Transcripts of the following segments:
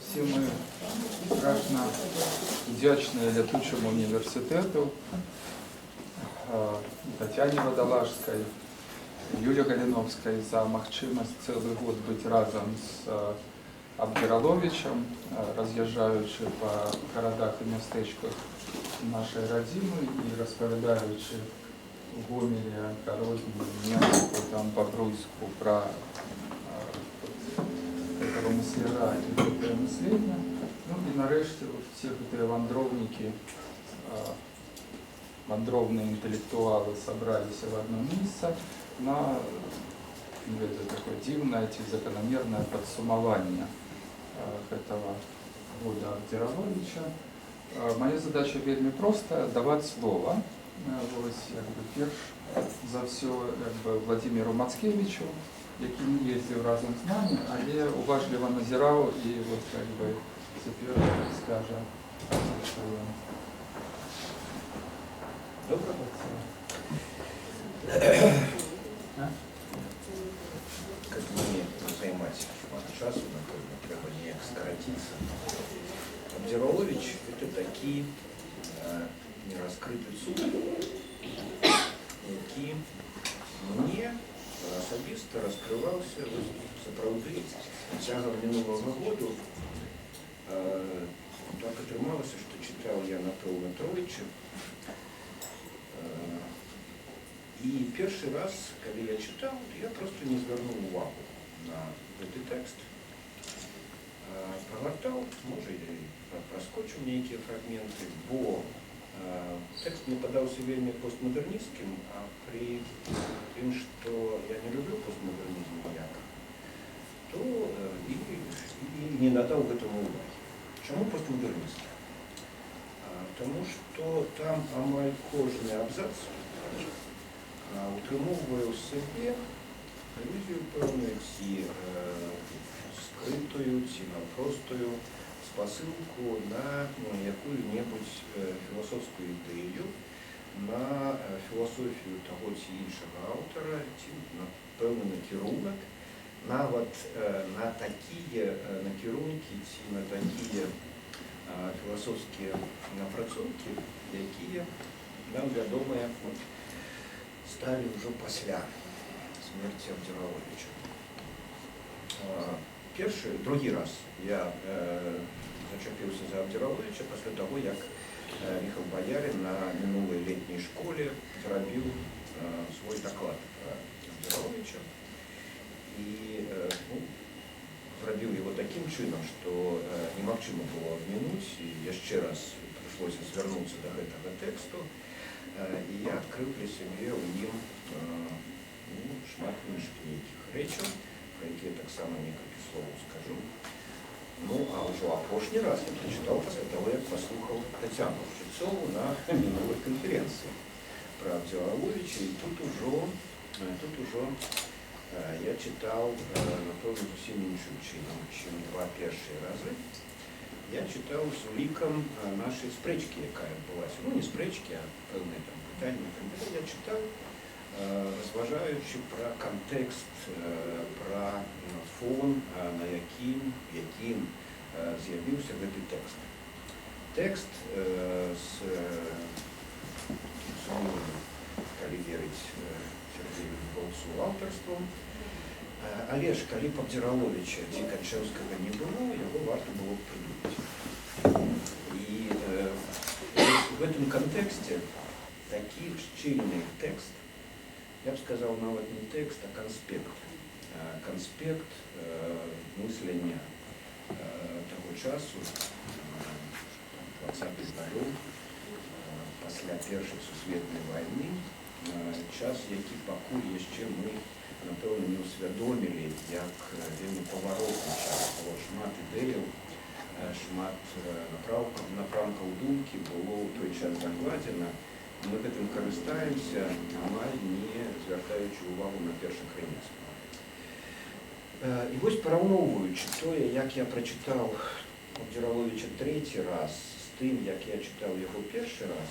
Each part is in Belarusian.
Усе мы страшна ўдзячныя Лятучаму ўніверсітэту, Таццяне Вадалажскай, Юлі Галіноўскай за магчымасць цэлы год быць разам з Абдзіраловічам, раз'язджаючы па гарадах і мястэчках нашай радзімы і распавядаючы у Гомелі, Гародні, Менску, там, Бабруйску пра вот гэтага мысляра і гэтае мысленне. Ну і нарэшце вот усе гэтыя вандроўнікі, вандроўныя інтэлектуалы сабраліся ў адно месца на, не ведаю, такое дзіўнае ці заканамернае падсумаванне гэтага года Абдзіраловіча. Мая задача вельмі простая: даваць слова. Вось, як бы, перш за ўсё, як бы, Уладзіміру Мацкевічу, які не ездзіў разам з намі, але уважліва назіраў і вот, как бы, цяпер скажа, што ён. Добра. А? Каб не займаць шмат часу, напэўна, трэба неяк скараціцца. Абдзіраловіч – гэта такі нераскрыты цуд, які мне асабіста раскрываўся вось сапраўды цягам мінулага году. Так атрымалася, што чытаў я, напэўна, тройчы. І першы раз, калі я чытаў, я проста не звярнуў увагу на гэты тэкст. Прагартаў, можа, і праскочыў нейкія фрагменты, бо тэкст мне падаўся вельмі постмадэрнісцкім, а пры тым, што я не люблю постмадэрнізм ніяк, то і не надаў гэтаму увагі. Чаму постмадэрнісцкі? Таму што там амаль кожны абзац утрымоўвае ў сабе алюзію пэўную, ці скрытую, ці наўпростую спасылку на, ну, якую-небудзь філасофскую ідэю, на філасофію таго ці іншага аўтара, ці на пэўны накірунак, нават на такія накірункі ці на такія філасофскія напрацоўкі, якія нам вядомыя сталі ўжо пасля смерці Абдзіраловіча. Першы, другі раз я зачапіўся за Абдзіраловіча пасля таго, як Міхал Баярын на мінулай летняй школе зрабіў свой даклад пра Абдзіраловіча. І ну, зрабіў яго такім чынам, што немагчыма было абмінуць, і яшчэ раз прыйшлося звярнуцца да гэтага тэксту. І я адкрыў для сябе ў ім ну, шмат іншых нейкіх рэчаў, пра якія таксама некалькі словаў скажу. Ну, а ўжо апошні раз я прачытаў пасля таго, як паслухаў Таццяну Шчытцову на мінулай канферэнцыі пра Абдзіраловіча, і тут ужо я чытаў, напэўна, зусім іншым чынам, чым два першыя разы. Я чытаў з улікам нашай спрэчкі, якая адбылася. Ну, не спрэчкі, а пэўныя там пытанні. Я чытаў, разважаючы пра кантэкст, пра фон, на якім з'явіўся гэты тэкст. Тэкст з сумнеўным, калі верыць Сяргею Дубаўцу, аўтарствам. Але ж калі б Абдзіраловіча ці Канчэўскага не было, яго варта было б прыдумаць. І вось у гэтым кантэксце такі шчыльны тэкст, я б сказаў, нават не тэкст, а канспект. Канспект мыслення таго часу, 20-х гадоў, пасля Першай сусветнай вайны, час, які пакуль яшчэ мы, напэўна, не ўсвядомілі як вельмі паваротны час. Было шмат ідэяў, шмат напрамкаў думкі было ў той час закладзена. Мы гэтым карыстаемся, амаль не звяртаючы ўвагу на першакрыніцу. І вось, параўноўваючы тое, як я прачытаў Абдзіраловіча трэці раз, з тым, як я чытаў яго першы раз,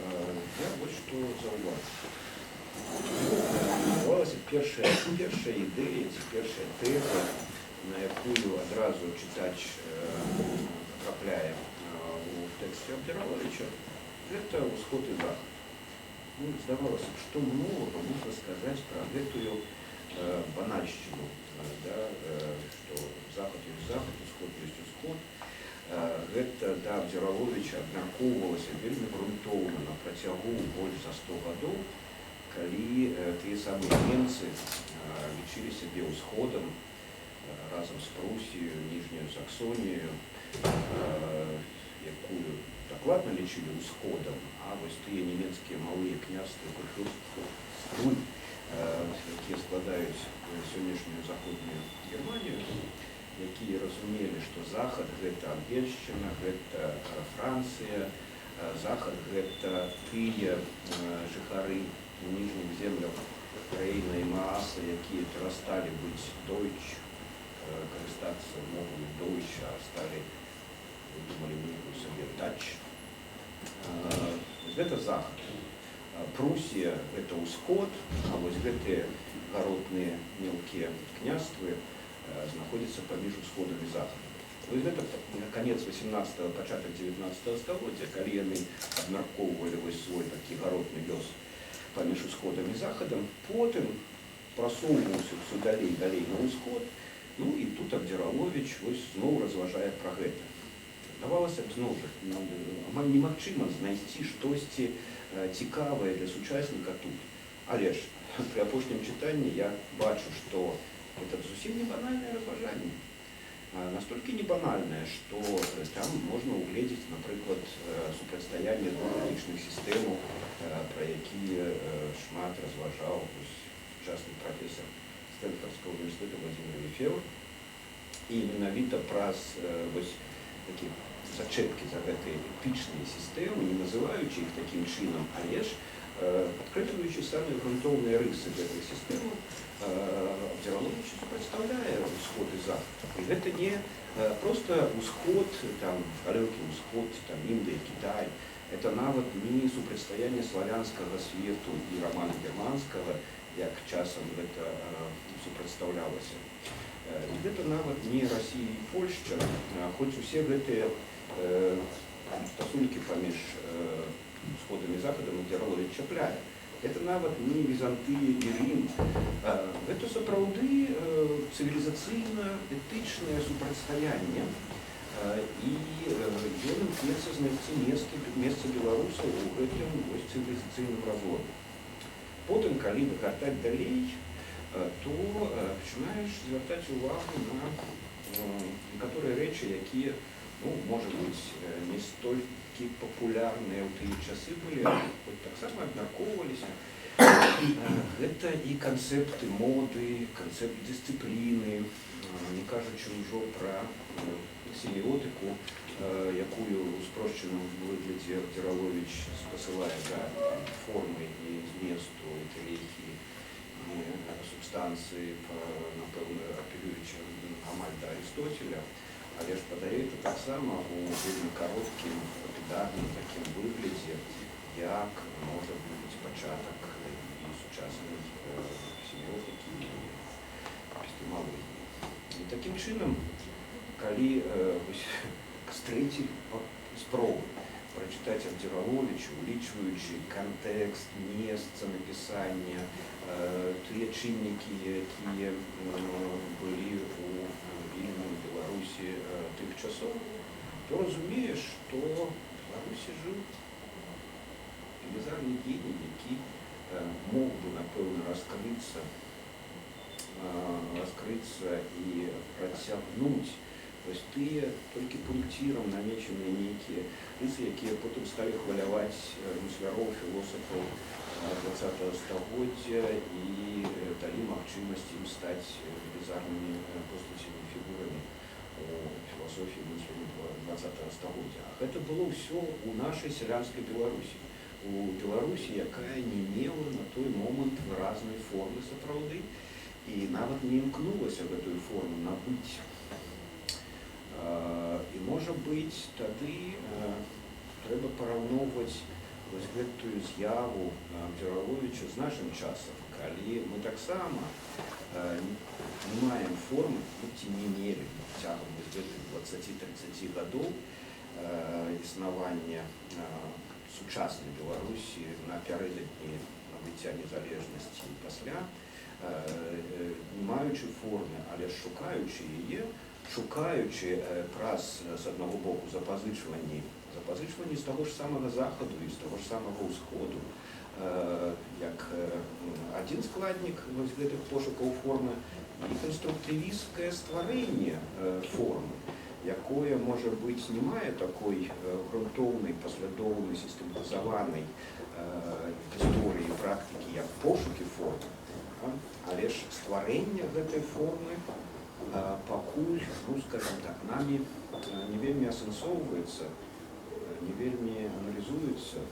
я вось што заўважыў. Здавалася, першая ідэя ці першая тэза на якую адразу чытач патрапляе у тэксце Абдзіраловіча, гэта ўсход і захад. Ну, здавалася б, што новага можна сказаць пра гэтую банальшчыну, да, што захад ёсць захад, усход ёсць усход. Гэта да Абдзіраловіча абмяркоўвалася вельмі грунтоўна на працягу больш за 100 гадоў, калі тыя самыя немцы лічылі сябе ўсходам разам з Прусіяй, Ніжняю Саксоніяю, якую дакладна лічылі ўсходам, а вось тыя нямецкія малыя княствы, курфюрствы, якія складаюць сённяшнюю заходнюю Германію, якія разумелі, што захад гэта Ангельшчына, гэта Францыя, захад гэта тыя жыхары у ніжніх землях Рэйна і Мааса, якія перасталі быць дойч, карыстацца мовамі дойч, а сталі, выдумалі нейкую сабе дач. Гэта захад. Прусія гэта ўсход, а вось гэтыя гаротныя мелкія княствы знаходзяцца паміж усходам і захадам. Вось гэта канец 18, пачатак 19 стагоддзя, калі яны абмяркоўвалі вось свой такі гаротны лёс паміж усходам і захадам, потым прасоўваўся ўсё далей і далей на ўсход. Ну і тут Абдзіраловіч вось зноў разважае пра гэта. Здавалася б, зноў жа, амаль немагчыма знайсці штосьці цікавае для сучасніка тут. Але ж пры апошнім чытанні я бачу, што это зусім не банальнае разважанне. Настолькі не банальнае, што там можна угледзець, напрыклад, супрацьстаянне двух этычных сістэмаў, пра якія шмат разважаў сучасны прафесар Стэнфардскага універсітэта Владимир Лефевр. І менавіта праз вось такі зачэпкі за гэтыя этычныя сістэмы, не называючы іх такім чынам, але ж падкрэсліваючы самыя грунтоўныя рысы гэтых сістэмаў, Абдзіраловіч супрацьстаўляе ўсход і захад. І гэта не проста ўсход, там, далёкі ўсход, там, Індыя, Кітай, это нават не супрацьстаянне славянскага свету і рамана-германскага, як часам гэта супрацьстаўлялася. І гэта нават не Расія і Польшча, хоць усе гэтыя стасункі паміж усходам і захадам Абдзіраловіч чапляе. Это нават не Візантыя і Рым. Гэта сапраўды цывілізацыйна-этычнае супрацьстаянне. І ён імкнецца знайсці месца беларусаў у гэтым вось цывілізацыйным разломе. Потым, калі дагартаць далей, то пачынаеш звяртаць увагу на некаторыя рэчы, якія, ну, можа быць, не столькі папулярныя ў тыя часы былі, хоць таксама абмяркоўваліся. Гэта і канцэпты моды, канцэпт дысцыпліны, не кажучы ўжо пра семіётыку, якую ў спрошчаным выглядзе Абдзіраловіч спасылае да формы і зместу, і тэлехіі, і субстанцыі, напэўна, апелюючы амаль да Арыстоцеля, але ж падае это таксама у вельмі кароткім, лапідарным такім выглядзе, як можа быць пачатак і сучаснай семіётыкі, і эпістэмалогіі. І такім чынам, калі вось з трэцяй спробы прачытаць Абдзіраловіча, улічваючы кантэкст, месца напісання, тыя чыннікі, якія былі у Вільні, у Беларусі тых часоў, то разумееш, што в Беларусі жыў велізарны геній, які мог бы, напэўна, раскрыцца і працягнуць вось тыя толькі пункцірам намечаныя нейкія рысы, якія потым сталі хваляваць мысляроў, філосафаў 20-го стагоддзя і далі магчымасць ім стаць велізарнымі постацямі, фігурамі у філасофіі мыслення 20-го стагоддзя. А гэта было ўсё ў нашай сялянскай Беларусі. У Беларусі, якая не мела на той момант выразнай формы сапраўды і нават не імкнулася гэтую форму набыць. І можа быць, тады трэба параўноўваць вось гэтую з'яву Абдзіраловіча з нашым часам, калі мы таксама Не маем формы, ну, ці не мелі цягам вось гэтых 20-30 гадоў існавання сучаснай Беларусі напярэдадні набыцця незалежнасці і пасля, не маючы формы, але ж шукаючы яе, шукаючы праз, з аднаго боку, запазычванні з таго ж самага Захаду і з таго ж самага Усходу, як адзін складнік вось гэтых пошукаў формы, і канструктывісцкае стварэнне формы, якое, можа быць, не мае такой грунтоўнай, паслядоўнай, сістэматызаванай гісторыі, практыкі, як пошукі формы, а? Але ж стварэнне гэтай формы пакуль, ну, скажем так, намі не вельмі асэнсоўваецца, не вельмі аналізуецца,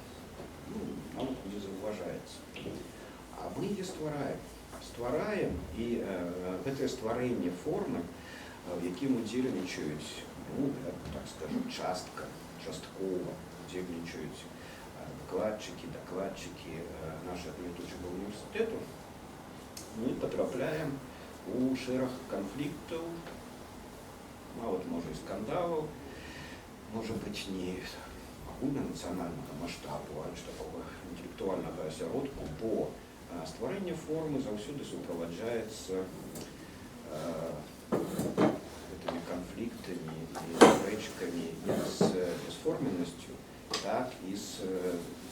ну, нават не заўважаецца. А мы яе ствараем. Ствараем, і гэтае стварэнне формы, в якім удзельнічаюць, ну, я так скажу, часткова удзельнічаюць выкладчыкі, дакладчыкі нашага Лятучага універсітэту, мы патрапляем у шэраг канфліктаў, нават, можа, і скандалаў, можа быць, не агульнанацыянальнага маштабу, а ж такога інтэлектуальнага асяродку, бо стварэнне формы заўсёды суправаджаецца гэтымі канфліктамі і спрэчкамі як з бясформеннасцю, так і з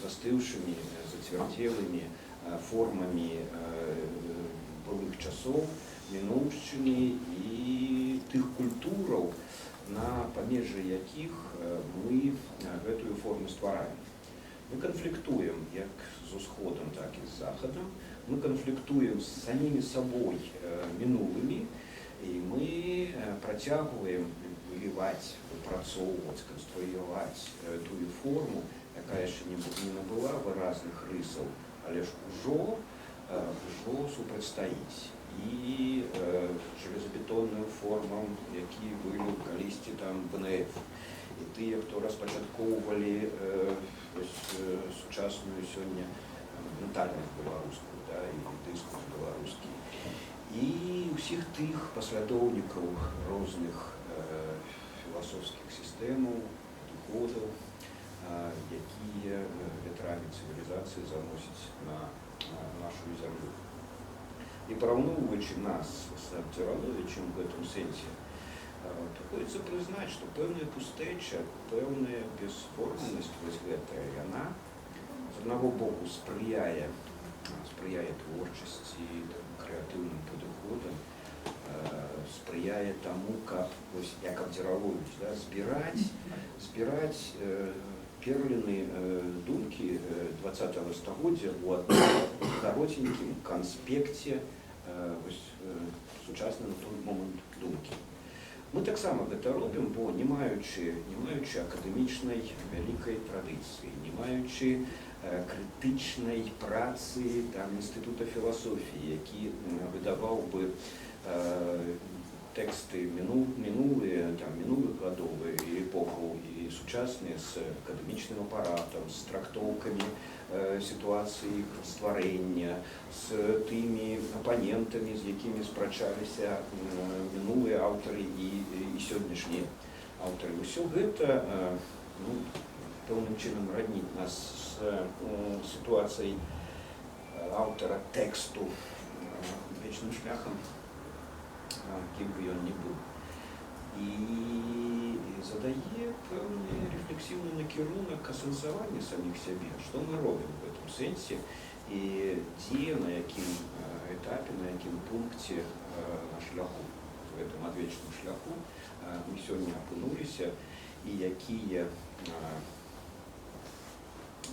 застыўшымі, зацвярдзелымі формамі былых часоў, мінуўшчыны і тых культураў, на памежжы якіх мы гэтую форму ствараем. Мы канфліктуем як з Усходам, так і з Захадам. Мы канфліктуем з самімі сабой мінулымі, і мы працягваем выліваць, выпрацоўваць, канструяваць тую форму, якая яшчэ не набыла выразных рысаў, але ж ўжо супрацьстаіць і жалезабетонным формам, які выліў калісьці там БНФ, і тыя, хто распачаткоўвалі вось сучасную сёння ментальнасць беларускую, да, і дыскурс беларускі, і ўсіх тых паслядоўнікаў розных філасофскіх сістэмаў, падыходаў, якія вятрамі цывілізацыі заносіць на нашу зямлю. І параўноўваючы нас з Абдзіраловічам в гэтым сэнсе, прыходзіцца прызнаць, што пэўная пустэча, пэўная бясформеннасць вось гэтая, яна з аднаго боку спрыяе творчасці, там, крэатыўным падыходам, спрыяе таму, каб, вось, як Абдзіраловіч, да, збіраць перліны думкі 20 стагоддзя ў адным кароценькім канспекце вось сучаснай на той момант думкі. Мы таксама гэта робім, бо не маючы акадэмічнай вялікай традыцыі, не маючы крытычнай працы там Інстытута філасофіі, які выдаваў бы тэксты мінулыя, там, мінулых гадоў і эпохаў, і сучасныя з акадэмічным апаратам, з трактоўкамі сітуацыі іх стварэння, з тымі апанентамі, з якімі спрачаліся мінулыя аўтары і сённяшнія аўтары. Усё гэта ну, пэўным чынам радніць нас з сітуацыяй аўтара тэксту «Вечным шляхам», кім бы ён ні быў. І задае пэўны рэфлексіўны накірунак асэнсавання саміх сябе, што мы робім в гэтым сэнсе і дзе, на якім этапе, на якім пункце на шляху, в гэтым адвечным шляху мы сёння апынуліся і якія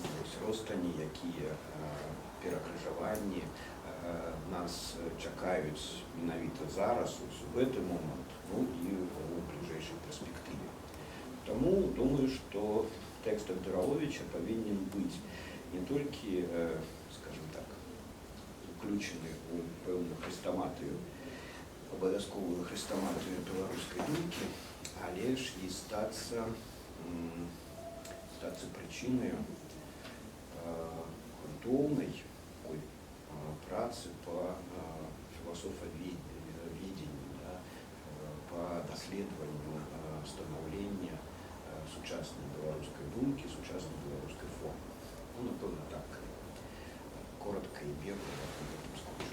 вось ростані, якія перакрыжаванні нас чакаюць менавіта зараз, вось у гэты момант, ну і ў бліжэйшай перспектыве. Таму думаю, што тэкст Абдзіраловіча павінен быць не толькі, скажем так, уключаны ў пэўную хрэстаматыю, абавязковую хрэстаматыю беларускай думкі, але ж і стацца прычынаю грунтоўнай такой працы па філасофаведзенні. даследаванню станаўлення сучаснай беларускай думкі, сучаснай беларускай формы. Ну, напэўна, так, коротко і бегла я на гэтым скончу.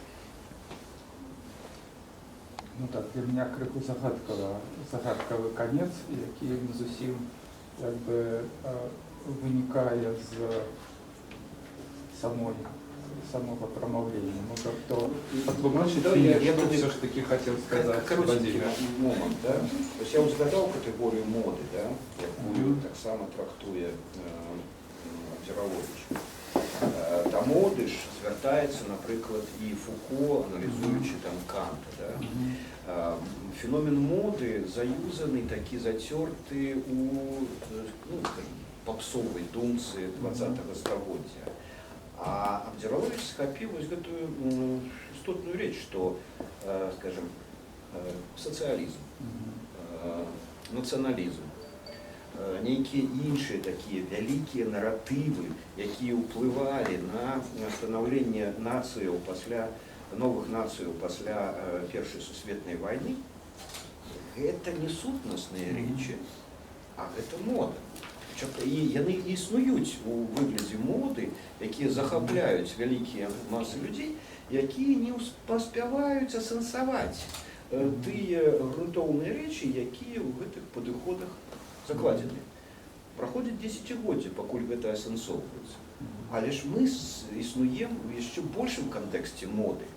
Ну так, для меня крыху загадкавы канец, які не зусім як бы вынікае з самого прамаўлення. Можа, хто патлумачыць Да, мне, я што тады ўсё ж такі хацеў сказаць Кароценькі Владимир? момант, да? Вось я ўзгадаў катэгорыю моды, да? Якую таксама трактуе Абдзіраловіч. Да моды ж звяртаецца, напрыклад, і Фуко, аналізуючы там Канта. Да? Феномен моды заюзаны, такі зацёрты у ну, скажем, папсовай думцы 20-го стагоддзя. А Абдзіраловіч схапіў вось гэтую істотную рэч, што, скажем, сацыялізм, нацыяналізм, нейкія іншыя такія вялікія наратывы, якія ўплывалі на станаўленне нацыяў пасля новых нацыяў пасля Першай сусветнай вайны, гэта не сутнасныя рэчы, а гэта мода. І яны існуюць у выглядзе моды, якія захапляюць вялікія масы людзей, якія не паспяваюць асэнсаваць тыя грунтоўныя рэчы, якія ў гэтых падыходах закладзены. Праходзіць дзесяцігоддзя, пакуль гэта асэнсоўваецца. Але ж мы існуем у яшчэ большым кантэксце моды.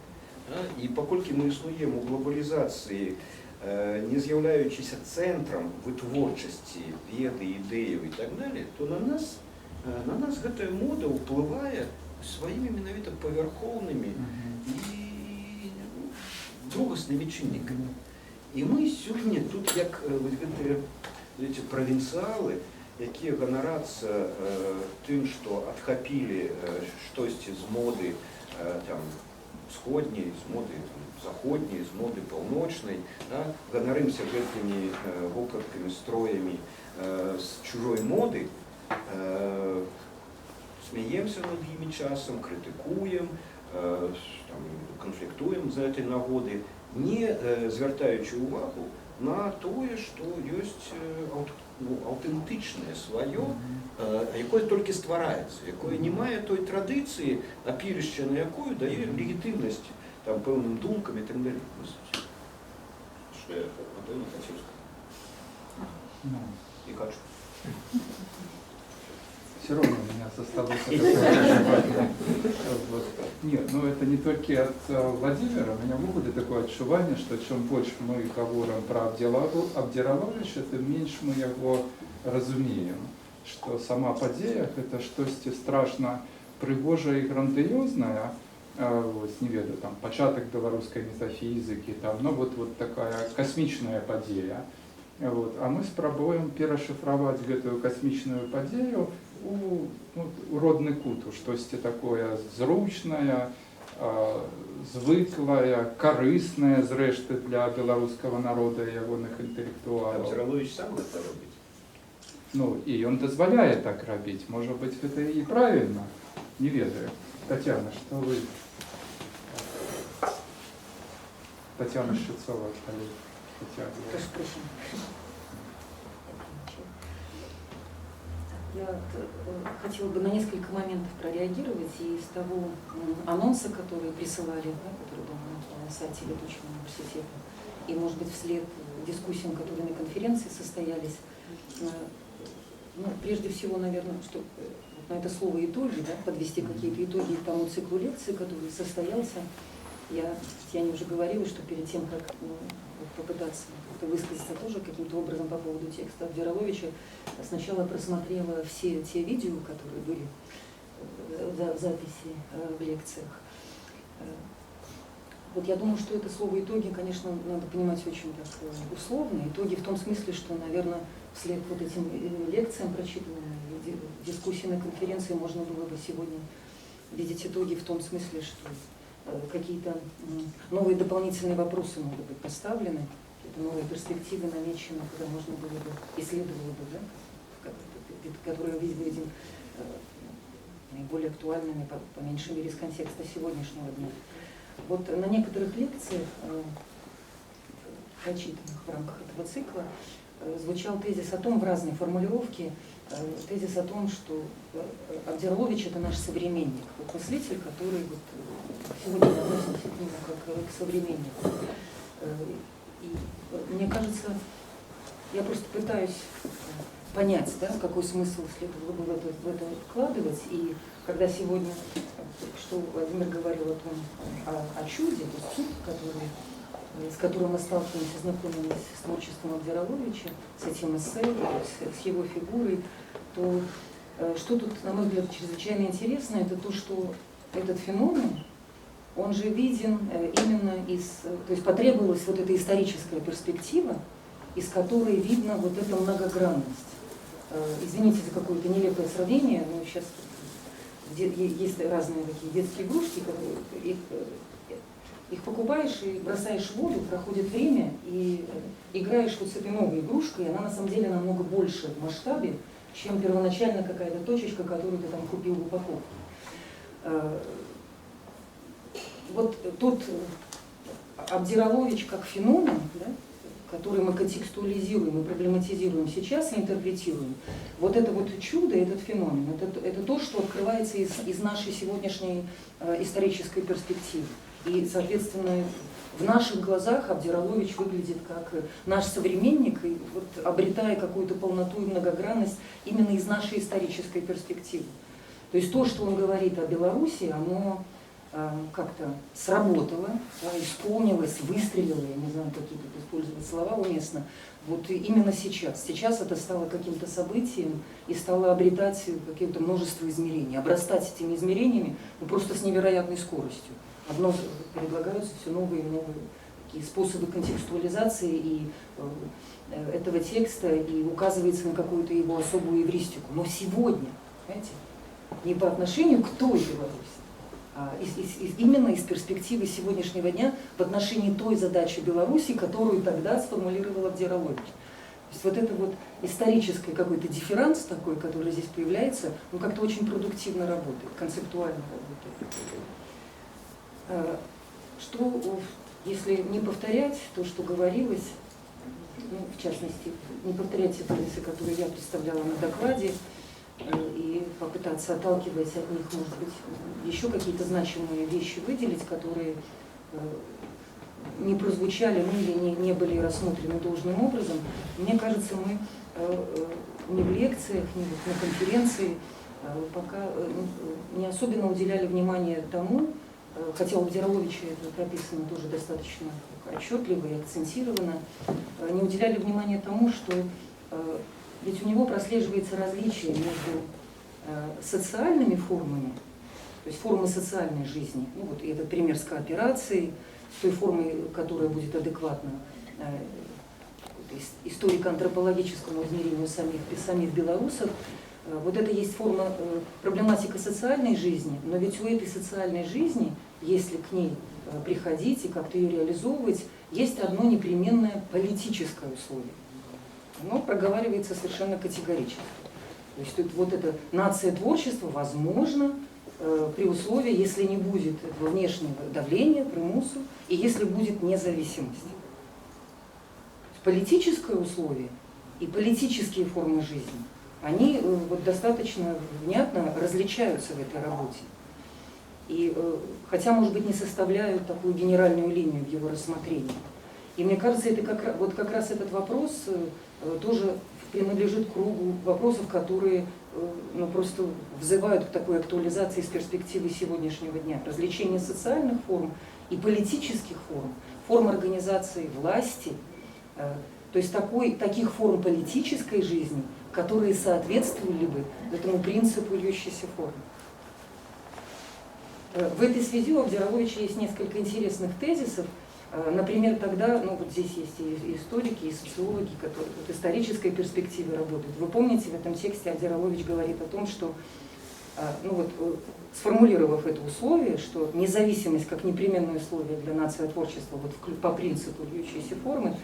Да? І паколькі мы існуем у глобалізацыі, не з'яўляючыся цэнтрам вытворчасці веды, ідэяў і так далее, то на нас гэтая мода ўплывае сваімі менавіта павярхоўнымі і, ну, другаснымі чыннікамі. І мы сёння тут як вось гэтыя, знаете, правінцыялы, якія ганарацца тым, што адхапілі штосьці з моды там, усходняй, з моды там, заходняй, з моды паўночнай, да, ганарымся гэтымі вопраткамі, строямі з чужой моды, смяемся над імі часам, крытыкуем, там, канфліктуем з гэтай нагоды, не звяртаючы ўвагу на тое, што ёсць ну, аўтэнтычнае сваё, якое толькі ствараецца, якое не мае той традыцыі, апірышча на якую дае легітымнасць там пэўным думкам і так далее. Што я, напэўна, хацеў сказаць. Ну. І хочу. Все равно у меня засталось такое адчуванне. Вот. Нет, ну это не только от Владимира, у меня увогуле такое адчуванне, что чем больше мы говорим про Абдзіраловича, тым менш мы его разумеем. Что сама падзея это штосьці страшна прыгожае і грандыёзнае, вот, не ведаю, там, пачатак беларускай метафізікі, там, ну, вот такая касмічная падзея. Вот. А мы спрабуем перашыфраваць гэтую касмічную падзею ну, у родны кут, у штосьці такое зручнае, звыклае, карыснае, зрэшты, для беларускага народа і ягоных інтэлектуалаў. Абдзіраловіч сам гэта робіць. Ну, і ён дазваляе так рабіць. Можа быць, гэта і правільна. Не ведаю. Татьяна, што вы? Татьяна Шчыцова, калі хаця б. Прошу, прошу. Я хотела бы на несколько моментов прореагировать и из того анонса, который присылали, да, который был на сайте Летучего университета, и, может быть, вслед дискуссиям, которые на конференции состоялись. Ну, прежде всего, наверное, чтобы на это слово итоги, да, подвести какие-то итоги к тому циклу лекций, который состоялся. Я Татьяне уже говорила, что перед тем, как, ну, попытаться как-то высказаться тоже каким-то образом по поводу текста Абдзіраловича, сначала просмотрела все те видео, которые были в записи в лекциях. Вот я думаю, что это слово итоги, конечно, надо понимать очень так условно. Итоги в том смысле, что, наверное, вслед вот этим лекциям, прочитанным, дискуссии на конференции, можно было бы сегодня видеть итоги в том смысле, что какие-то новые дополнительные вопросы могут быть поставлены, какие-то новые перспективы намечены, куда можно было бы, исследовало бы, да, которые видим наиболее актуальными, по меньшей мере, из контекста сегодняшнего дня. Вот на некоторых лекциях прочитанных в рамках этого цикла, звучал тезис о том, в разной формулировке, тезис о том, что Абдиралович – это наш современник, вот мыслитель, который вот сегодня мы относимся к нему как к современнику. И мне кажется, я просто пытаюсь понять, да, какой смысл следовало бы в это вкладывать. И когда сегодня, только что Владимир говорил о том, о чуде, то есть чуд, с которым мы сталкиваемся, знакомились с творчеством Абдираловича, с этим эссе, с его фигурой, то что тут, на мой взгляд, чрезвычайно интересно, это то, что этот феномен, он же виден именно из... То есть потребовалась вот эта историческая перспектива, из которой видно вот эта многогранность. Извините за какое-то нелепое сравнение, но сейчас есть разные такие детские игрушки, которые их покупаешь и бросаешь в воду, проходит время, и играешь вот с этой новой игрушкой, и она на самом деле намного больше в масштабе, чем первоначально какая-то точечка, которую ты там купил в упаковке. Вот тот Абдиралович как феномен, да, который мы контекстуализируем и проблематизируем сейчас и интерпретируем, вот это вот чудо, этот феномен, это то, что открывается из нашей сегодняшней исторической перспективы. И, соответственно, в наших глазах Абдиралович выглядит как наш современник, и вот обретая какую-то полноту и многогранность именно из нашей исторической перспективы. То есть то, что он говорит о Беларуси, оно как-то сработало, да, исполнилось, выстрелило, я не знаю, какие тут использовать слова уместно, вот именно сейчас. Сейчас это стало каким-то событием и стало обретать какое-то множество измерений, обрастать этими измерениями, ну, просто с невероятной скоростью. Одно предлагаются все новые и новые такие способы контекстуализации и этого текста, и указывается на какую-то его особую эвристику. Но сегодня, понимаете, не по отношению к той Беларуси, а именно из перспективы сегодняшнего дня в отношении той задачи Беларуси, которую тогда сформулировал Абдиралович. То есть вот это вот исторический какой-то дифферанс такой, который здесь появляется, он как-то очень продуктивно работает, концептуально работает. Что, если не повторять то, что говорилось, ну, в частности, не повторять те тезисы, которые я представляла на докладе, и попытаться, отталкиваясь от них, может быть, еще какие-то значимые вещи выделить, которые не прозвучали, ну, или не были рассмотрены должным образом, мне кажется, мы ни в лекциях, ни на конференции пока не особенно уделяли внимание тому, хотя у Абдираловича это прописано тоже достаточно отчетливо и акцентированно, не уделяли внимания тому, что ведь у него прослеживается различие между социальными формами, то есть формы социальной жизни, ну вот и этот пример с кооперацией, с той формой, которая будет адекватна историко-антропологическому измерению самих белорусов. Вот это есть форма, проблематика социальной жизни, но ведь у этой социальной жизни, если к ней приходить и как-то ее реализовывать, есть одно непременное политическое условие. Оно проговаривается совершенно категорически. То есть тут вот эта нация творчества возможна при условии, если не будет этого внешнего давления, примусу, и если будет независимость. Политическое условие и политические формы жизни, они вот достаточно внятно различаются в этой работе. И, хотя, может быть, не составляют такую генеральную линию в его рассмотрении. И мне кажется, это как раз этот вопрос тоже принадлежит кругу вопросов, которые ну, просто взывают к такой актуализации с перспективы сегодняшнего дня. Различение социальных форм и политических форм, форм организации власти, то есть таких форм политической жизни, которые соответствовали бы этому принципу льющейся формы. В этой связи у Абдираловича есть несколько интересных тезисов. Например, тогда, ну вот здесь есть и историки, и социологи, которые вот исторической перспективы работают. Вы помните, в этом тексте Абдиралович говорит о том, что, ну вот, сформулировав это условие, что независимость как непременное условие для нациотворчества вот, по принципу льющейся формы,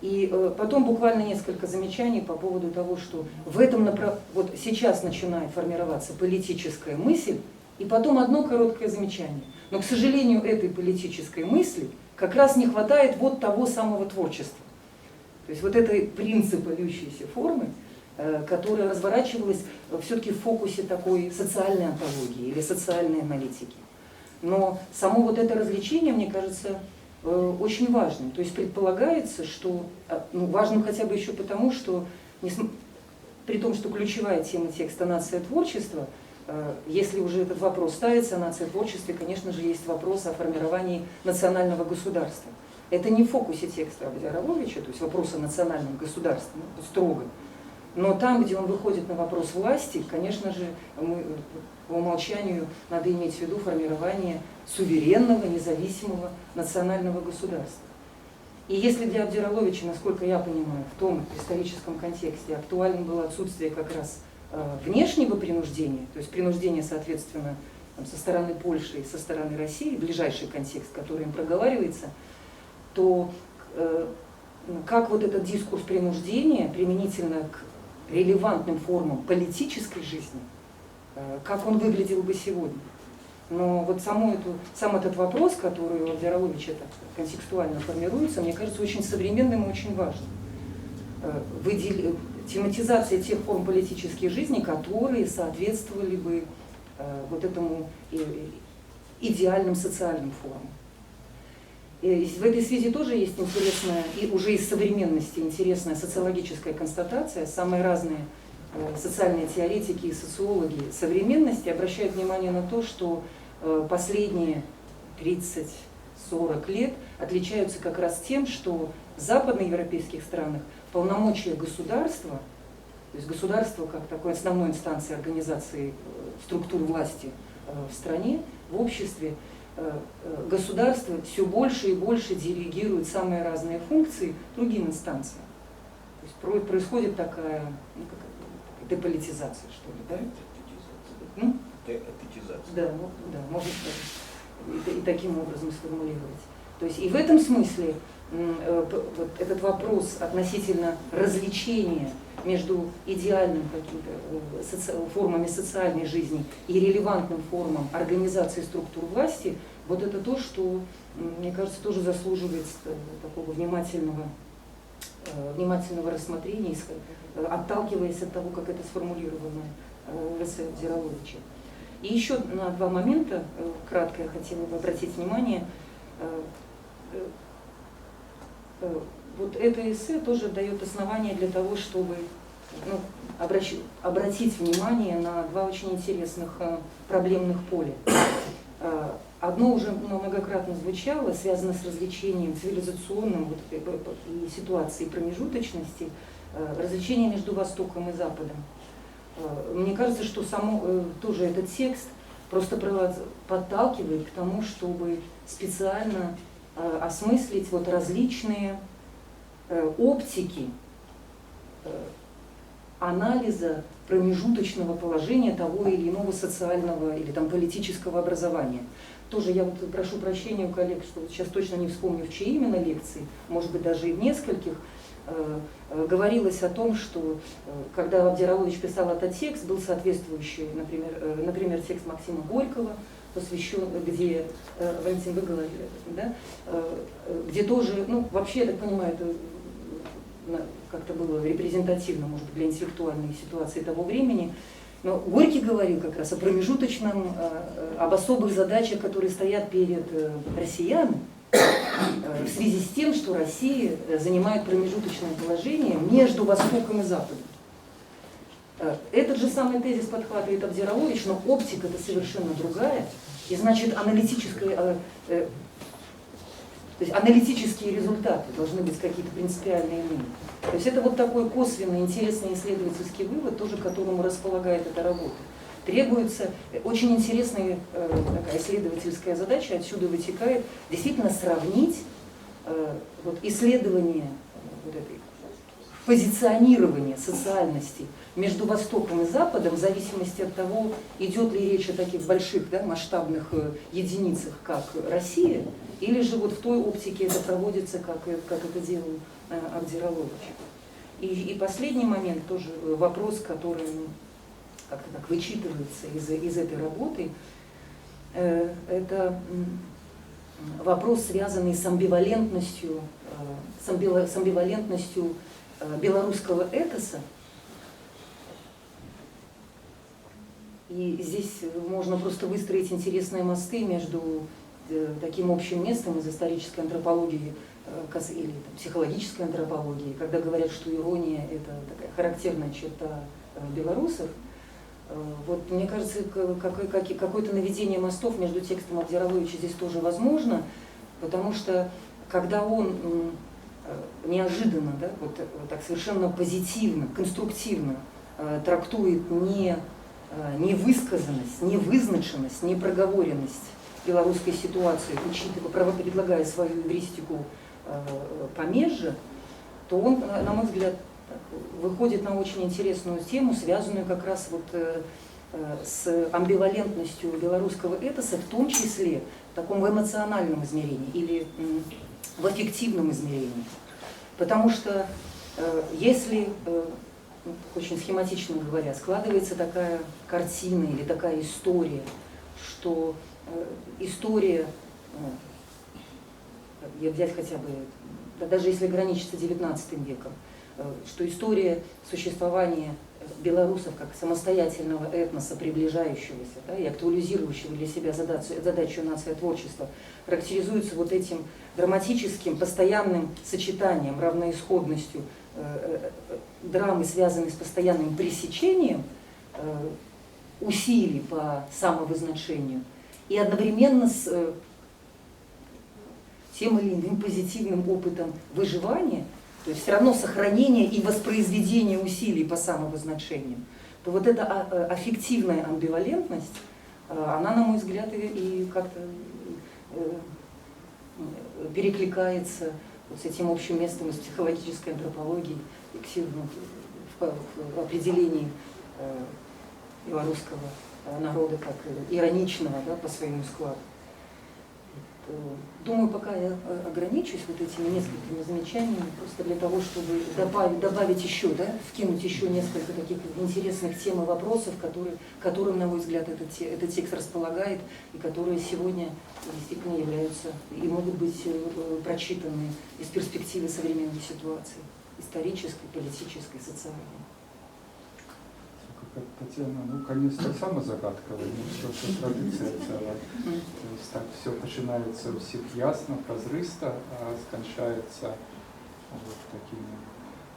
и потом буквально несколько замечаний по поводу того, что в этом вот сейчас начинает формироваться политическая мысль, и потом одно короткое замечание. Но, к сожалению, этой политической мысли Как раз не хватает вот того самого творчества. То есть вот этой принципа льющейся формы, которая разворачивалась все-таки в фокусе такой социальной онтологии или социальной аналитики. Но само вот это развлечение, мне кажется, очень важным. То есть предполагается, что, ну, важным хотя бы еще потому, что при том, что ключевая тема текста «Нация творчества», если уже этот вопрос ставится о нации творчестве, конечно же, есть вопрос о формировании национального государства. Это не в фокусе текста Абдираловича, то есть вопрос о национальном государстве, ну, строго. Но там, где он выходит на вопрос власти, конечно же, мы, по умолчанию надо иметь в виду формирование суверенного, независимого национального государства. И если для Абдираловича, насколько я понимаю, в том историческом контексте актуальным было отсутствие как раз внешнего принуждения, то есть принуждение, соответственно, там, со стороны Польши и со стороны России, ближайший контекст, который им проговаривается, то как вот этот дискурс принуждения применительно к релевантным формам политической жизни, как он выглядел бы сегодня. Но вот сам этот вопрос, который у Абдираловича так контекстуально формируется, мне кажется, очень современным и очень важным. Тематизация тех форм политической жизни, которые соответствовали бы вот этому идеальным социальным формам. И в этой связи тоже есть интересная, и уже из современности интересная социологическая констатация. Самые разные социальные теоретики и социологи современности обращают внимание на то, что последние 30-40 лет отличаются как раз тем, что в западноевропейских странах полномочия государства, то есть государство как такой основной инстанции организации структур власти в стране, в обществе, государство все больше и больше делегирует самые разные функции другим инстанциям. То есть происходит такая, ну, как, деполитизация, что ли, да? Деэтатизация. Да, ну, да, можно сказать, и таким образом сформулировать. То есть и в этом смысле вот этот вопрос относительно развлечения между идеальным каким-то формами социальной жизни и релевантным формам организации структур власти, вот это то, что, мне кажется, тоже заслуживает такого внимательного рассмотрения, отталкиваясь от того, как это сформулировано в эссе Абдираловича. И еще на два момента кратко я хотела бы обратить внимание. Вот это эссе тоже дает основание для того, чтобы, ну, обратить внимание на два очень интересных проблемных поля. Одно уже многократно звучало, связано с развлечением цивилизационным вот, и ситуацией промежуточности, развлечение между Востоком и Западом. Мне кажется, что тоже этот текст просто подталкивает к тому, чтобы специально осмыслить вот различные оптики анализа промежуточного положения того или иного социального или там, политического образования. Тоже я вот прошу прощения у коллег, что сейчас точно не вспомню, в чьей именно лекции, может быть, даже и в нескольких, говорилось о том, что когда Абдиралович писал этот текст, был соответствующий, например, текст Максима Горького, посвящен, где, Валентин, вы говорили об этом, да, где тоже, ну, вообще, я так понимаю, это как-то было репрезентативно, может быть, для интеллектуальной ситуации того времени, но Горький говорил как раз о промежуточном, об особых задачах, которые стоят перед россиянами, в связи с тем, что Россия занимает промежуточное положение между Востоком и Западом. Этот же самый тезис подхватывает Абдиралович, но оптика-то совершенно другая, и значит аналитические результаты должны быть какие-то принципиально иными. То есть это вот такой косвенный, интересный исследовательский вывод, тоже к которому располагает эта работа. Требуется очень интересная такая исследовательская задача, отсюда вытекает действительно сравнить вот исследование вот этой позиционирование социальности между Востоком и Западом, в зависимости от того, идет ли речь о таких больших, да, масштабных единицах, как Россия, или же вот в той оптике это проводится, как это делал Абдиралович. И последний момент, тоже вопрос, который как-то так вычитывается из этой работы, это вопрос, связанный с амбивалентностью, белорусского этоса. И здесь можно просто выстроить интересные мосты между таким общим местом из исторической антропологии или там психологической антропологии, когда говорят, что ирония – это такая характерная черта белорусов. Вот, мне кажется, какое-то наведение мостов между текстом Абдзіраловича здесь тоже возможно, потому что когда он неожиданно, да, вот так совершенно позитивно, конструктивно трактует невысказанность, невызначенность, непроговоренность белорусской ситуации, учитывая, предлагая свою эвристику помеже, то он, на мой взгляд, выходит на очень интересную тему, связанную как раз вот с амбивалентностью белорусского этоса, в том числе в таком эмоциональном измерении или в аффективном измерении. Потому что если, очень схематично говоря, складывается такая картина или такая история, что история, я взять хотя бы, да, даже если ограничиться XIX веком, что история существования белорусов как самостоятельного этноса, приближающегося, да, и актуализирующего для себя задачу нациотворчества, характеризуется вот этим драматическим, постоянным сочетанием, равноисходностью драмы, связанной с постоянным пресечением усилий по самовызначению, и одновременно с тем или иным позитивным опытом выживания, то есть все равно сохранение и воспроизведение усилий по самовозначению, то вот эта аффективная амбивалентность, она, на мой взгляд, и как-то перекликается вот с этим общим местом из психологической антропологии в определении белорусского народа как ироничного, да, по своему складу. Думаю, пока я ограничусь вот этими несколькими замечаниями, просто для того, чтобы добавить еще, да, вкинуть еще несколько таких интересных тем и вопросов, которым, на мой взгляд, этот текст располагает, и которые сегодня действительно являются и могут быть прочитаны из перспективы современной ситуации, исторической, политической, социальной. Татьяна, ну, конец таксама загадкавы, ну, все, что традиция целая. То есть так все пачынаецца ўсіх ясна, празрыста, а сканчаецца вот такими.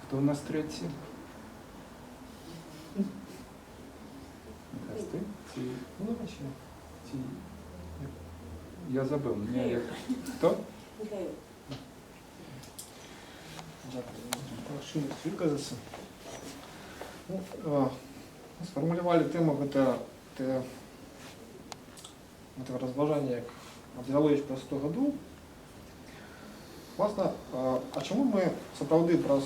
Хто у нас трэці? Михась, ты? Ці... Ну, вообще. Ці... Я забыл. Мне як... Хто? Михаил. Дякую. Магчымасць выказацца. Ну, сфармулявалі тэму гэтага разважання як Абдзіраловіч праз 100 гадоў. Власна, а чаму мы сапраўды праз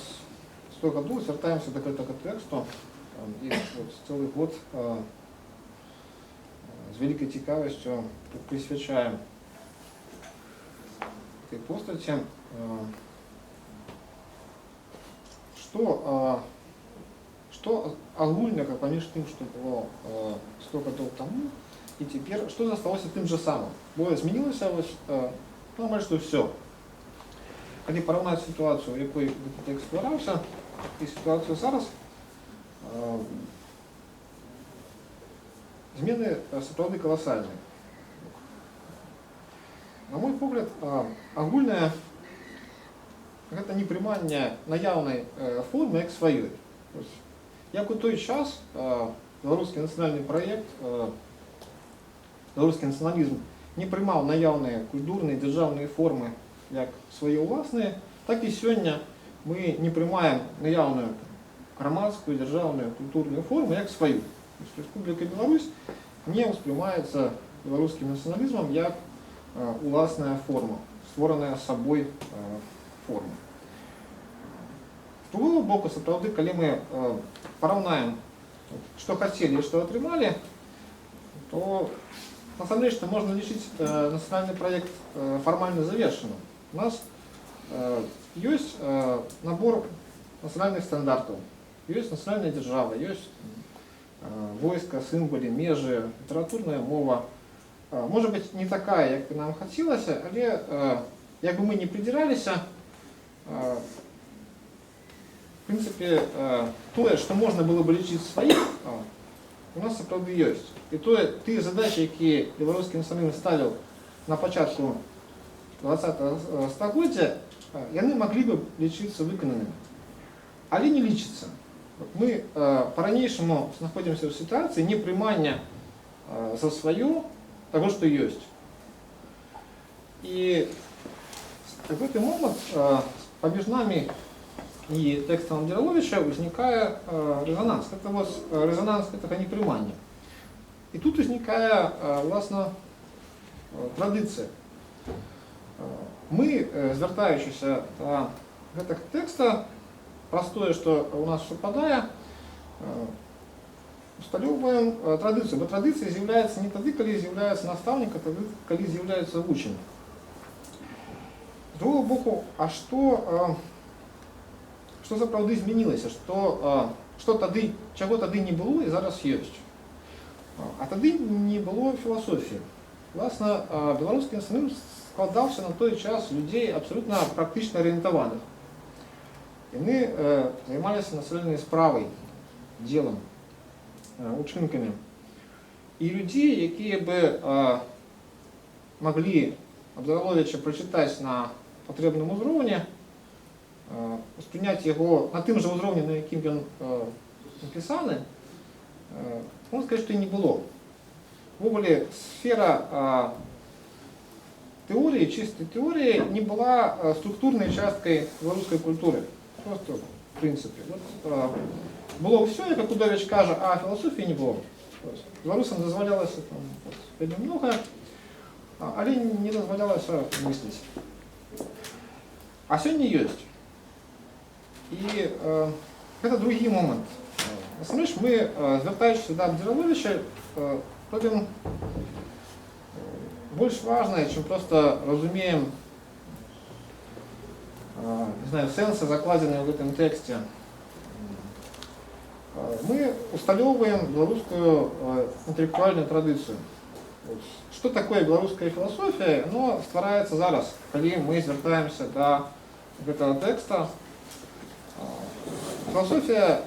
100 гадоў звяртаемся да гэтага тэксту і вот цэлы год з вялікай цікавасцю прысвячаем этой постаці? Што агульнага паміж тым, што было 100 гадоў таму і цяпер, што засталося тым жа самым? Бо змянілася вось, ну, амаль што ўсё. Калі параўнаць сітуацыю, у якой гэты тэкст ствараўся, і сітуацыю зараз, змены сапраўды каласальныя. На мой погляд, агульнае гэта непрыманне наяўнай формы як сваёй. Як у той час беларускі нацыянальны праект, беларускі нацыяналізм не прымаў наяўныя культурныя дзяржаўныя формы як свае ўласныя, так і сёння мы не прымаем наяўную грамадскую, дзяржаўную, культурную форму як сваю. То есть Рэспубліка Беларусь не ўспрымаецца беларускім нацыяналізмам як уласная форма, створаная сабой форма. З другого боку, сапраўды, калі мы параўнаем, што хацелі і што атрымалі, то насамрэч што можна лічыць нацыянальны праект фармальна завершаным. У нас ёсць набор нацыянальных стандартаў, ёсць нацыянальная дзяржава, ёсць войска, сімвалы, межы, літаратурная мова, Можа быць, не такая, як бы нам хацелася, але як бы мы не прыдзіраліся, в прынцыпе, тое, што можна было бы лічыць сваім, у нас сапраўды ёсць. І тое, тыя задачы, якія беларускі нацыяналізм ставіў на пачатку 20 стагоддзя, яны маглі бы лічыцца выкананымі. Але не лічацца. Вот мы па-ранейшаму знаходзімся ў сітуацыі непрымання за сваё таго, што ёсць. І в гэты момант паміж намі і тэкстам Абдзіраловіча ўзнікае рэзананс. Это вот рэзананс гэтага непрымання. І тут узнікае, власна, традыцыя. Мы, звяртаючыся да гэтага тэкста, праз тое, што ў нас супадае, усталёўваем традыцыю. Бо традыцыя з'яўляецца не тады, калі з'яўляецца настаўнік, а тады, калі з'яўляецца вучань. З другого боку, а што сапраўды змянілася, што тады, чаго тады не было і зараз ёсць? А тады не было філасофіі. Власна, беларускі нацыяналізм складаўся на той час людзей абсалютна практычна арыентаваных. Яны займаліся нацыянальнай справай, делам, учынкамі. І людзей, якія бы маглі Абдзіраловіча прачытаць на патрэбным узроўні, успрыняць яго на тым жа ўзроўні, на якім ён напісаны, можна сказаць, што і не было. Увогуле сфера тэорыі, чыстай тэорыі не была структурнай часткай беларускай культуры. Просто в прынцыпе. Вот, было ўсё, як Акудовіч кажа, а філасофіі не было. Беларусам дазвалялася там, вот, вельмі многа, але не дазвалялася мысліць. А сёння ёсць. І гэта другі момант. Насамрэч мы, звяртаючыся да Абдзіраловіча, робім больш важнае, чым проста разумеем, не знаю, сэнсы, закладзеныя ў гэтым тэксце. Мы усталёўваем беларускую інтэлектуальную традыцыю. Вот. Што такое беларуская філасофія? Яно ствараецца зараз, калі мы звяртаемся да гэтага тэкста. Філасофія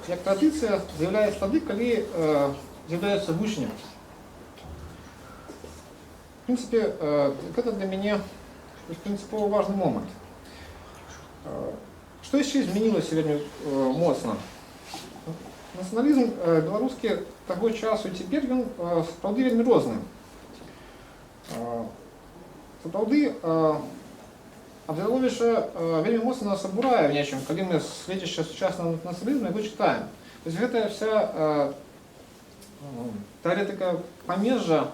як традыцыя з'яўляецца тады, калі з'яўляецца вучнем. В прынцыпе, гэта для мяне прынцыпова важны момант. Што яшчэ змянілася вельмі моцна? Нацыяналізм беларускі таго часу і цяпер ён сапраўды вельмі розны. Сапраўды Абдзіраловіча вельмі моцна нас абурае ў нечым, калі мы з гледзішча сучаснага нацыяналізму яго чытаем. То есть гэтая вся тэарэтыка памежжа,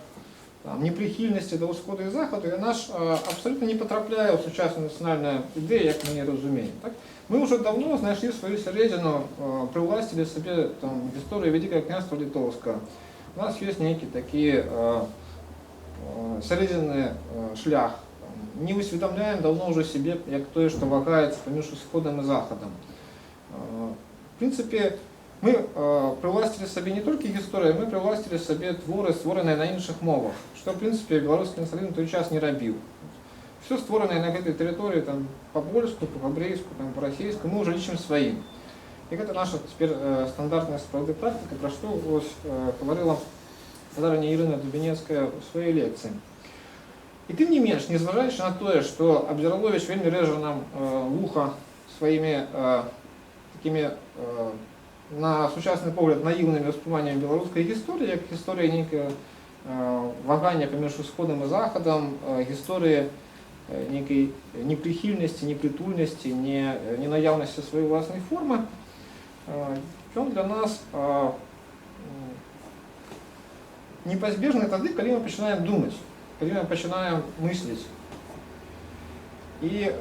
там, непрыхільнасці да ўсходу і захаду, яна ж абсалютна не патрапляе ў сучасную нацыянальную ідэю, як мы яе разумеем. Так? Мы ўжо даўно знайшлі сваю сярэдзіну, прыўласцілі сабе там, гісторыю Вялікага княства Літоўскага. У нас ёсць нейкі такі сярэдзінны шлях. Не усведамляем даўно ўжо сябе як тое, што вагаецца паміж усходам і захадам. В прынцыпе, мы прыўласцілі сабе не толькі гісторыю, мы прыўласцілі сабе творы, створаныя на іншых мовах, што, в прынцыпе, беларускі нацыяналізм той час не рабіў. Всё створанае на гэтай тэрыторыі там, па-польску, па-габрэйску, там, па-расейску, мы ўжо лічым сваім. І гэта наша цяпер стандартная сапраўды практыка, пра што вось гаварыла спадарыня Ірына Дубянецкая ў сваёй лекцыі. І тым не менш, незважаючы на тое, што Абдзіраловіч вельмі рэжа нам вуха сваімі такімі на сучасны погляд наіўнымі ўспрыманнямі беларускай гісторыі, як гісторыя нейкая вагання паміж усходам і захадам, гісторыі нейкай непрыхільнасці, непрытульнасці, ненаяўнасці сваёй уласнай формы, ён для нас непазбежны тады, калі мы пачынаем думаць, калі мы пачынаем мысліць. І,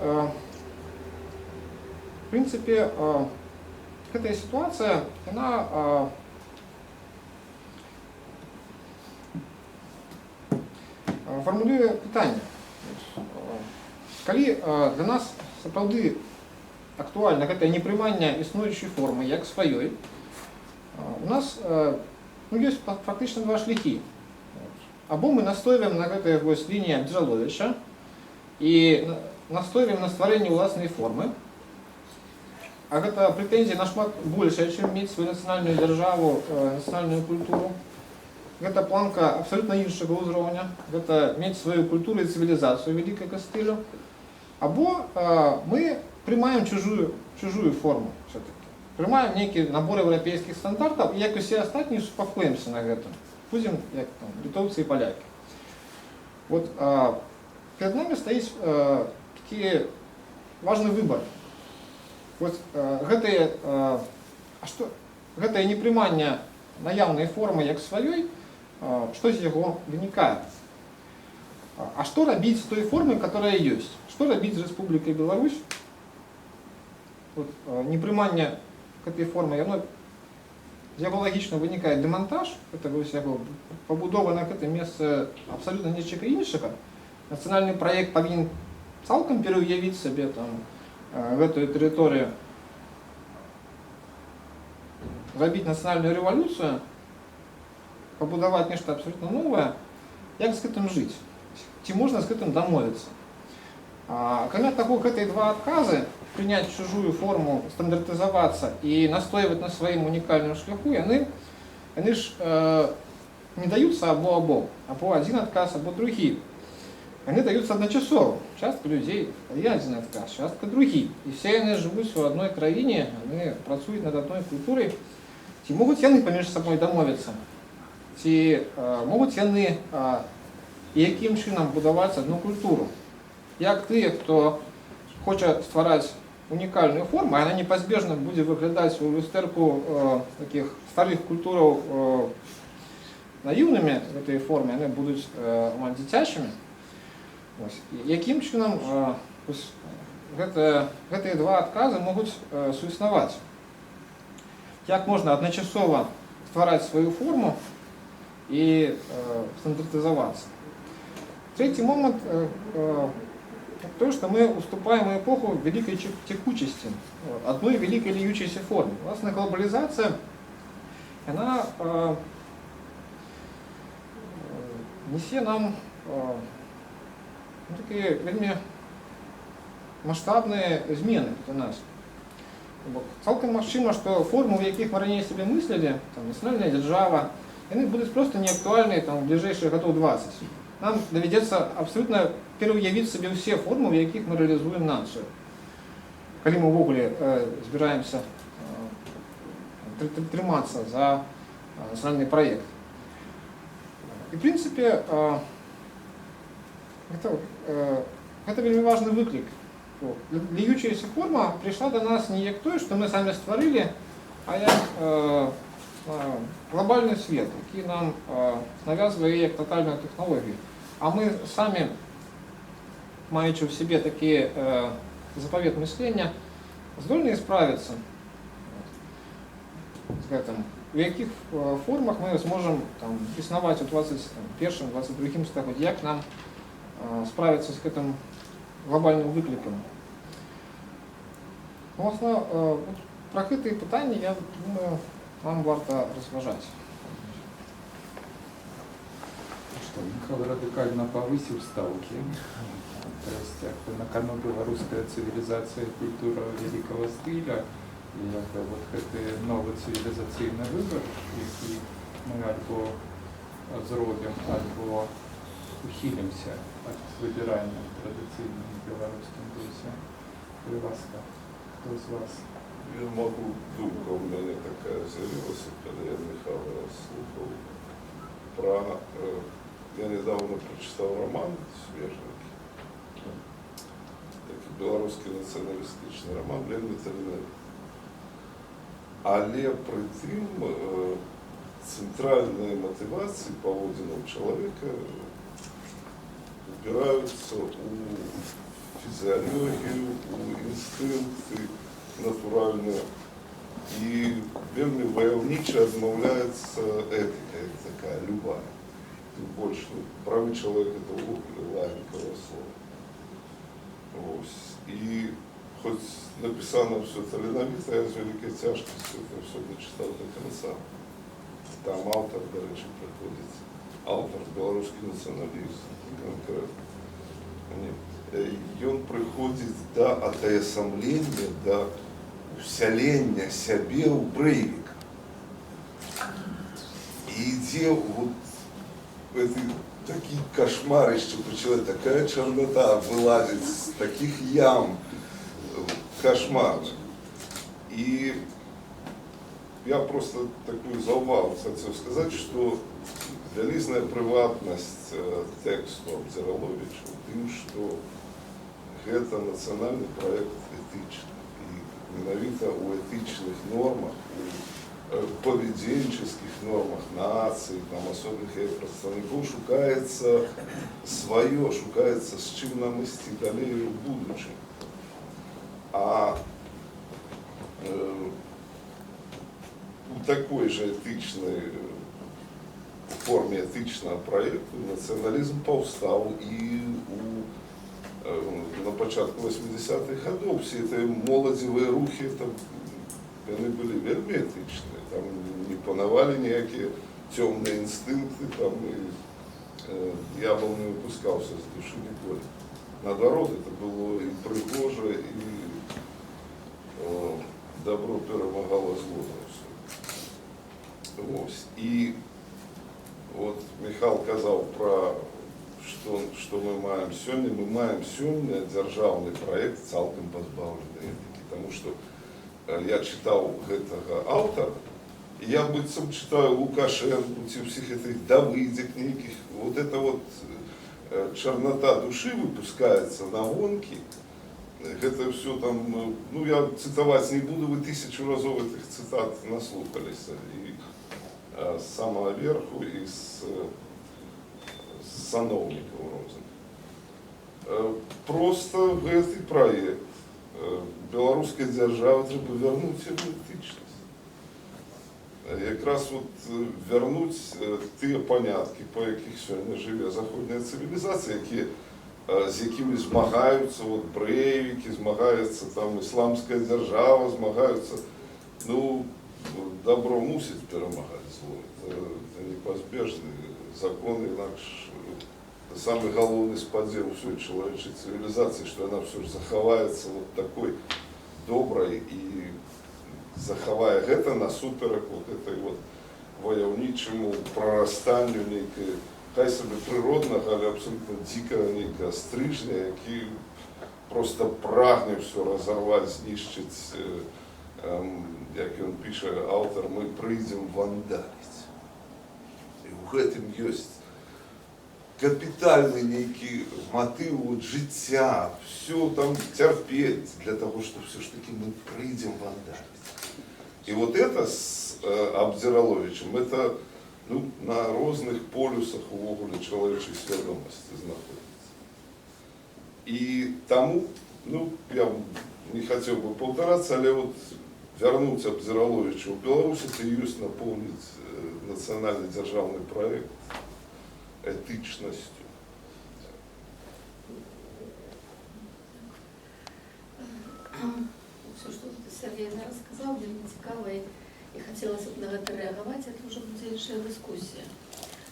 в прынцыпе, гэтая сітуацыя, яна фармулюе пытанне. Калі для нас сапраўды актуальна гэтае непрыманне існуючай формы як сваёй, у нас, ну, ёсць фактычна два шляхі. Або мы настойваем на гэтай вось лініі Абдзіраловіча і настойваем на стварэнні ўласнай формы. А гэта прэтэнзія нашмат большая, чым мець сваю нацыянальную дзяржаву, нацыянальную культуру. Гэта планка абсалютна іншага ўзроўня. Гэта мець сваю культуру і цывілізацыю вялікага стылю. Або мы прымаем чужую форму все-таки. Прымаем нейкі набор еўрапейскіх стандартаў і, як усе астатнія, супакоімся на гэтым. Будзем як там літоўцы і палякі. Вот перад намі стаіць такі важны выбар. Вот а што, гэтае непрыманне наяўнай формы як сваёй, што з яго вынікае? А што рабіць з той формай, которая ёсць? Што рабіць з Рэспублікай Беларусь? Вот, непрыманне гэтай формы, яно, з яго лагічна вынікае дэмантаж гэтага ўсяго, пабудова на гэтым месцы абсалютна нечага іншага. Нацыянальны праект павінен цалкам пераўявіць сабе там гэтую тэрыторыю, зрабіць нацыянальную рэвалюцыю, пабудаваць нешта абсалютна новае. Як з гэтым жыць? Ці можна з гэтым дамовіцца? Акрамя таго, гэтыя два адказы: прыняць чужую форму, стандартызавацца і настойваць на сваім унікальным шляху, яны ж не даюцца або-або, або адзін адказ, або другі. Яны даюцца адначасова. Частка людзей дае адзін адказ, частка другі. І все яны жывуць у адной краіне, яны працуюць над адной культурай. Ці могуць яны паміж сабой дамовіцца? Ці могуць яны і якім чынам будаваць адну культуру? Як тыя, хто хоча ствараць унікальную форму, а яна непазбежна будзе выглядаць у люстэрку такіх старых культураў наіўнымі, гэтыя формы, яны будуць амаль дзіцячымі. Вось. І якім чынам вось, гэтыя два адказы могуць суіснаваць? Як можна адначасова ствараць сваю форму і стандартызавацца? Трэці момант то, што мы уступаем у эпоху вялікай цякучасці, адной вялікай льющейся формы. Уласна, глобалізацыя, яна несе нам ну, такія вельмі маштабныя змены для нас. Бок, цалкам магчыма, што формы, у якіх мы раней сабе мыслілі, там, нацыянальная дзяржава, яны будуць проста неактуальныя там, у бліжэйшых гадоў 20. Нам давядзецца абсалютна пераўявіць сабе ўсе формы, у якіх мы рэалізуем нацыю. Калі мы ўвогуле збіраемся трымацца за нацыянальны праект. І, в прынцыпе, гэта вельмі важны выклік. Льющаяся форма прыйшла да нас не як тое, што мы самі стварылі, а як глобальны свет, які нам навязвае як татальную тэхналогію. А мы самі, маючы ў сабе такі запавет мыслення, здольныя справіцца з гэтым? У якіх формах мы зможам там існаваць у 21, 22 стагоддзі, як нам справіцца з гэтым глобальным выклікам? Уласна, вот пра гэтыя пытанні, я думаю, нам варта разважаць. Што, Міхал радыкальна павысіў стаўкі. То есть, як бы, на кону беларуская цывілізацыя і культура вялікага стыля. І як бы, вот гэты новы цывілізацыйны выбар, які мы альбо зробім, альбо ухілімся ад выбірання ў традыцыйным беларускім дусе. Будзь ласка, хто з вас? Я магу, думка ў мяне такая з'явілася, калі я Міхайла слухаў. Я нядаўна прачытаў раман свежанькі. Такі беларускі нацыяналістычны раман, вельмі таленавіты. Але пры тым цэнтральныя матывацыі паводзінаў чалавека упіраюцца ў фізіялогію, у інстынкты натуральныя і вельмі ваяўніча адмаўляецца этыка, як такая, любая. Тым больш, ну, правы чалавек — это ўвогуле лаянкавае слова. Вось. І хоць напісана ўсё таленавіта, я з вялікай цяжкасцю это ўсё дачытаў да канца. Там аўтар, дарэчы, прыходзіць аўтар, беларускі нацыяналіст канкрэтна. Не. Ён прыходзіць да атаясамлення, да усялення сябе ў Брэйвіка. І ідзе вот гэты такі кошмарище пачала, такая чарнота вылазіць з такіх ям кошмарных. І я проста такую заўвагу хацеў сказаць, што вялізная прывабнасць тэксту Абдзіраловіча ў тым, што гэта нацыянальны праект этычны. І менавіта ў этычных нормах, у поведенческих нормах нацыі, там, асобных яе прадстаўнікоў шукаецца сваё, шукаецца, з чым нам ісці далей у будучым. А у такой жа этычнай форме этычнага праекту нацыяналізм паўстаў і на пачатку 80-х гадоў. Усе гэтыя моладзевыя рухі там, яны былі вельмі этычныя, там не панавалі ніякія цёмныя інстынкты, там і д'ябал не выпускаўся з душы ніколі. Наадварот, это было і прыгожа, і дабро перамагала зло заўсёды. Вось. І вот Міхал казаў пра што мы маем сёння. Мы маем сёння дзяржаўны праект, цалкам пазбаўлены этыкі, таму што я чытаў гэтага аўтара, і я быццам чытаю Лукашэнку ці ўсіх гэтых Давыдзек нейкіх. Вот это вот чарната душы выпускаецца на гонкі. Гэта все там, ну, я цытаваць не буду, вы тысячу разоў гэтых цытат наслухаліся. І з самага верху, і з саноўнікаў розных. Проста гэты праект беларускай дзяржавы трэба вярнуць яго этычнасць. Якраз вот вярнуць тыя паняткі, па якіх сёння жыве заходняя цывілізацыя, з якімі змагаюцца вот Брэйвікі, змагаюцца там Ісламская дзяржава, змагаюцца. Ну, дабро мусіць перамагаць зло. Это непазбежны закон, інакш самы галоўны спадзеў усёй чалавечай цывілізацыі, што яна ўсё ж захаваецца вот такой добрай і захавае гэта насуперак вот этой вот ваяўнічаму прарастанню нейкай, хай сабе прыроднага, але абсолютно дзікага нейкага стрыжня, які проста прагне ўсё разарваць, знішчыць, як ён піша, аўтар, мы прыйдзем вандаліць. І ў гэтым ёсць капітальны нейкі матыў вот жыцця, все там цярпець для того, что все ж таки мы прыйдзем вандаліць. І вот это с Абдзіраловічам, это, ну, на розных полюсах увогуле чалавечай свядомасці знаходзіцца. І таму, ну, я не хацеў бы паўтарацца, але вот вярнуць Абдзіраловіча ў Беларусь, это і ёсць напоўніць нацыянальны дзяржаўны праект этычнасцю. Усё, што Сяргей зараз сказаў, вельмі цікава, і хацелася б на гэта рэагаваць, это ўжо будзе іншая дыскусія.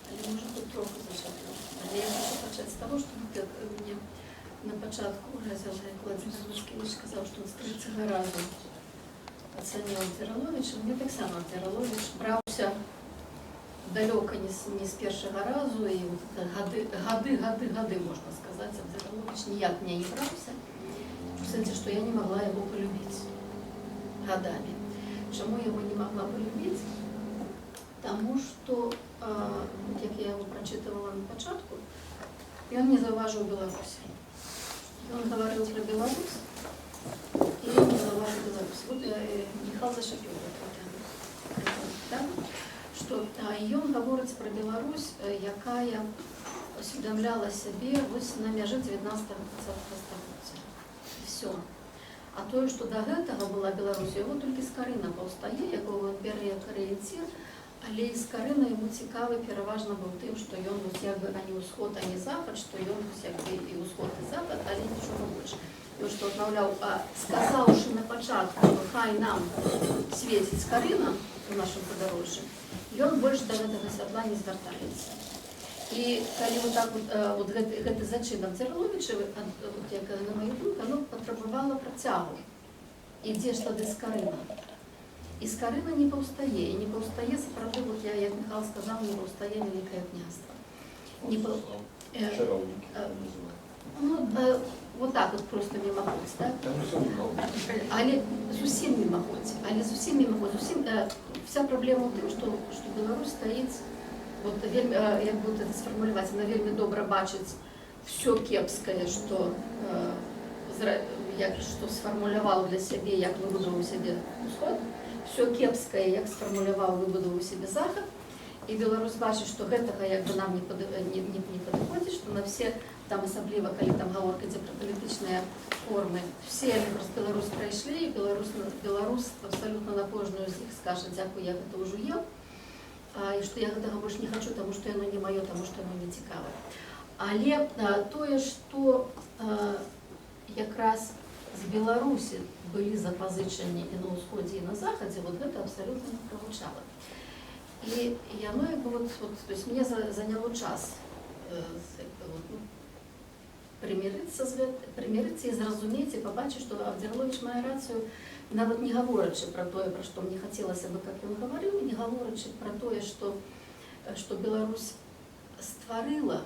Але можа тут троху зачаплю. Але я хачу пачаць з таго, што мне на пачатку ўразіла, як Уладзімір Мацкевіч сказаў, што з трэцяга разу ацаніў Абдзіраловіча. Мне таксама Абдзіраловіч браўся далёка не з першага разу, і вот это гады, гады, гады, гады, можна сказаць, Абдзіраловіч ніяк мне не браўся. У сэнсе, што я не магла яго палюбіць гадамі. Чаму я яго не магла палюбіць? Таму што, вот як я яго прачытывала на пачатку, ён не заўважыў Беларусі. Ён гаварыў пра Беларусь, і ён не заўважыў Беларусь. Вот Міхал зачапіў гэту тэму. Так? Што, ён гаворыць пра Беларусь, якая усведамляла сябе вось на мяжы 19-20 стагоддзя. Всё. А тое, што да гэтага была Беларусь, яго толькі Скарына паўстае, якога ён бярэ як арыенцір, але і Скарына яму цікавы пераважна быў тым, што ён вось як бы ані ўсход, ані захад, што ён вось як бы і ўсход, і захад, але нічога больш. Ён што, адмаўляў, сказаўшы на пачатку, што хай нам свеціць Скарына у нашым падарожжы, ён больш да гэтага святла не звяртаецца. І калі вот так вот, вот гэты зачын Абдзіраловіча, вот, як на мою думку, оно патрабавала працягу. І дзе ж тады Скарына? І Скарына не паўстае, і не паўстае сапраўды, вот я, як Михаил сказаў, не паўстае Вялікае Княства. Не Чароўнікі называют. Ну, вот так вот просто мимоходь, так? Там усё мимоходь. Але зусім мимоходь, але зусім мимоходь, зусім, вся праблема ў тым, што Беларусь стаіць, вот, вельмі, як бы это сфармуляваць, она вельмі добра бачыць все кепскае, што, як, што сфармуляваў для сябе, як выбудаваў сябе Усход, все кепскае, як сфармуляваў, выбудаваў сябе Захад, і Беларусь бачыць, што гэтага як бы нам не падыходзіць, што на все, там асабліва, калі там гаворка ідзе пра палітычныя формы, все яны праз Беларусь прайшлі, і беларус абсалютна на кожную з іх скажа: «Дзякуй, я гэта ўжо еў, і што я гэтага больш не хачу, таму што яно не маё, таму што яно не цікавае». Але тое, што якраз з Беларусі былі запазычанні і на ўсходзе, і на захадзе, вот гэта абсалютна не прагучала. І яно як бы вот, то есть мне заняло час, як бы, вот, ну, прымірыцца і зразумець, і пабачыць, што Абдзіраловіч мае рацыю, нават не гаворачы пра тое, пра што мне хацелася бы, каб ён гаварыў, не гаворачы пра тое, што Беларусь стварыла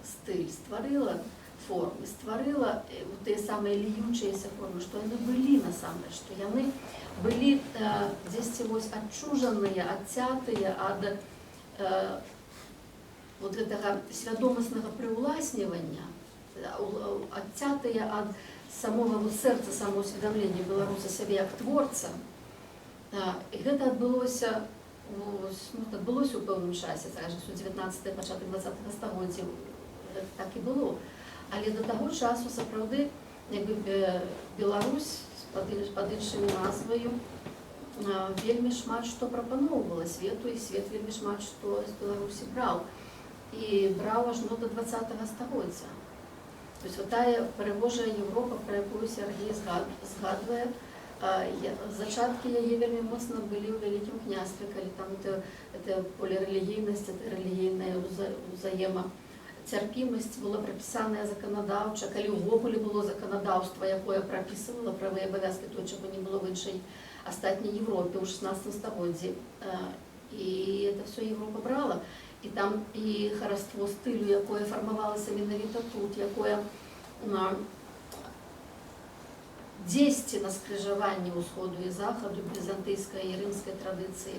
стыль, стварыла формы, стварыла вот тыя самыя ліючыяся формы, што яны былі насамрэч, што яны былі дзесьці вось адчужаныя, адцятыя ад вот гэтага свядомаснага прыўласнівання, адцятыя ад самога вот сэрца самоусведамлення беларуса сябе як творца. І гэта адбылося, ну, адбылося ў пэўным часе, скажем, у 19, пачатак 20 стагоддзя, гэта так і было. Але да таго часу сапраўды як бы, Беларусь пад іншымі назваю вельмі шмат што прапаноўвала свету, і свет вельмі шмат што з Беларусі браў. І браў ажно да 20 стагоддзя. То есть вот тая прыгожая Европа, пра якую Сергей згадвае, зачаткі яе вельмі моцна былі ў Вялікім Княстве, калі там это полірэлігійнасць, это рэлігійная ўзаемацярпімасць была прапісаная заканадаўча, калі ўвогуле было заканадаўства, якое прапісвала правы і абавязкі, то, чаго не было в іншай астатняй Европе ў 16 стагоддзі. І это все Европа брала. І там і хараство стылю, якое фармавалася менавіта тут, якое дзесьці на скрыжаванні ўсходу і захаду, візантыйскай і рымскай традыцыі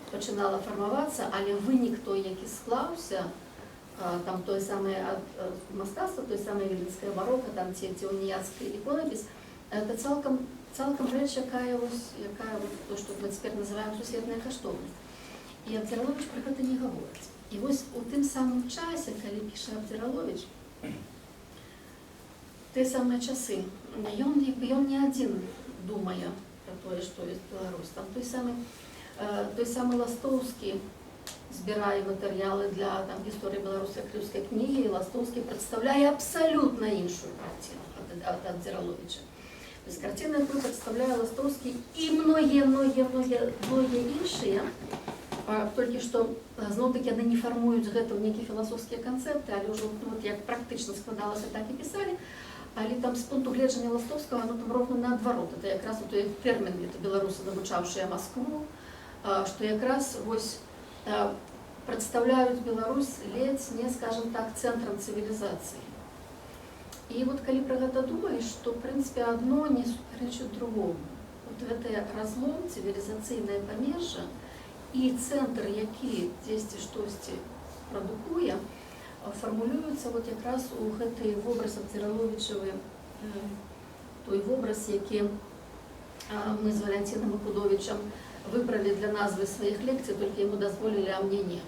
пачынала фармавацца, але вынік той, які склаўся, там тое самае мастацтва, тое самае віленскае барока, там ці уніяцкі іконапіс, это цалкам рэч, якая, вось, якая вот, то, што мы цяпер называем сусветная каштоўнасць. І Абдзіраловіч пра гэта не гаворыць. І вось у тым самым часе, калі піша Абдзіраловіч, тыя самыя часы, ён, як бы, ён не адзін думае пра тое, што ёсць Беларусь. Там той самы Ластоўскі збірае матэрыялы для там, гісторыі беларускай крыўскай кнігі, і Ластоўскі прадстаўляе абсалютна іншую карціну ад Абдзіраловіча. То есть карціна, якую прадстаўляе Ластоўскі, і многія, многія, многія, многія іншыя, толькі што зноў-такі яны не фармуюць гэта ў нейкія філасофскія канцэпты, але ўжо, ну, вот, як практычна складалася, так і пісалі. Але там з пункту гледжання Ластоўскага оно там роўна наадварот. Это якраз той тэрмін, это беларусы, навучаўшыя Маскву, што якраз вось прадстаўляюць Беларусь ледзь не, скажем так, цэнтрам цывілізацыі. І вот калі пра гэта думаеш, што, в прынцыпе, адно не супярэчыць другому. Вот гэты разлом, цывілізацыйнае памежжа і цэнтр, які дзесьці штосьці прадукуе, фармулюецца вот якраз у гэты вобраз Абдзіраловічавы, той вобраз, які мы з Валянціном Акудовічам выбралі для назвы сваіх лекцый, толькі яму дазволілі, а мне не.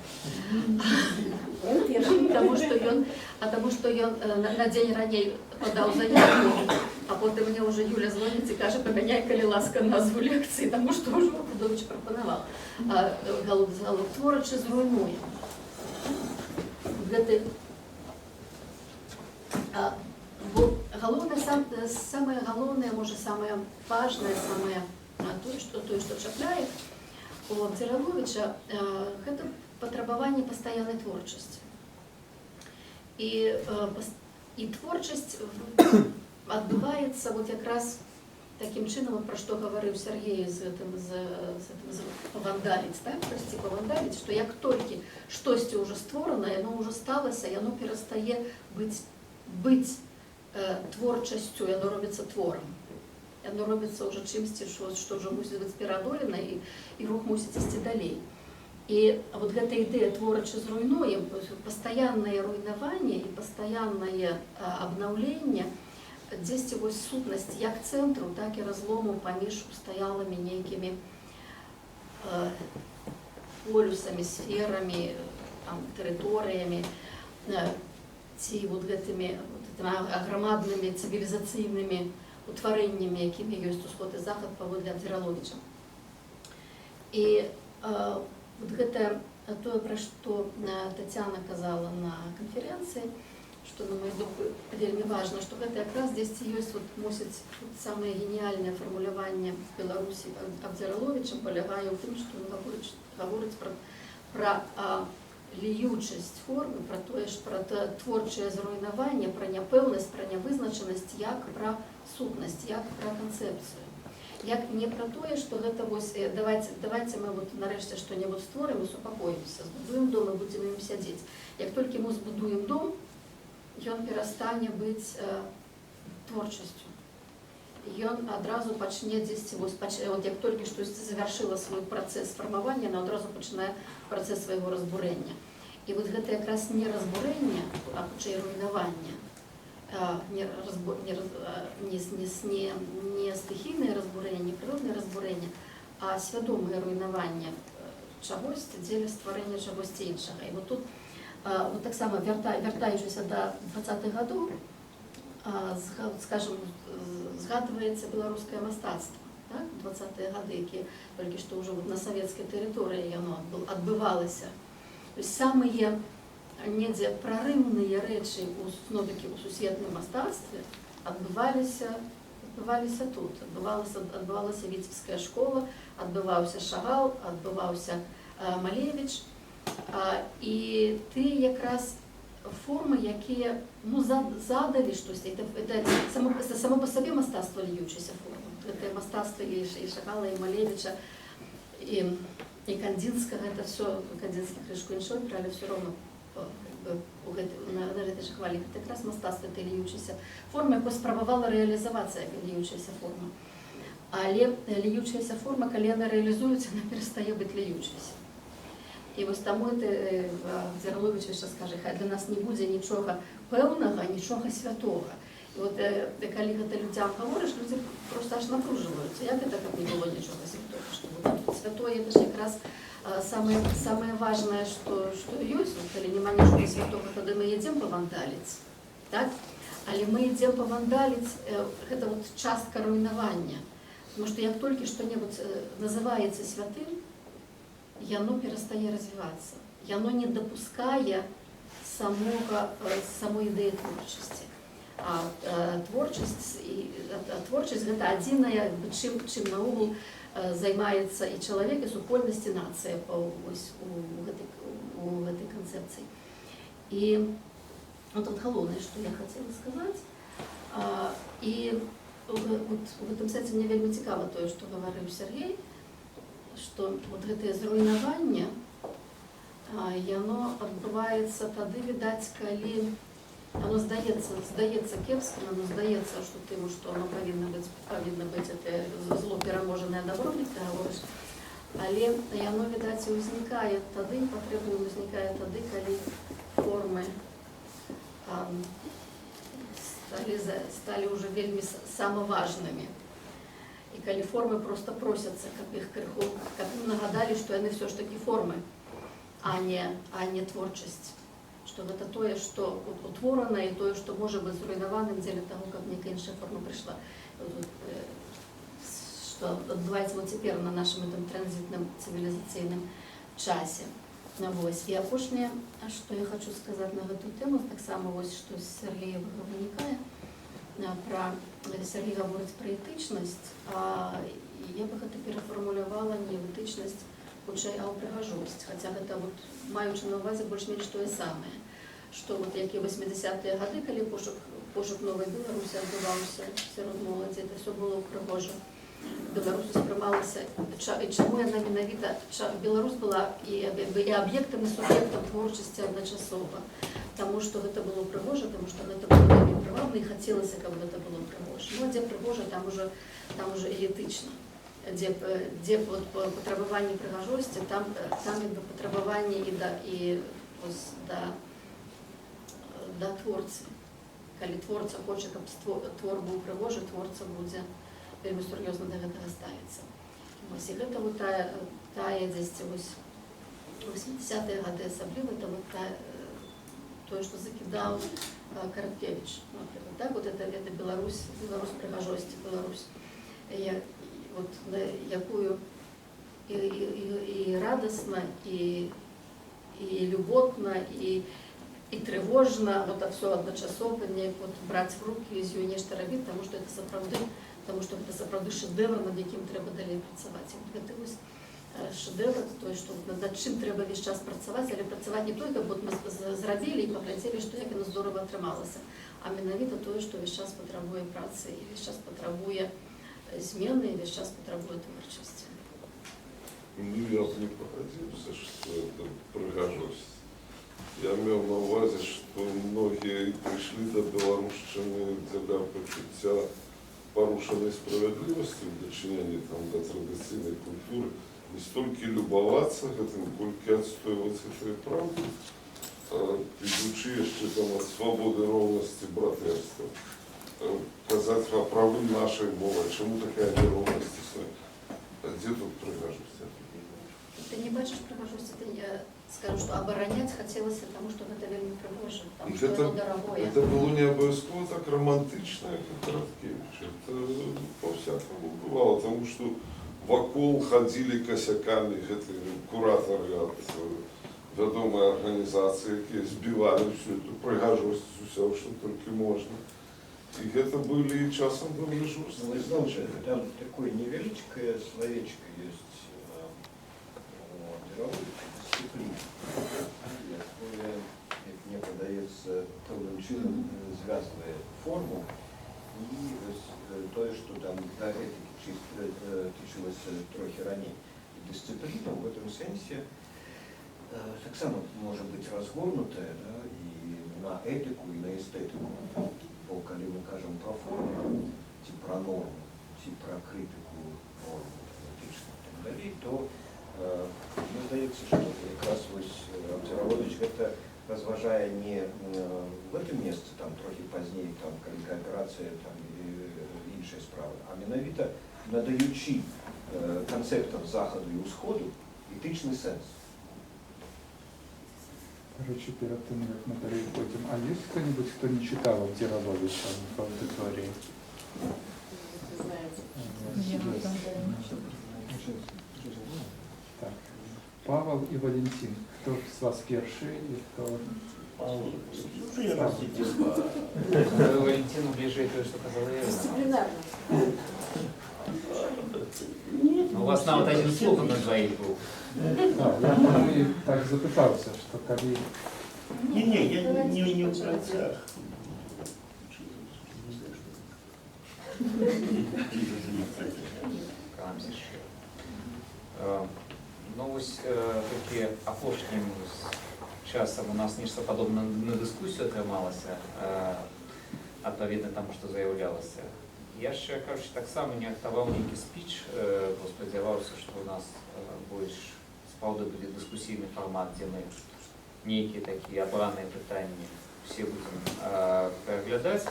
Таму што ён, а таму што ён на дзень раней падаў заявку, а потым мне ўжо Юля звоніць і кажа: «Памяняй, калі ласка, назву лекцыі, таму што ўжо Акудовіч прапанаваў». Галуб з галуб творачы зруйнуе. Гэты, бо галоўнае, самае галоўнае, можа, самае важнае, самае, тое, што чапляе у Абдзіраловіча, гэта патрабаванне пастаяннай творчасці. І творчасць адбываецца вот якраз такім чынам, вот пра што гаварыў Сяргей з гэтым, з гэтым павандаліць, так, прасці, павандаліць, што як толькі штосьці ўжо створана, яно ўжо сталася, яно перастае быць творчасцю, яно робіцца творам. Яно робіцца ўжо чымсьці, што ўжо мусіць быць пераадолена, і рух мусіць ісці далей. І вот гэта ідэя «творачы зруйнуем», пастаяннае руйнаванне і пастаяннае абнаўленне, дзесьці вось сутнасць як цэнтру, так і разлому паміж устаялымі нейкімі полюсамі, сферамі, там, тэрыторыямі, ці вот гэтымі вот гэтымі аграмаднымі цывілізацыйнымі утварэннямі, якімі ёсць Усход і Захад паводле Абдзіраловіча. І вот гэта тое, пра што Тацяна казала на канферэнцыі, што, на мою думку, вельмі важна, што гэта якраз дзесьці ёсць, вот, мусіць, вот, самае геніяльнае фармуляванне Беларусі Абдзіраловіча палягае ў тым, што ён гаворыць пра ліючасць формы, пра тое ж, пра творчае зруйнаванне, пра няпэўнасць, пра нявызначанасць, як пра сутнасць, як пра канцэпцыю. Як не пра тое, што гэта вось, давайте мы вот нарэшце што-небудзь створым і супакоімся, збудуем дом і будзем ім сядзець. Як толькі мы збудуем дом, ён перастане быць творчасцю. Ён адразу пачне дзесьці, вось, от як толькі штосьці завяршыла свой працэс фармавання, яна адразу пачынае працэс свайго разбурэння. І вот гэта якраз не разбурэнне, а хутчэй руйнаванне, не, разбу, не, раз, а, не, не, не, не стыхійнае разбурэнне, не прыроднае разбурэнне, а свядомае руйнаванне чагосьці дзеля стварэння чагосьці іншага. І вот тут, вот таксама вяртаючыся да 20-х гадоў, скажем, згадваецца беларускае мастацтва, так? 20-е гады, якія толькі што ўжо вот на савецкай тэрыторыі яно адбывалася. То есть самыя недзе прарыўныя рэчы зноў-такі у сусветным мастацтве адбываліся тут. Адбывалася Віцебская школа, адбываўся Шагал, адбываўся Малевіч. І ты якраз формы, якія, ну, задалі штосьці. Это само па сабе мастацтва льючыся формы. Гэта мастацтва і Шагала, і Малевіча, і Кандзінскага, это все, Кандзінскі крышку іншого, але все равно, как бы, на гэтай жа хвалі. Гэта якраз мастацтва этой льючыся формы, якое спрабавала рэалізавацца як льючаяся форма. Але льючаяся форма, калі яна рэалізуецца, яна перастае быць льючайся. І вось таму это Абдзіраловіч яшчэ скажа: хай для нас не будзе нічога пэўнага, нічога святога. І от калі гэта людзям гаворыш, людзі просто аж напружваюцца. Як это, каб не было нічога святога? Што вот святое — это ж якраз самае важнае, што ёсць. Вот, калі няма нічога святога, тады мы ідзем павандаліць. Так? Але мы ідзем павандаліць, гэта вот частка руйнавання. Потому што як толькі што-небудзь называецца святым, яно перастае развівацца. Яно не дапускае самой ідэі творчасці. А творчасць гэта адзінае, як бы, чым наогул займаецца і чалавек, і супольнасць, і нацыя вось, у гэтай канцэпцыі. І вот тут галоўнае, што я хацела сказаць. І вот, у гэтым сэнсе мне вельмі цікава тое, што гаварыў Сяргей, што вот гэтае зруйнаванне, яно адбываецца тады, відаць, калі оно здаецца кепскім, оно здаецца, што тым, што оно павінна быць это зло, пераможанае добром, як ты гаворыш. Але яно, відаць, і ўзнікае тады, патрэба ўзнікае тады, калі формы сталі ўжо вельмі самаважнымі. І калі формы просто просяцца, каб іх крыху, каб ім нагадалі, што яны ўсё ж такі формы, а не творчасць. Што гэта тое, што утворана, і тое, што можа быць зруйнаваным дзеля таго, каб нейкая іншая форма прыйшла. Што адбываецца вот цяпер на нашым этом транзітным цывілізацыйным часе. Вось. І апошняе, што я хочу сказаць на гэту тэму, таксама вось што з Сяргеевага вынікае, пра Сяргей гаворыць пра этычнасць, а я бы гэта перафармулявала не ў этычнасць, хутчэй, а ў прыгажосць, хаця гэта вот, маючы на ўвазе больш-менш тое самае. Што вот як і 80-е гады, калі пошук новай Беларусі адбываўся сярод моладзі, это все было прыгожа. Беларусь успрымалася, і чаму яна менавіта, Беларусь была і, як бы, і аб'ектам, і суб'ектам творчасці адначасова. Таму што гэта было прыгожа, таму што гэта было вельмі прывабна і хацелася, каб гэта было прыгожа. Ну, а дзе прыгожа, там уже і этычна. Дзе вот патрабаванне прыгажосці, там як бы патрабаванне і і вось да творцы. Калі творца хоча, каб твор быў прыгожы, творца будзе вельмі сур'ёзна да гэтага ставіцца. Вось, і гэта вот тая дзесьці вось 80-е гады асабліва, это вот тое, што закідаў Караткевіч, напрыклад, так? Вот это Беларусь, Беларусь прыгажосці, Беларусь, вот, на якую і радасна, і люботна, і трывожна, вот это все адначасова, неяк вот браць в руки і з ёй нешта рабіць, таму што гэта сапраўды шэдэвр, над якім трэба далей працаваць. І вот гэты вось шэдэвр, это тое, што над чым трэба ўвесь час працаваць, але працаваць не толькі, вот мы зрабілі і паглядзелі, што як яно здорава атрымалася, а менавіта тое, што ўвесь час патрабуе працы, і ўвесь час патрабуе змены, і ўвесь час патрабуе творчасці. Ну, я б не пагадзіўся, што это прыгажосць. Я меў на ўвазе, што многія прыйшлі да беларушчыны дзеля пачуцця парушанай справядлівасці ў дачыненні там да традыцыйнай культуры, не столькі любавацца гэтым, колькі адстойваць гэтую праўду, ідучы яшчэ там ад свабоды, роўнасці, братэрства. Казаць пра правы нашай мовы, чаму такая няроўнасць існуе. А дзе тут прыгажосць? Я тут не бачу. Ты не бачыш прыгажосці, ты не скажу, што абараняць хацелася, таму што гэта вельмі прыгожа, таму І што яно дарагое. Гэта было не абавязкова так рамантычна, як у Караткевіча. Это по-всякому бывало, потому что вакол хадзілі косяками гэтыя куратары ад вядомай арганізацыі, якія збівалі всю эту прыгажосць з усяго, што толькі можна. І гэта былі часам даволі Ну, жорсткія. вы знаете, там такое невеличкое словечко есть у Абдзіраловича, дысцыпліна, якое, як мне падаецца, пэўным чынам звязвае форму і вось, тое, што там да этыкі тычылася трохі раней. І дысцыпліна ў гэтым сэнсе таксама можа быць разгорнутая, да, і на этыку, і на эстэтыку. Бо калі мы кажам пра форму, ці пра норму, ці пра крытыку нормы, этычную і так далей, то мне здаецца, што якраз вось Абдзіраловіч гэта разважае не в гэтым месцы, там трохі пазней, там, калі кааперацыя, там, і іншыя справы, а менавіта надаючы канцэптам захаду і ўсходу этычны сэнс. Короче, перед тем, как мы переходим, а есть кто-нибудь, кто не читал Абдзіраловича в аудитории? Вы знаете. Есть. Так. Павел и Валентин. Кто с вас першы и кто? Ну, я растите. Валентину ближе то, что казала Ірина. Дисциплинарно. Нет. Ну, у вас нават один слух на двоих был. Да, я таму і так запытаўся, што калі Не-не, я не в працах. Не знаю, что это. Каламся ще. Ну, вось толькі апошнім вось часам у нас нешта падобнае на дыскусію атрымалася, адпаведна таму, што заяўлялася. Я яшчэ, кажучы, таксама не рыхтаваў нейкі спіч, бо спадзяваўся, што ў нас больш сапраўды будзе дыскусійны фармат, дзе мы нейкія такія абраныя пытанні усе будзем пераглядаць.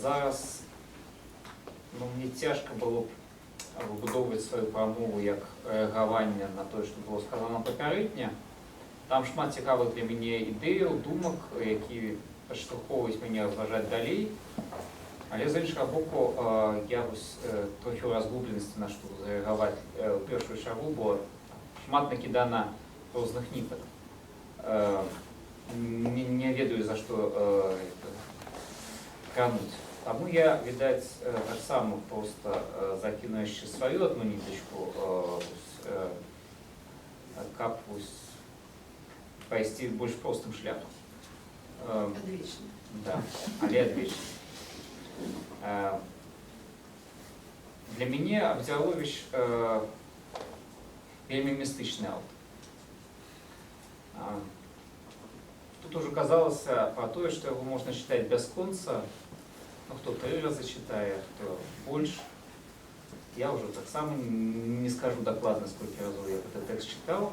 Зараз, ну, мне цяжка было б выбудоўваць сваю прамову як рэагаванне на тое, што было сказана папярэдне. Там шмат цікавых для мяне ідэяў, думак, які падштурхоўваюць мяне разважаць далей. Але з іншага боку, я вось трохі ў разгубленасці, на што зарэагаваць ў першую чаргу, бо шмат накідана розных нітак. Не ведаю, за што крануць. Таму я, відаць, таксама проста закіну яшчэ сваю адну нітачку, вось, каб вось пайсці больш простым шляхам. Адвечна. Да, але адвечна. Для мяне Абдзіраловіч вельмі містычны аўтар. Тут ужо казалася пра тое, што яго можна чытаць бясконца, ну, хто тры разы чытае, хто больш. Я ўжо таксама не скажу дакладна, сколькі разоў я гэты тэкст чытаў.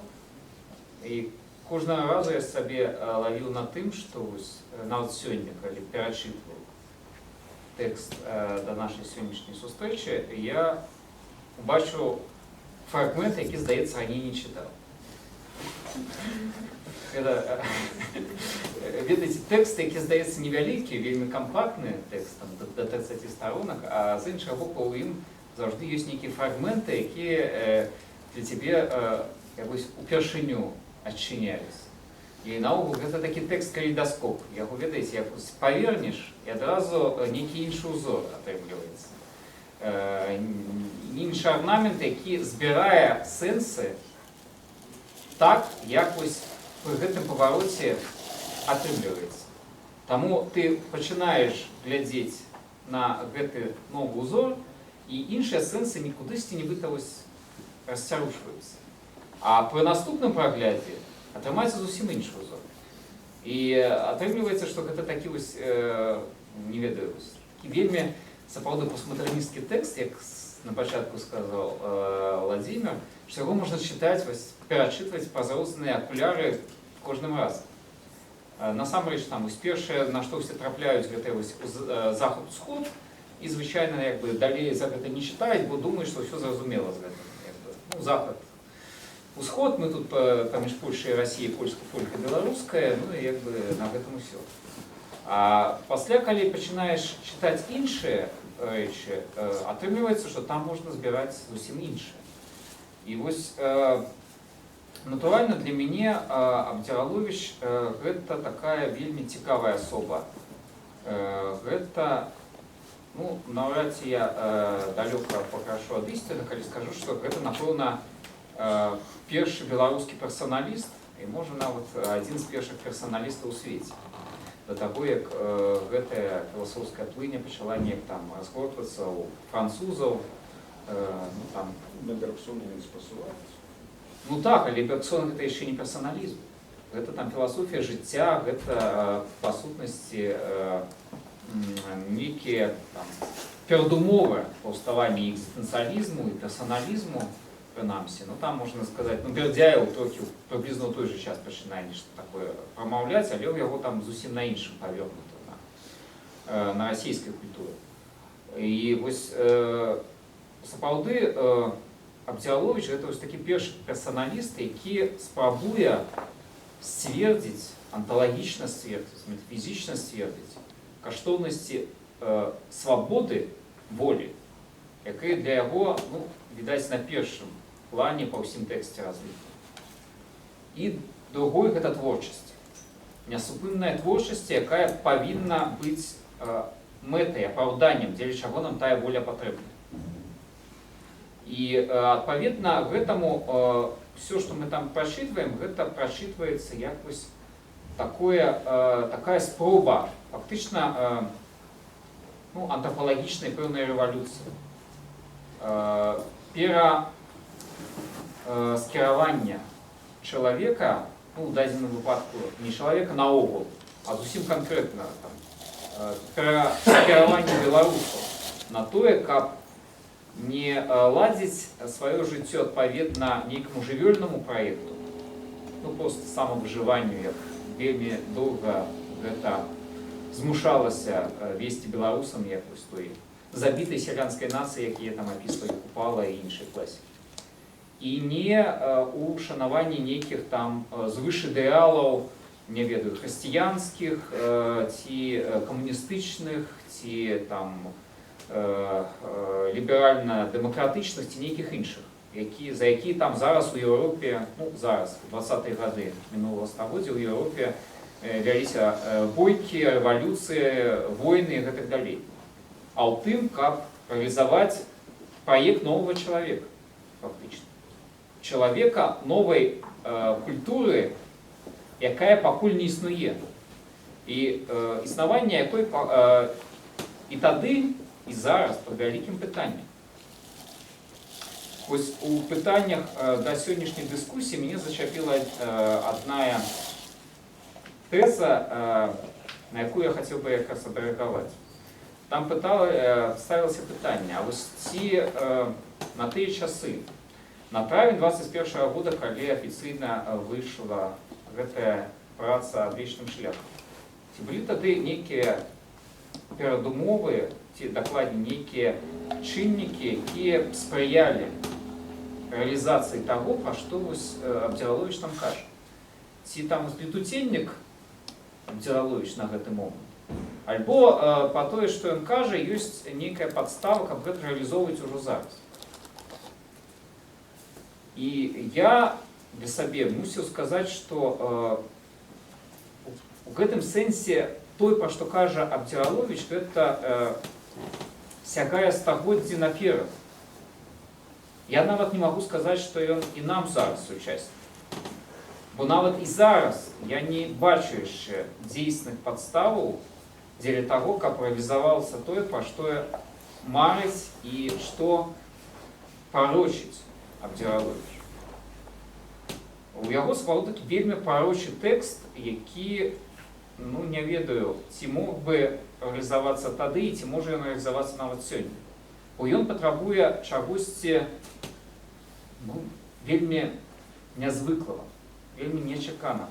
І кожнага разу я сабе лавіў на тым, што вось, нават сёння, калі перачытваў тэкст да нашай сённяшняй сустрэчы, я убачыў фрагмент, які, здаецца, раней не чытаў. Гэта, ведаеце, тэкст, які, здаецца, невялікі, вельмі кампактны тэкст, там, да 30 старонак, а з іншага боку у ім заўжды ёсць нейкія фрагменты, якія для цябе якось упершыню адчыняліся. І наогул гэта такі тэкст калейдаскоп. Яго, ведаеце, як вось павернеш, і адразу нейкі іншы ўзор атрымліваецца. Іншы арнамент, які збірае сэнсы так, як вось пры гэтым павароце атрымліваецца. Таму ты пачынаеш глядзець на гэты новы ўзор, і іншыя сэнсы нікудысьці нібыта вось расцярушваюцца. А пры наступным праглядзе атрымаецца зусім іншы ўзор. І атрымліваецца, што гэта такі вось, не ведаю, вось, такі вельмі сапраўды постмадэрнісцкі тэкст, як на пачатку сказаў Владзімир, што яго можна чытаць, вось, перачытваць праз розныя акуляры кожным разам. Насамрэч, там, вось, першае, на што ўсе трапляюць, гэта вось, захад-усход, і, звычайна, як бы, далей за гэта не чытаюць, бо думаюць, што ўсё зразумела з гэтым. Як бы. Ну, захад, усход, мы тут паміж Польшай і Расіяй, польска, полька, беларуская, ну і як бы на гэтым усё. А пасля, калі пачынаеш чытаць іншыя рэчы, атрымліваецца, што там можна збіраць зусім іншае. І вось, натуральна, для мяне Абдзіраловіч гэта такая вельмі цікавая асоба. Гэта, ну, наўрад ці я далёка пакрашу ад ісціны, калі скажу, што гэта, напэўна, першы беларускі персаналіст і, можа, нават адзін з першых персаналістаў у свеце. Да таго, як гэтая філасофская плыня пачала неяк там разгортвацца ў французаў, ну, там. На Бергсона ён спасылаецца. Ну так, але Бергсон гэта яшчэ не персаналізм. Гэта там філасофія жыцця, гэта, па сутнасці, нейкія там перадумовы паўставання экзістэнцыялізму і персаналізму, прынамсі. Ну там можна сказаць, ну, Бердзяеў трохі прыблізна ў той жа час пачынае нешта такое прамаўляць, але ў яго там зусім на іншым павернута, на расійскай культуры. І вось, сапраўды, Абдзіраловіч гэта вось такі першы персаналіст, які спрабуе сцвердзіць, анталагічна сцвердзіць, метафізічна сцвердзіць каштоўнасці свабоды волі, якія для яго, ну, відаць, на першым плане па ўсім тэксце разліта. І другое гэта творчасць. Нясупынная творчасць, якая павінна быць мэтай, апраўданнем, дзеля чаго нам тая воля патрэбна. І, адпаведна гэтаму, всё, што мы там прачытваем, гэта прачытваецца як вось такая спроба фактычна, ну, антропалагічнай пэўнай рэвалюцыі. Скіравання чалавека, ну, у дадзеным выпадку не чалавека наогул, а зусім канкрэтна там, пераскіраванне беларусаў на тое, каб не ладзіць сваё жыццё адпаведна нейкаму жывёльнаму праекту, ну, просто самавыжыванню, як вельмі доўга гэта змушалася весці беларусам, як вось той забітай сялянскай нацыі, якія там апісвалі Купала і іншыя класікі. І не у шанаванні нейкіх там звыш ідэалаў, не ведаю, хрысціянскіх, ці камуністычных, ці там ліберальна-дэмакратычных, ці нейкіх іншых, за які там зараз у Еўропе, ну, зараз, у 20-е гады мінулага стагоддзя ў Еўропе, вяліся бойкі, рэвалюцыі, войны і гэтак далей. А ў тым, каб рэалізаваць праект новага чалавека, фактычна. Чалавека новай культуры, якая пакуль не існуе. І існаванне якой і тады, і зараз пад вялікім пытаннем. Вось у пытаннях да сённяшняй дыскусіі мяне зачапіла адная тэза, на якую я хацеў бы якраз адрэагаваць. Там ставілася пытанне, а вось ці на тыя часы, на травень 21 года, калі афіцыйна выйшла гэтая праца «Адвечным шляхам», ці былі тады нейкія перадумовы, ці дакладней нейкія чыннікі, якія б спрыялі рэалізацыі таго, пра што вось Абдзіраловіч там кажа? Ці там летуценнік Абдзіраловіч на гэты момант? Альбо па тое, што ён кажа, ёсць нейкая падстава, каб гэта рэалізоўваць ужо зараз. І я для сабе мусіў сказаць, што у гэтым сэнсе той, пра што кажа Абдзіраловіч, гэта сягае стагоддзі наперад. Я нават не магу сказаць, што ён і нам зараз сучасны. Бо нават і зараз я не бачу яшчэ дзейсных падставаў дзеля таго, каб рэалізавалася тое, пра што марыць і што прарочыць Абдзіраловіч. У яго сапраўды такі вельмі прарочы тэкст, які, ну, не ведаю, ці мог бы рэалізавацца тады, і ці можа ён рэалізавацца нават сёння. Бо ён патрабуе чагосьці, ну, вельмі нязвыклага, вельмі нечаканага.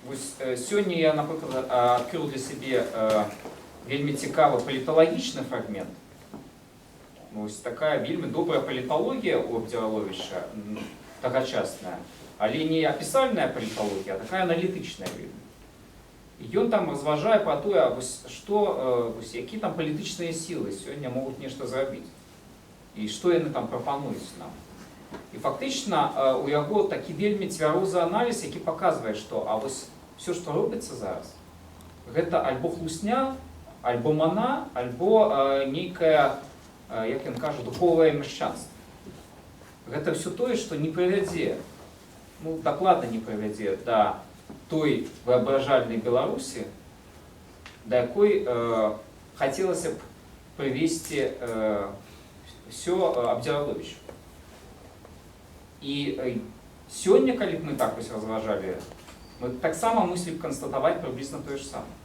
Вось сёння я, напрыклад, адкрыў для сябе вельмі цікавы паліталагічны фрагмент. Вось такая вельмі добрая паліталогія у Абдзіраловіча, тагачасная, але не апісальная паліталогія, а такая аналітычная вельмі. І ён там разважае пра тое, а вось што, вось які там палітычныя сілы сёння могуць нешта зрабіць і што яны там прапануюць нам. І фактычна у яго такі вельмі цвярозы аналіз, які паказвае, што а вось все, што робіцца зараз, гэта альбо хлусня, альбо мана, альбо нейкая, як ён кажа, духовае мяшчанства. Гэта ўсё тое, што не прывядзе, ну, дакладна не прывядзе да той воображальнай Беларусі, да якой хацелася б прывесці всё Абдзіраловічу. І сёння, калі б мы так вось разважалі, мы таксама мусілі б канстатаваць прыблізна тое ж самае.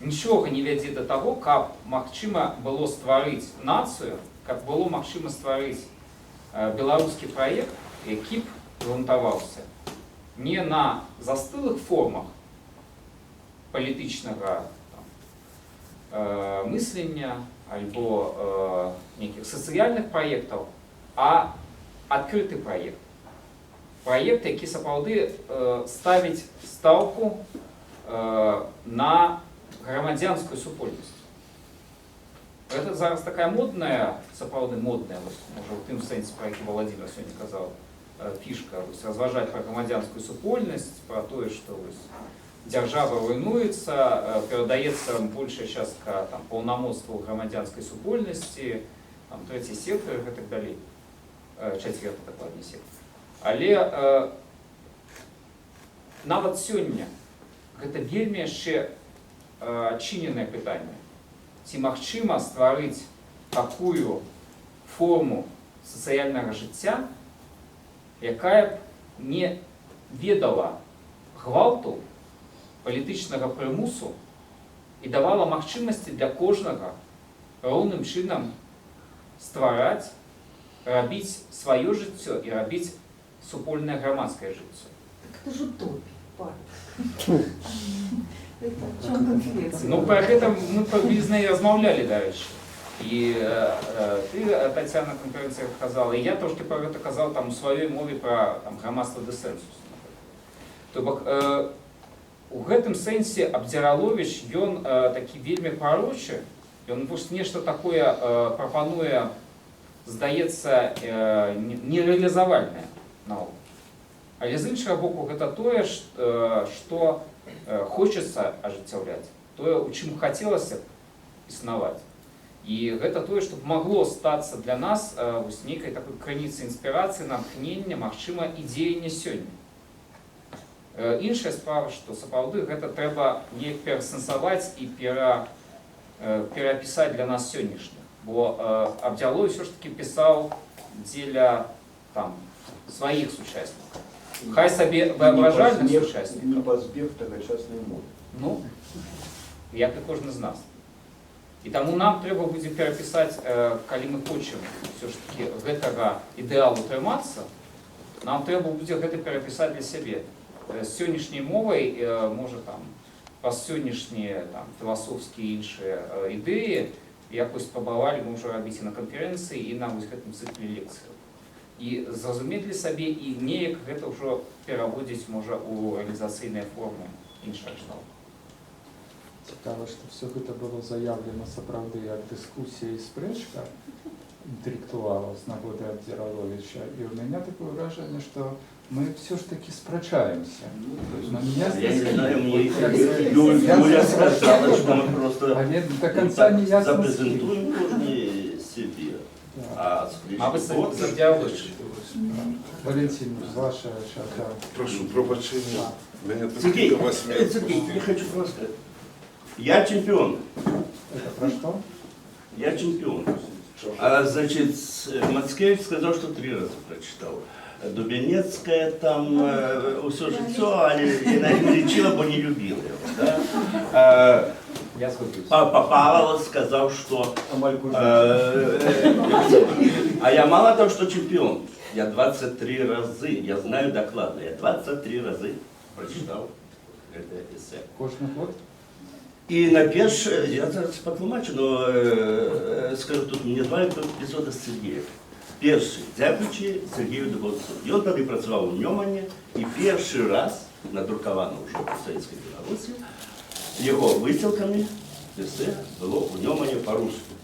Нічога не вядзе да таго, каб магчыма было стварыць нацыю, каб было магчыма стварыць беларускі праект, які б грунтаваўся не на застылых формах палітычнага там мыслення альбо нейкіх сацыяльных праектаў, а адкрыты праект. Праект, які сапраўды ставіць стаўку на грамадзянскую супольнасць. Гэта зараз такая модная, сапраўды модная, вось, можа, у тым сэнсе, пра які Владимир сёння казаў, фішка, вось, разважаць пра грамадзянскую супольнасць, пра тое, што вось дзяржава руйнуецца, перадаецца большая частка там паўнамоцтваў грамадзянскай супольнасці, там, трэці сектар і гэтак далей, чацверты, дакладней, сектар. Але нават сёння гэта вельмі яшчэ адчыненае пытанне. Ці магчыма стварыць такую форму сацыяльнага жыцця, якая б не ведала гвалту, палітычнага прымусу і давала магчымасці для кожнага роўным чынам ствараць, рабіць сваё жыццё і рабіць супольнае грамадскае жыццё? Так это же утопия, Павел. Это о чем конференция? Ну, пра гэта мы прыблізна і размаўлялі, дарэчы. І ты, Тацяна, на канферэнцыях казала, і я трошкі пра гэта казаў там у сваёй мове пра там грамадства дысэнсусу. То бок у гэтым сэнсе Абдзіраловіч, ён такі вельмі прарочы, ён вось нешта такое прапануе, здаецца, нерэалізавальнае наогул. Але з іншага боку, гэта тое, што хочацца ажыццяўляць, тое, у чым хацелася б існаваць. І гэта тое, што б магло стацца для нас вось нейкай такой крыніцай інспірацыі, натхнення, магчыма, і дзеяння сёння. Іншая справа, што сапраўды гэта трэба неяк перасэнсаваць і перапісаць для нас сённяшніх. Бо Абдзіраловіч ўсё ж такі пісаў дзеля там сваіх сучаснікаў. Хай сабе воображальных сучаснікаў. Не пазбег тагачаснай моды. Ну, як і кожны з нас. І таму нам трэба будзе перапісаць, калі мы хочам ўсё ж такі гэтага ідэалу трымацца, нам трэба будзе гэта перапісаць для сябе. З сённяшняй мовай, можа, там, праз сённяшнія там філасофскія і іншыя ідэі, якось спрабавалі мы ўжо рабіць і на канферэнцыі, і на вось гэтым цыкле лекцыяў. І зразумець для сабе, і неяк гэта ўжо пераводзіць, можа, у рэалізацыйныя формы іншага кшталту. Цікава, што ўсё гэта было заяўлена сапраўды як дыскусія і спрэчка інтэлектуалаў з нагоды Абдзіраловіча. І ў мяне такое ўражанне, што мы ўсё ж такі спрачаемся. Но не ясно, Я не знаю, мне Як Юля сказала, что мы просто Але до конца не ясно, з кім. запрезентуем кожны себе. Так. А Мабыць, встречи з Абдзіраловічам. Валентин, ваша чарга. Прашу прабачэння, мяне Сергей, толькі да васьмі Сергей, я адпусцілі. хочу просто сказать. Я чемпион. Это про что? Я чемпион. А, значит, Мацкевич сказал, что три раза прочитал. Дубинецкая там усё жыццё, але яна не лічыла, бо не любіла его. Да? Я згубіўся. Павел сказал, что Амаль кожны. А я мало того, что чемпион, я 23 разы, я знаю докладно, я 23 разы прочитал это эссе. Кожны год? І на першае, я зараз патлумачу, но скажу, тут мне два эпізода з Сергеем. Першы, дзякуючы Сергею Дубаўцу. Ён тады працаваў у Нёмане, і першы раз надрукавана ўжо ў савецкай Беларусі яго высілкамі эсэ было ў Нёмане па-руску.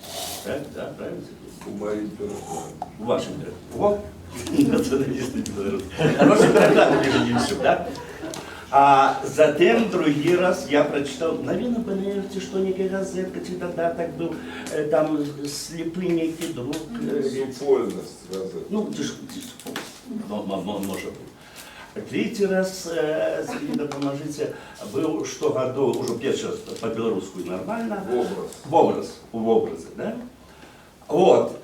Так, да, правильно, Сергей? У маім перакладзе. У вашым перакладзе. О, нацыяналісты беларусы. Хороший пераклад, между прочим, да? А затем другі раз я прочитал, наверное, БНР, ці што, некая газетка, ці дадатак был, там слепы некий друг. Супольнасць газет. Ну, ці ж, можа быць. Третий раз, Сергей, дапамажыце, был штогадоў, ужо першы раз па-беларуску і нормально. Вобраз. Вобраз, у вобразе, да? Вот.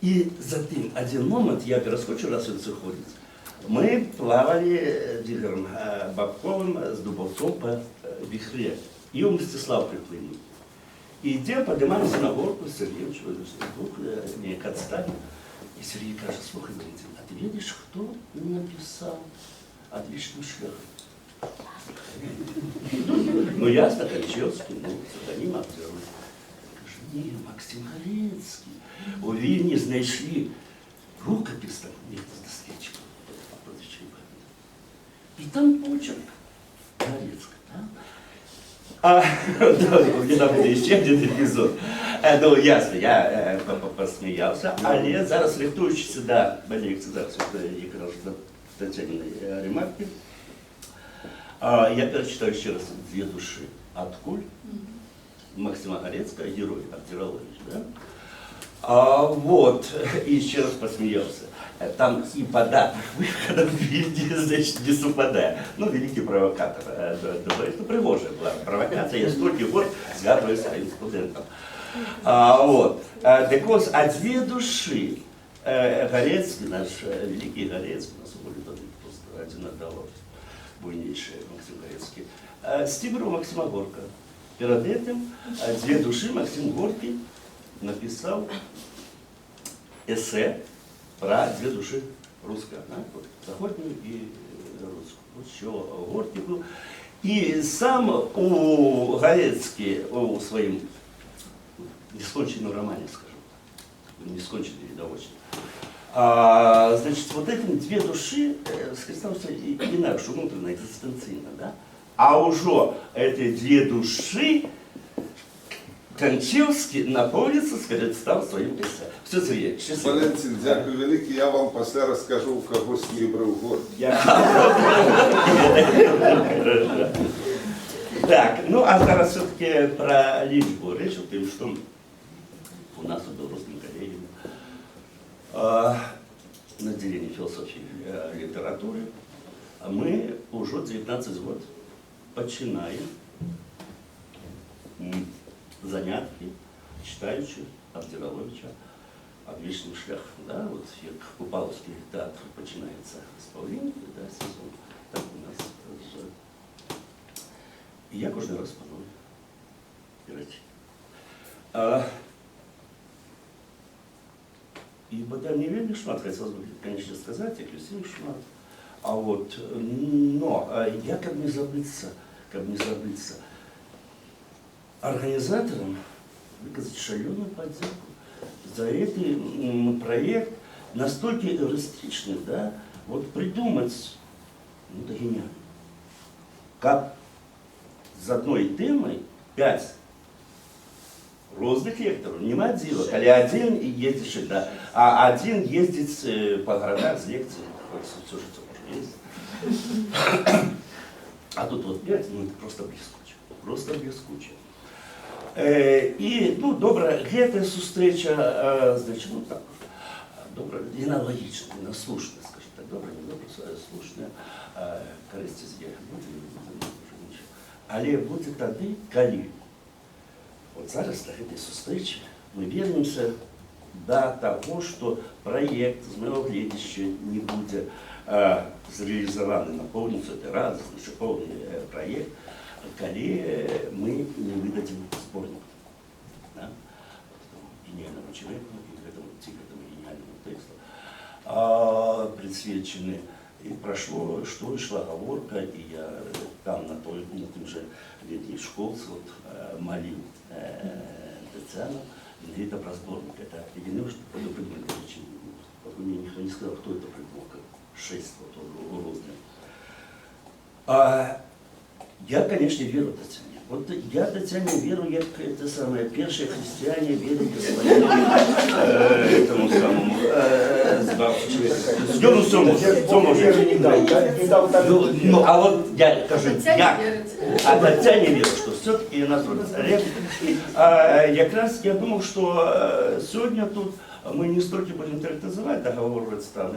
І затым один момент, я пераскочу, раз ён сыходзіць. Мы плавали з Ігорем Бабковым, з Дубаўцом па Віхры. І ў Мсціслаў прыплылі. І ідзем, падымаемся на горку з Сергеем, двух, неяк адсталі. І Сергей кажа: «Слухай, Валентин, а ты ведаеш, хто напісаў «Адвечным шляхам»?» Ну, ясно, Канчэўскі, ну, псевдоним Абдзіралович. Кажа: «Не, Максим Галецкі». У Вільні знайшлі рукопись там, нехта з даследчыкаў, прозвішча не памятаю. І там почерк Галецкага, да? А, да, у меня там буде ще один епізод. Ну, ясно, я посміявся, але зараз, рихтуючись до лекції, зараз от, якраз до Тетяниної ремарки, я перечитаю ще раз «Две души». Адкуль? Максима Галецкага, герой Абдзіралович, да? А, вот, и еще раз посмеялся. Там и по датах выхода в Вильде, значит, не совпадая. Ну, великий провокатор. Думаю, ну, пригожая была провокация. Я столько год згадываю своим студентам. А, вот. Так вот, а «Две души». Галецкі, наш великий Галецкі, у нас у Волі просто один отдавал, буйнейший Максим Галецкі. З Максима Горького. Перед этим «Две души» Максим Горький написал эссе про две души русская, да? Вот, заходнюю и русскую. Вот еще Горький был. И сам у Галецкі у своим несконченном романе, скажем так, несконченный, відавочна, значит, вот этим «Две души» скористался інакше, внутренне, экзистенцийно, да? А уже эти две души Канчэўскі наполнится, скористал своим эссе. Все, Сергей, счастливо. Валентин, дзякуй вялікі. Я вам пасля раскажу, у каго снібрыў Горкі. Хорошо. Так, ну а зараз все-таки про лічбу. Рэч у тым, што у нас у беларускім калегіуме на аддзяленні філасофіі, літаратуры Мы ўжо 19 год пачынаем заняткі, чытаючы Абдзіраловіча «Адвечны шлях». Да? Вот як Купалаўскі тэатр пачынаецца з Паўлінкі, да, сезон, так у нас з... І я кожны раз па новай перачытваю. І бадай мне вельмі шмат хацелось бы, конечно, сказаць, як усім шмат. А вот, но я, каб не забыцца, арганізатарам выказаць шалёную падзяку за гэты праект, настолько эвристичный, да, вот придумать, ну, это гениально. Как з одной темой пять розных лекторов, няма дзіва, калі один ездзіш, да, а один ездзіць по городах з лекцыяй, хоть всё жыццё можна ездзіць. А тут вот пять, ну это просто бліскуча, просто бліскуча. І, ну, добра, гэтая сустрэча, значит, ну так, добра, яна лагічна, яна слушная, скажем так, добра, не добра, слушная, карысці з яе будзе, не будзе, ну, ўжо нічого. Але будзе тады, калі от зараз на гэтай сустрэчы мы вернемся да таго, што праект, з майго гледзішча, не будзе зрэалізаваны на поўніцу, это раз, значит, поўны праект, калі мы не выдадзім зборнік. Да? Вот этому гениальному человеку и этому, этому гениальному тексту прысвечаны. И прошло, что шла гаворка, и я там на тым же летней школце вот, молил Татьяну, это про сборник. Это единое, что придумали, короче, мне никто не сказал, кто это придумал, как шесть вот, розных. А я, конечно, веру Татьяне. Вот я Татьяне веру, як это самое, першие христиане верили своему этому самому збавцу. Йону цьому, цьому Веры не дал, да? Не дал так. Ну, а вот я кажу, Таццяне як? верыць. А Таццяне веру, што все-таки яна зробіць. Але якраз я думаў, што сёння тут мы не столькі будзем тэарэтызаваць, дагаворваць там,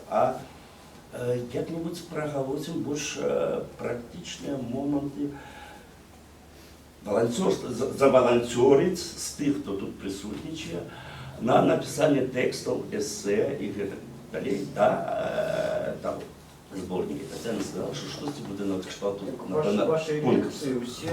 а як-небудзь прагалосім больш практычныя моманты волонтерства, заваланцёрыць з тых, хто тут прысутнічае, на напісанне тэкстаў, эсэ і гэтак далей да таго зборніка. Таццяна сказала, што штосьці будзе на кшталту Вашы, вашы конкурсу. лекцыі ўсе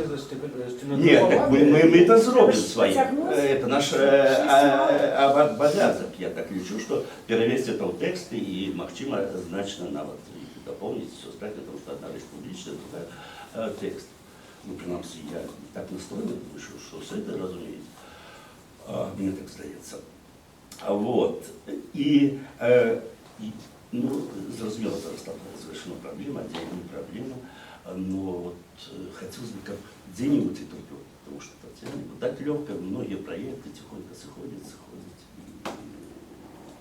Нет, так мы это зробім свае. Працягнуць? Это наш абавязак, я так лічу, што перавесці это ў тэксты і, магчыма, значна нават іх дапоўніць, все астатняе, потому что одна рэч публічная, другая тэкст. Ну, прынамсі, я так настроен, думаю, што все это разумеюць. Мне так здаецца. Вот. І ну, зразумела, зараз там совершенно проблема, дзе не проблема, но вот хотелось бы, как где-нибудь это было, потому что Татьяна вот так легко многие проекты тихонько сыходят, сыходят,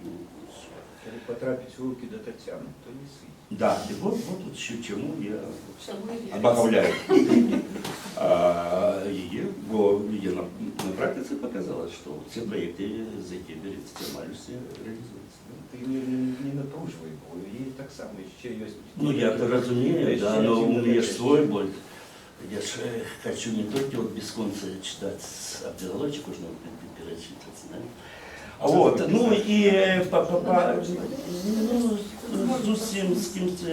и всё. Калі патрапіць у рукі да Таццяны, то не сыдзе. Да, и вот еще чему я Чаму і верыць. абагаўляю яе, бо яе на практыцы показала, што все проекты, за якія берецца Цямаль, усе рэалізуюцца. Да? Ты не напружвай, бо яе таксама яшчэ ёсць. Ну, я-то разумею, да, но у меня ж свой боль. Я ж хочу не только вот без конца читать Абдзіраловіча, кожного перечитать, да? А вот, ну і ну, зусім з кімсь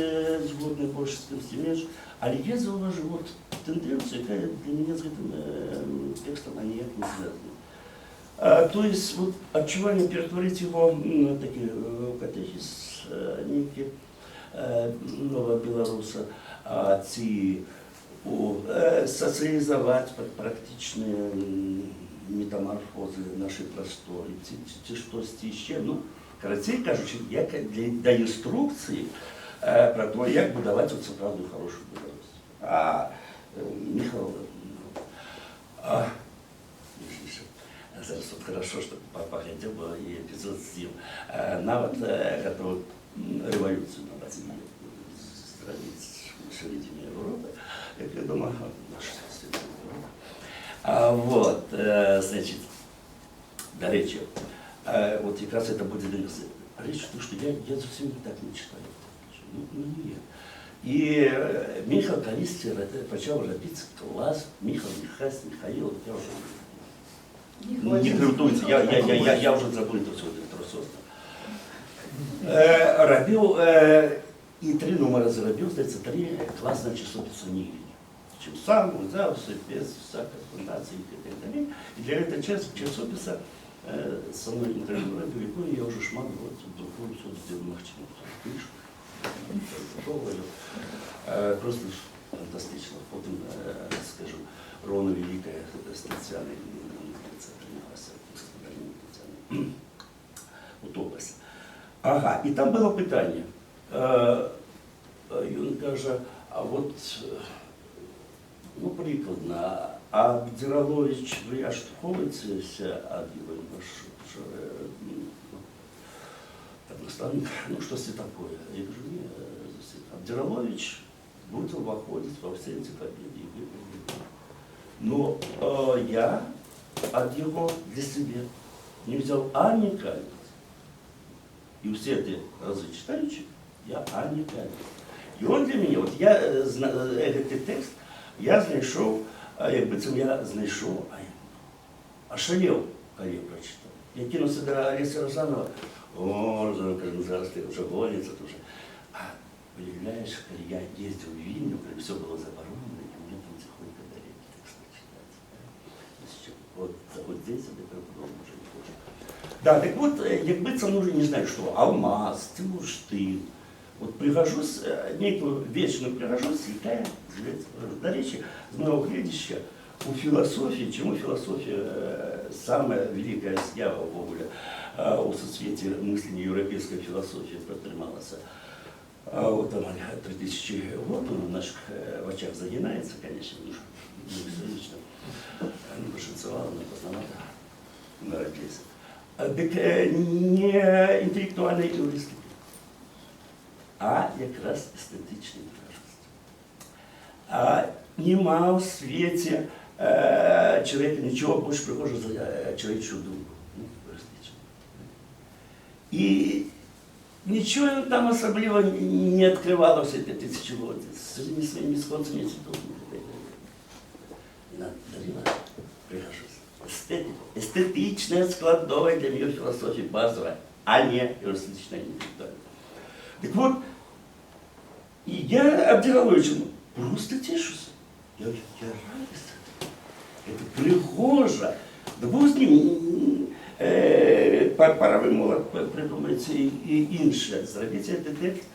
згодны больш, з кімсь менш. Але я заўважыў вот тэндэнцыю, якая для мяне з гэтым тэкстам ніяк не звязана. То есть вот адчуванне ператварыць его на такі катэхіз нейкі новага беларуса, ці сацыялізаваць пад практычныя метамарфозы нашай прасторы, ці штосьці яшчэ. Ну, карацей кажучы, як да інструкцыі пра то, як будаваць вот сапраўдную хорошую Беларусь. А Михаил, ну, зараз вот хорошо, что паглядзеў, бо і эпізод з ім. Нават гэта вот, рэвалюцыю на базе зрабіць у сярэдзіне Европы, як вядома, наша Европа. Вот, значит, дарэчы, вот якраз это будзе для нас рэч, тому што я зусім так не читаю. Ну, ніяк. І Міхал калісьці пачаў рабіць клас, Міхал, Міхась, Міхаіл, я ўжо не крутуйте, я ўжо заблытаўся ў трососта. Рабіў і тры нумары зрабіў, здаецца, тры класныя часопісы «Ніві». Чым сам узяўся, без всякой фундацыі і так далей. І для гэтага часопіса са мной інтэрв'ю рабіў, якое я ўжо шмат год друкую всюды, дзе магчыма, кніжку. Проста фантастычна. Потым скажу, роўна вялікая з Таццянай атрымалася, з Таццянай утопася. Ага, і там было пытанне. Ён кажа, а вот, ну, прыкладна, а Абдзіраловіч, вы адштурхоўваецеся ад яго, ваш ну, там, настаўнік, ну, штосьці такое. Я кажу, не, зусім. Абдзіраловіч будзе ўваходзіць ва ўсе энцыклапедыі. Но я ад яго для сябе не ўзяў ані каліцы. І ўсе тыя разы чытаючы, я ані каліцы. І ён для мяне, вот я гэты тэкст я знайшоў, як быццам я знайшоў, а я ашалеў, калі я прачытаў. Я кінуўся да Алеся Разанава, о, Разанаў кажа, ну зараз ты ўжо гоніцца, ты ўжо. А уяўляеш, калі я ездзіў у Вільню, калі ўсё было забаронена, і мне там ціхонька далі тэкст чытаць. Да? Вот за год 10 я потом уже не хочу. Да, так вот, як быццам, ну, не знаю что, алмаз, бурштын. Вот прыгажосць, нейкую вечную прыгажосць, якая з'яўляецца. Дарэчы, з майго гледзішча, у філасофіі, чаму філасофія самая вялікая з'ява ўвогуле у сусвеце мыслення, еўрапейская філасофія пратрымалася? А вот там 3000 год, он в наших вачах загінаецца, конечно, ну, не, не пашанцавала, не поздновато народились. Дык не інтэлектуальная эўрыстыка, а якраз эстэтычная прыгажосць. А нема ў свеце чалавека нічога больш прыгожага за чалавечую думку. Ну, эўрыстычна. І нічога там асабліва не адкрывала все это тысячелетия. С этими своими сконцами цветов. Яна дарила прыгажосць. Эстэтыку. Эстэтычная складовая для мяне філасофіі базавая, а не эўрыстычная, інтэлектуальная. Так вот, і я Абдзіраловічам проста цешуся. Я радасць. Это прыгожа. Да бог з ним, паравы молат прыдумаецца і іншае. Зрабіць гэты тэкст,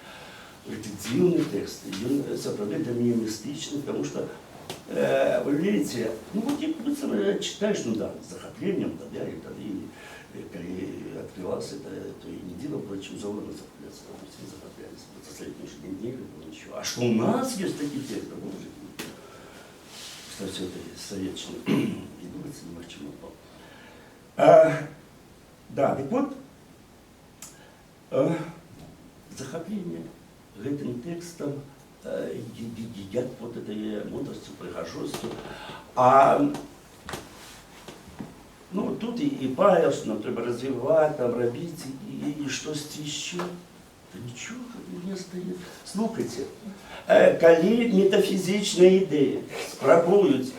гэты дзіўны тэкст, ён сапраўды для мяне містычны, потому что, вы верите, ну вот як быццам читаешь, ну да, з захапленнем, тады, і тады, калі открывался это, то и не дзіва было, чым заўгодна захапляцца, там все захаплялись, вот за советские же не было ничего. А что у нас есть такие тексты, боже мой. Кстати, это советчина, и думать немагчыма было. Да, так вот, захапленне гэтым тэкстам, як вот этой мудрасцю, прыгажосцю. А ну, тут і Павел, што нам трэба развіваць, там рабіць і штосьці яшчэ. Та нічога не стае. Слухайце, калі метафізічныя ідэі спрабуюць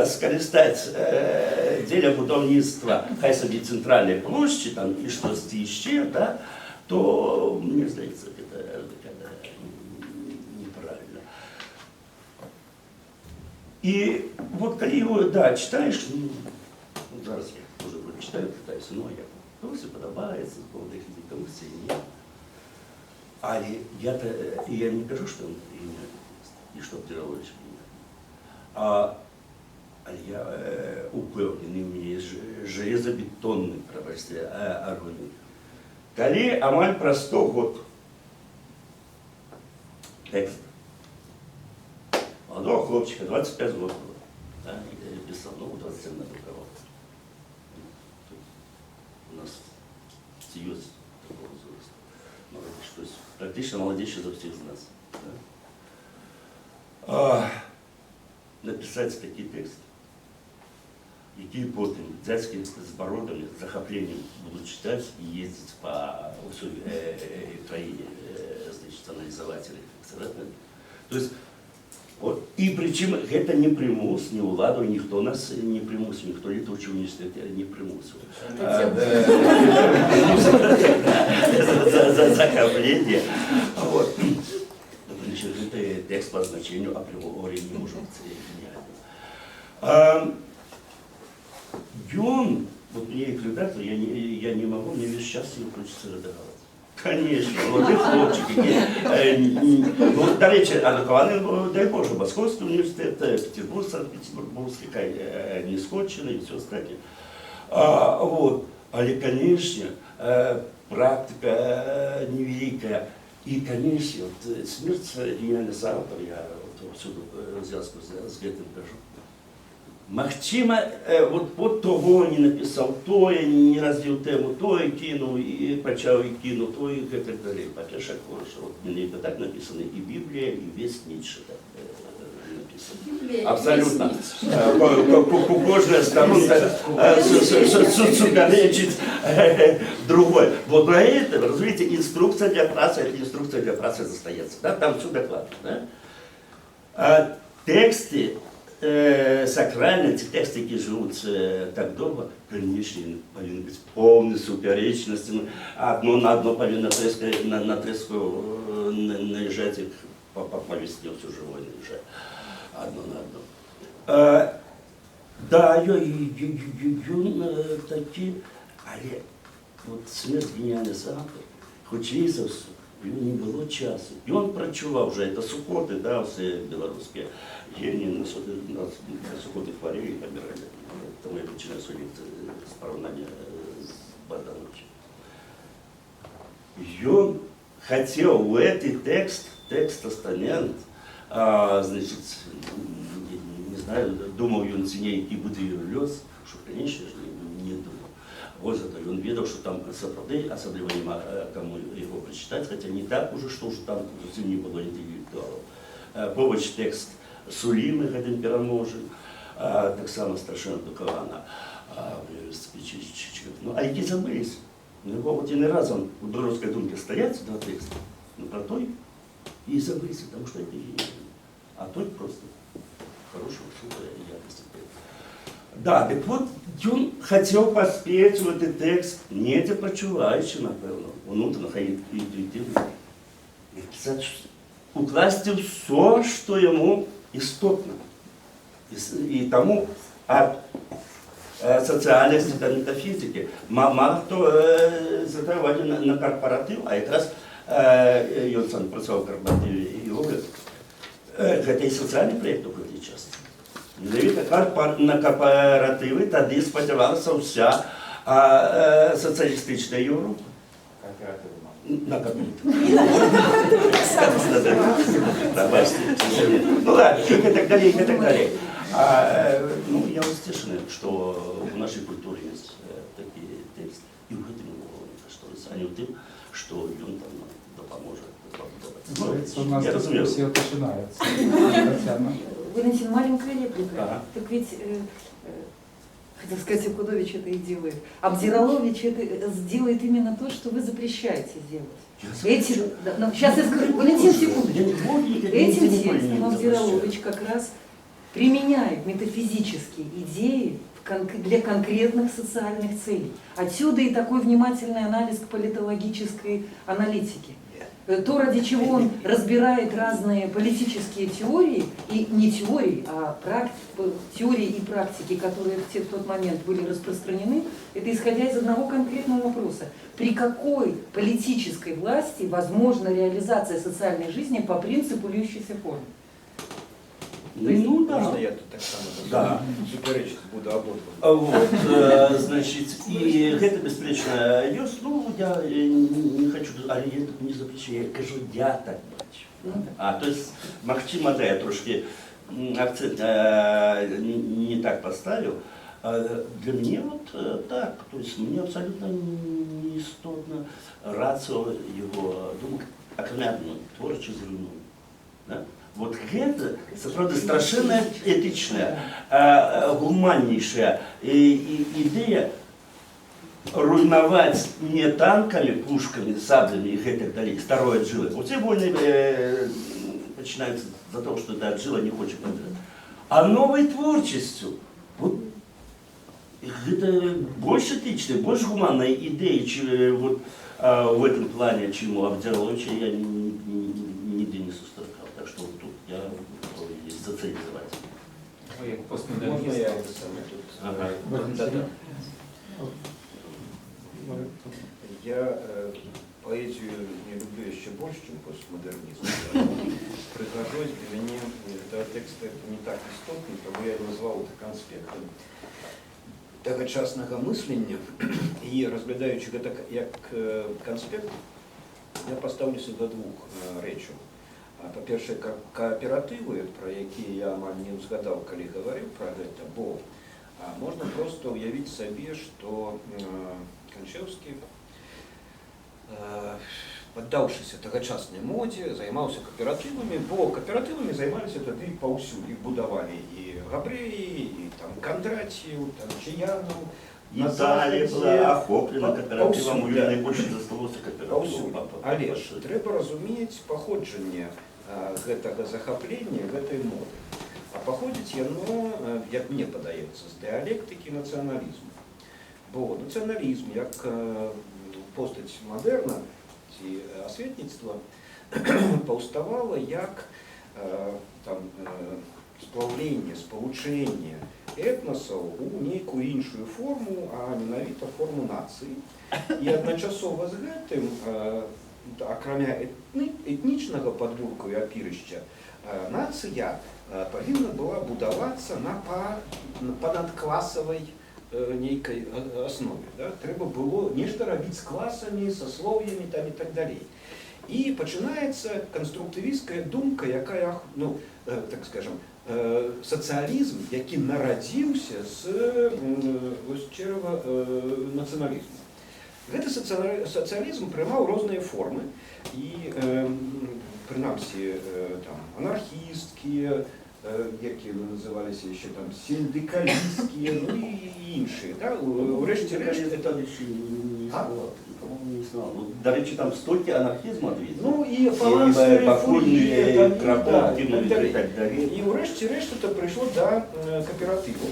скарыстаць дзеля будаўніцтва хай сабе цэнтральнай плошчы там і штосьці яшчэ, да, то мне здаецца, гэта радыкальна неправильно. І вот калі его, да, читаешь, ну, зараз я уже вроде читаю, пытаюся, ну, а як? Камусьці падабаецца, з молодых людзей, камусьці не. Але я-то, і я не кажу, што ён геніяльны тэкст, і што Абдзіраловіч геніяльны. Але я упэўнены, у мяне есть железобетонны, прабачце, аргумент. Калі амаль пра 100 год тэкст молодого хлопчика, 25 год было, да, я писал, ну, 27 надрукаваў. Тут у нас ці ёсць такого возраста. Молодежь, то есть практически молодейший за всех из нас. Да? Написать такі тэкст, які потым дзядзькі з бародамі, з захапленнем будуць чытаць і ездзіць па ўсёй краіне, значит, аналізаваць, рэфлексаваць. То есть, вот, і прычым гэта не прымус, ні ўладу, ніхто нас не прымусіў, ніхто Летучы ўніверсітэт не прымусіў. За захапленне. Вот. Значит, гэта тэкст по значению апрыёры не можа быць гениальным. Ён, вот мне як редактор, я не могу, мне весь час не хочется редагаваць. Конечно, малады хлопчык, які, ну, дарэчы, адукаваны, ну, дай Божа, Московский университет, Петербург, Санкт-Петербургский, не скончаны и все остальное. Вот. Але, конечно, практика невеликая. И, конечно, вот, смерть гениальный автор, я вот всюду в звязку з гэтым кажу. Магчыма, вот того не напісаў, тое не развіў тэму, тое кінуў і пачаў і кінуў, то і гэтак далей. Па-першае, вот менавіта так напісана і Біблія, і весь Ніцше так напісана. Біблія і Абсолютно. весь Ніцше. Кожная старонка супярэчыць другой. Вот на это, разумееце, инструкция для працы, это инструкция для працы застаецца. Да? Там все дакладна. Да? А тэксты сакральныя, ці тэксты, які жывуць так доўга, конечно, яны павінны быць поўны супярэчнасці. Адно на адно павінна на трэску наезжать, як по весне все живое наезжает. Одно на одно. Да, ён такі, але вот смерть гениальный автор, хутчэй за ўсё, у не было часу. Ён прачуваў уже, это сухоты, да, все беларускія геніі на сухоты хварелі і паміралі. Таму я пачынаю сваю лекцыю з параўнання з Багдановичем. Ён хацеў у гэты тэкст, тэкст тастамент, значит, не знаю, думаў ён ці не, які будзе яго лёс, што, конечно же, не думаў. Вот зато ён ведаў, што там сапраўды асабліва няма каму яго прачытаць, хаця не так уже, што ўжо там зусім не было інтэлектуалаў. Побач тэкст Сулімы гэтым пераможы, таксама страшэнна адукавана. Ну, а які забыліся. Ну, вот яны разам у беларускай думке стаяць, два тэкста, ну, про той і забыліся, потому что это гениально. А той просто хорошего, высокой якости тэкст. Да, так вот, ён хацеў паспець у гэты тэкст, недзе прачуваючы, напэўна, унутрана, хай інтуітыўна, напісаць, укласці ўсё, што яму істотна. І таму ад сацыяльнасці да метафізікі. Мала хто звяртае ўвагу на карпаратыў, а якраз ён сам працаваў у карпаратыве і ўвогуле, гэта і сацыяльны праект у гэтай частцы. Менавіта на карпаратывы тады спадзявалася ўся сацыялістычная Еўропа. Кааператывы, мабыць. На кааператывы. Прабачце. Ну ладно, и так далее, и так далее. Ну, я усцешаны, што в нашай культуры есть такі тэкст. І ў гэтым яго каштоўнасць, а не ў тым, што ён там нам дапаможа пабудаваць. Здаецца, у нас Я разумею. дыскусія пачынаецца. Татьяна. Валентин, маленькая реплика. Ага. Так ведь, хотел сказать, Акудович это и делает. Абдзіралович это сделает именно то, что вы запрещаете делать. Я Эти, да, ну, сейчас я скажу, Валентин, секундочку. Я не Этим не текстом не Абдзіралович как раз применяет метафизические идеи для конкретных социальных целей. Отсюда и такой внимательный анализ к политологической аналитике. То, ради чего он разбирает разные политические теории, и не теории, а теории и практики, которые в тот момент были распространены, это исходя из одного конкретного вопроса. При какой политической власти возможна реализация социальной жизни по принципу льющейся формы? Ну да. Можна я тут таксама Да. суперечить буду абодвум? Вот, значит, і гэта бясспрэчна ёсць, ну, я не хочу, але я тут не запрещаю, я кажу, я так бачу. Ну, так. То есть, магчыма, да, я трошкі акцент не так поставил. Для меня вот так, то есть мне абсолютно не істотна рацыо его думак, акрамя адной, творча зруйнуе. Да? Вот гэта сапраўды страшэнная этычная, гуманнейшая ідэя руйнаваць не танкамі, пушкамі, саблями і гэтак далей, старое жылы. Усе войны Пачынаюцца з-за таго, што да, жыла не хоча паміраць. А новай творчасцю, вот, гэта больш этычная, больш гуманная ідэя, чем, вот, в этом плане, чем у Абдзіраловича, я нигде не сустракаў. Так что вот тут я готовы социализовать. Ну, як Можна постмодерніст. я это самое тут? Ага. Да-да. Я паэзію не люблю яшчэ больш, чым постмадэрнізм. Прыгажосць для мяне этого тэкста это не так істотна, таму я назваў это канспектам тагачаснага мыслення. І разглядаючы гэта як канспект, я пастаўлюся да двух рэчаў. Па-першае, кааператывы, пра якія я амаль не ўзгадаў, калі гаварыў пра гэта, бо можна проста ўявіць сабе, што Канчэўскі, паддаўшыся тагачаснай модзе, займаўся кааператывамі, бо кааператывамі займаліся тады паўсюль. Іх будавалі і габрэі, і там Кандраціў, там Чаянаў, на Італія Захадзе. была ахоплена кааператывам, Паўсюль, у да. найбольш засталося кааператываў. Паўсюль. Але ж трэба разумець паходжанне гэтага захаплення, гэтай моды. А паходзіць яно, як мне падаецца, з дыялектыкі нацыяналізму. Бо нацыяналізм, як постаць мадэрна ці асветніцтва, паўставала як там, сплаўленне, спалучэнне этнасаў у нейкую іншую форму, а менавіта форму нацыі. І адначасова з гэтым, акрамя этнічнага падмурку і апірышча, нацыя павінна была будавацца на панадкласавай нейкай аснове. Да? Трэба было нешта рабіць з класамі, саслоўямі там і так далей. І пачынаецца канструктывісцкая думка, якая, ну, так скажем, сацыялізм, які нарадзіўся з вось чэрава нацыяналізму. Гэты сацыялізм прымаў розныя формы і, прынамсі, там, анархісцкія, як яны называліся яшчэ там, сіндыкалісцкія, ну і іншыя. Да? Урэшце рэшт, это еще не А? існавала. По-моему, не існавала. Ну, дарэчы, там столькі анархізму адведзена. Ну і фалансы, Бакунін, там, і, Крапоткін, да, і і так далей. так далей. І ўрэшце рэшт это прыйшло да кааператыву.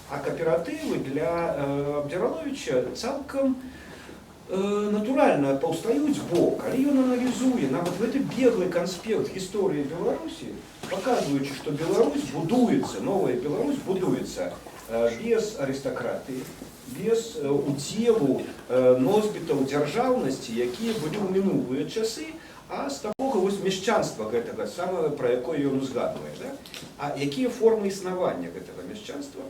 А кааператывы для Абдзіраловича цалкам натуральна паўстаюць, бо калі ён аналізуе нават гэты беглы канспект гісторыі Беларусі, паказваючы, што Беларусь будуецца, новая Беларусь будуецца без арыстакратыі, без удзелу носьбітаў дзяржаўнасці, якія былі ў мінулыя часы, а з такога вось мешчанства гэтага самага, пра якое ён узгадвае. Да? А якія формы існавання гэтага мешчанства?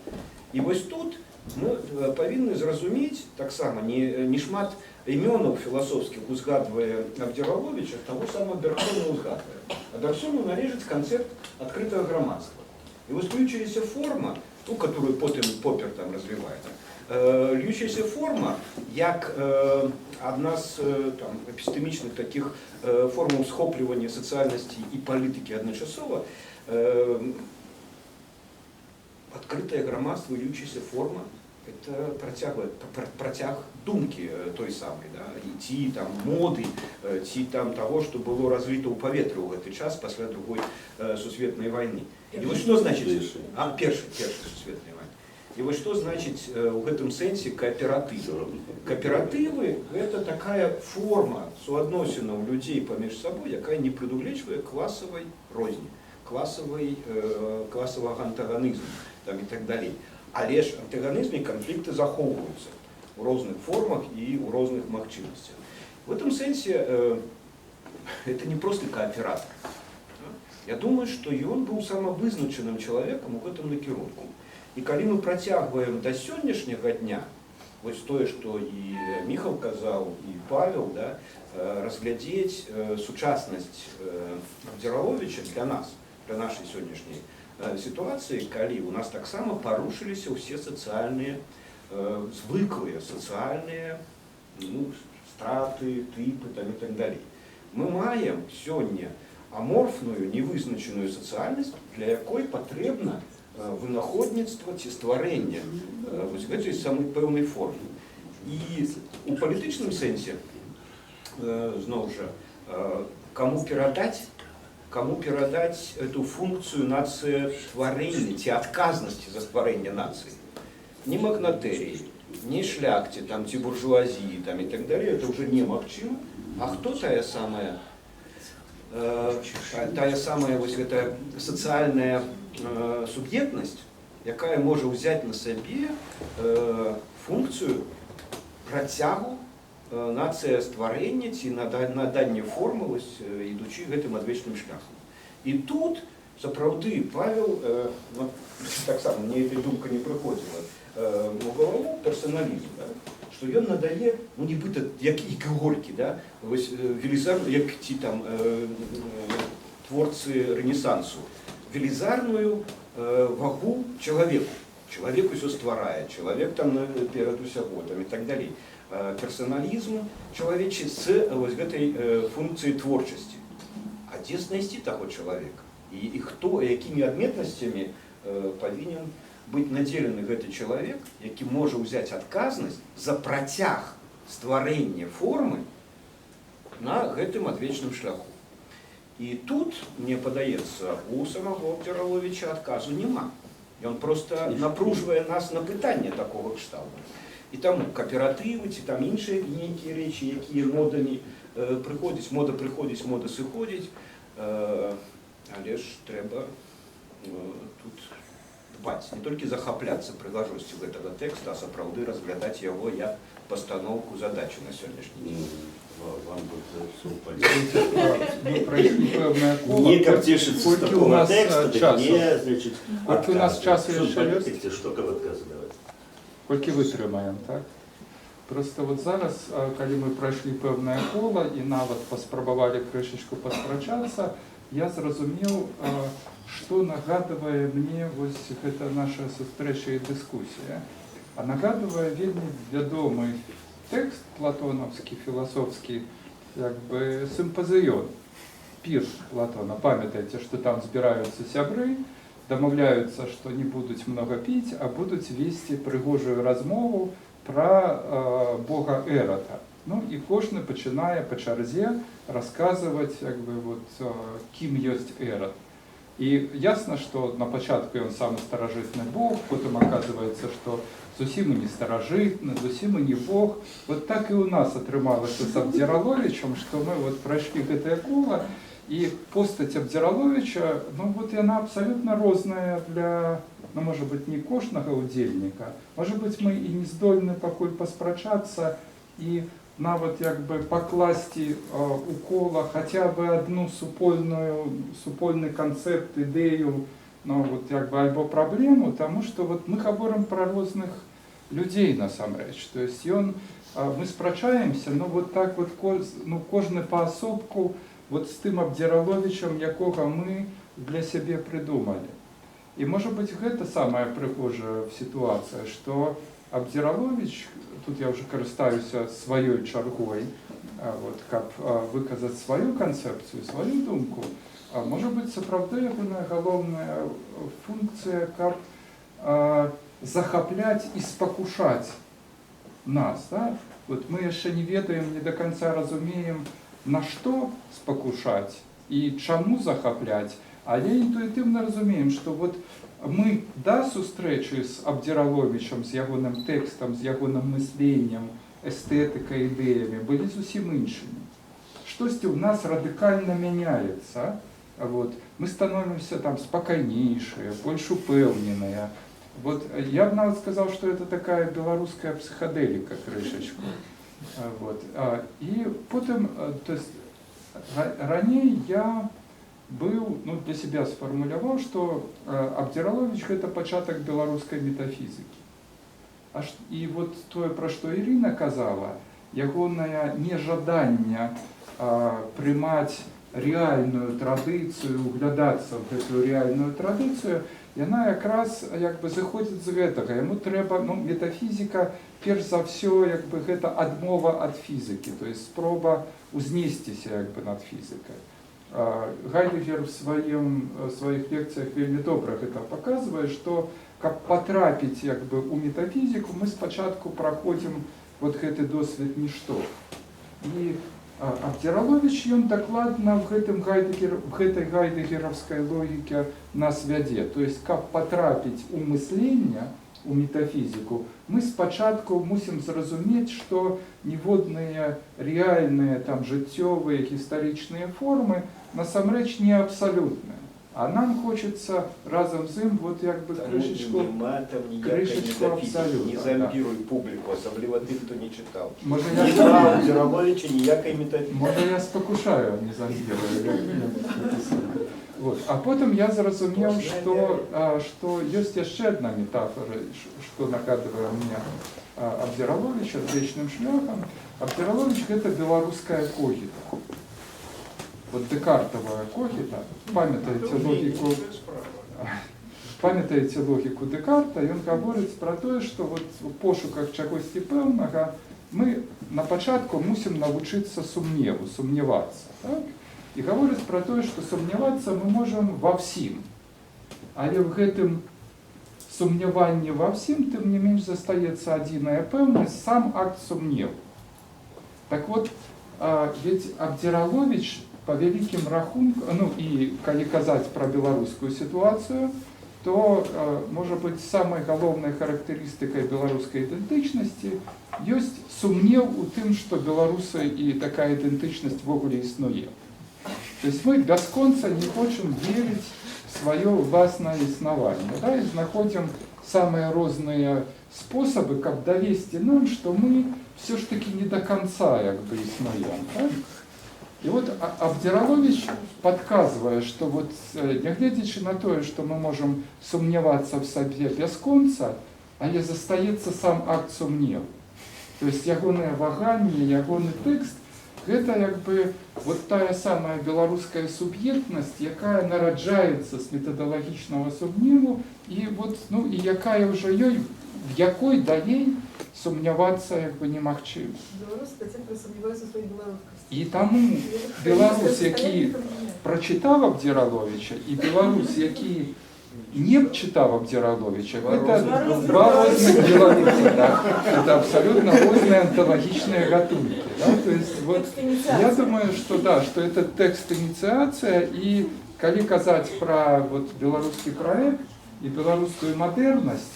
І вось тут мы павінны зразумець таксама, не шмат імёнаў філасофскіх узгадвае Абдзіралович, а таго самага Бергсона узгадвае. А Бергсону належыць канцэпт адкрытага грамадства. І вось льющаяся форма, ту, которую потым Поппер там развівае, льющаяся форма, як адна з там, эпістэмічных такіх формаў схоплівання сацыяльнасці і палітыкі адначасова, адкрытае грамадства, льющаяся форма, это працяг думкі той самай, да, і ці там моды, ці там таго, што было разліта ў паветры ў гэты час пасля другой сусветнай вайны. І вось што значыць Першай. А, першай сусветнай вайны. І вось што значыць у гэтым сэнсе кааператыв. Кааператывы гэта такая форма суадносінаў людзей паміж сабой, якая не прадугледжвае класавай розні, класавага антаганізму там, і так далей. Але ж антаганізм і канфлікты захоўваюцца ў розных формах і ў розных магчымасцях. В этом сэнсе это не просто кааператор. Я думаю, што ён быў самавызначаным чалавекам у гэтым накірунку. І калі мы працягваем да сённяшняга дня, вось тое, што і Міхал казаў, і Павел, да, разглядзець сучаснасць Абдзіраловича для нас, для нашай сённяшняй сітуацыі, калі у нас таксама парушыліся ўсе сацыяльныя, звыклыя сацыяльныя, ну, страты, тыпы там, і так далей. Мы маем сёння аморфную, невызначаную сацыяльнасць, для якой патрэбна вынаходніцтва ці стварэнне вось гэтай самай пэўнай формы. І у палітычным сэнсе, зноў жа, каму перадаць, Каму перадаць эту функцыю нацыятварэння ці адказнасці за стварэнне нацыі? Ні магнатэрыі, ні шляхце там, ці буржуазіі там, і так далее, это уже немагчыма. А хто тая самая вось гэтая сацыяльная суб'ектнасць, якая можа ўзяць на сабе функцыю працягу нацыястварэння ці наданне формы, вось, ідучы гэтым адвечным шляхам? І тут сапраўды Павел, ну, таксама мне эта думка не прыходзіла у галаву, персаналізм, да? Што ён надае, ну, нібыта як і Горкі, да? Вось, велізар, як ці там творцы Рэнесансу, велізарную вагу чалавеку. Чалавек усё стварае, чалавек там перад усяго там, і так далей. Персаналізм чалавечы з вось гэтай функцыі творчасці. А дзе знайсці таго чалавека? І хто, якімі адметнасцямі павінен быць надзелены гэты чалавек, які можа ўзяць адказнасць за працяг стварэння формы на гэтым адвечным шляху? І тут, мне падаецца, у самого Абдзіраловіча адказу няма. Ён просто напружвае нас на пытанне такого кшталту. І таму кааператывы ці там іншыя нейкія рэчы, якія модамі прыходзяць, мода прыходзіць, мода сыходзіць, але ж трэба тут дбаць, не толькі захапляцца прыгажосцю гэтага тэкста, а сапраўды разглядаць яго як пастаноўку задачы на сённяшні дзень. Вам бы за все. Мы прайшлі пэўнае кола. Не каб цешыцца з Колькі у такого нас, тэкста, так часу? не, значит, Колькі у нас адказы. часу Што яшчэ ёсць? палітыцы, што каб адказы даваць? Колькі вытрымаем, так? Просто вот зараз, калі мы прайшлі пэўнае кола і нават паспрабавалі крышачку паспрачацца, я зразумеў, што нагадвае мне вось гэта наша сустрэча і дыскусія. А нагадвае вельмі вядомы тэкст платонаўскі, філасофскі, як бы сімпазыён, пір Платона. Памятаеце, што там збіраюцца сябры, дамаўляюцца, што не будуць многа піць, а будуць весці прыгожую размову пра бога Эрата. Ну і кожны пачынае па чарзе расказваць, як бы, вот, кім ёсць Эрат. І ясна, што на пачатку ён самы старажытны бог, потым аказваецца, што зусім і не старажытны, зусім і не бог. Вот так і ў нас атрымалася з Абдзіраловічам, што мы вот прайшлі гэтае кола, і постаць Абдзіраловіча, ну вот яна абсалютна розная для, ну, можа быць, не кожнага ўдзельніка. Можа быць, мы і не здольны пакуль паспрачацца і нават як бы пакласці у кола хаця бы адну супольны канцэпт, ідэю, ну, вот, як бы, альбо праблему, таму што вот мы гаворым пра розных людзей насамрэч. То есть ён, мы спрачаемся, но вот так вот, ну, кожны паасобку вот з тым Абдзіраловічам, якога мы для сябе прыдумалі. І можа быць, гэта самая прыгожая сітуацыя, што Абдзіраловіч, тут я ўжо карыстаюся сваёй чаргой, вот, каб выказаць сваю канцэпцыю, сваю думку, можа быць, сапраўды ягоная галоўная функцыя, каб захапляць і спакушаць нас. Да? Вот мы яшчэ не ведаем, не до конца разумеем, на што спакушаць і чаму захапляць, але інтуітыўна разумеем, што вот мы да сустрэчы з Абдзіраловічам, з ягоным тэкстам, з ягоным мысленнем, эстэтыкай, ідэямі былі зусім іншымі. Штосьці ў нас радыкальна мяняецца. Вот. Мы становимся там спакайнейшыя, больш упэўненыя. Вот я б нават сказаў, што это такая беларуская псіхадэліка крышачку. Вот. І потым, то есть, раней я быў, ну, для себя сфармуляваў, што Абдзіраловіч — гэта пачатак беларускай метафізікі. І вот тое, пра што Ірына казала, ягонае нежаданне прымаць рэальную традыцыю, углядацца в гэтую рэальную традыцыю, яна якраз як бы зыходзіць з гэтага. Яму трэба, ну, метафізіка, перш за ўсё, як бы гэта адмова ад фізікі, то есть спроба узнесціся як бы над фізікай. Гайдэгер в сваіх лекцыях вельмі добра гэта паказвае, што каб патрапіць як бы у метафізіку, мы спачатку праходзім вот гэты досвед нішто. І Абдзіраловіч, ён дакладна в гэтай гайдэгераўскай логіке нас вядзе. То есть, каб патрапіць у мысленне, у метафізіку, мы спачатку мусім зразумець, што ніводныя рэальныя там жыццёвыя гістарычныя формы насамрэч не абсалютныя. А нам хочацца разам з ім вот як бы Таму крышачку, няма там ніякай крышачку метафізікі. абсалюта, Не да. зомбируй публіку, асабліва тых, хто не чытаў. Можа, я, Няма у Абдзіраловіча ніякай метафізікі. можа, я спакушаю, а не зомбирую. Як це саме. Вот. А потым я зразумеў, што ёсць яшчэ одна метафора, што нагадвае мне Абдзіраловіча Адвечным шляхам. Абдзіраловіч — гэта беларуская когіта. Вот дэкартавая когіта, памятаеце логіку Дэкарта, ён гаворыць пра тое, што вот у пошуках чагосьці пэўнага мы на пачатку мусім навучыцца сумневу, сумнявацца. Так? І гаворыць пра тое, што сумнявацца мы можам ва ўсім. Але ў гэтым сумняванні ва ўсім, тым не менш, застаецца адзіная пэўнасць — сам акт сумневу. Так вот, ведь Абдзіраловіч па вялікім рахунку, ну і калі казаць пра беларускую сітуацыю, то, можа быць, самай галоўнай характарыстыкай беларускай ідэнтычнасці ёсць сумнеў у тым, што беларусы і такая ідэнтычнасць увогуле існуе. То есть мы бясконца не хочам верыць в сваё ўласнае існаванне, да, і знаходзім самыя розныя спосабы, каб давесці нам, што мы все ж таки не до конца як бы існуем. Так? І вот Абдзіраловіч падказвае, што вот, нягледзячы на тое, што мы можам сумнявацца в сабе бясконца, але застаецца сам акт сумневу. То есть ягонае ваганне, ягоны тэкст — гэта як бы вот тая самая беларуская суб'ектнасць, якая нараджаецца з метадалагічнага сумневу і вот, ну, і якая ўжо ёй, в якой далей сумнявацца як бы немагчыма. Белорусы до тех пор сомневаются в своей белорусскости. І таму беларус, які прачытаў Абдзіраловіча, і беларус, які не чытаў Абдзіраловіча, гэта два розных беларуса, так? Это абсолютно розныя анталагічныя гатункі. Да? То есть вот я думаю, что да, что это тэкст ініцыяцыя, і калі казаць пра вот беларускі праект і беларускую мадэрнасць,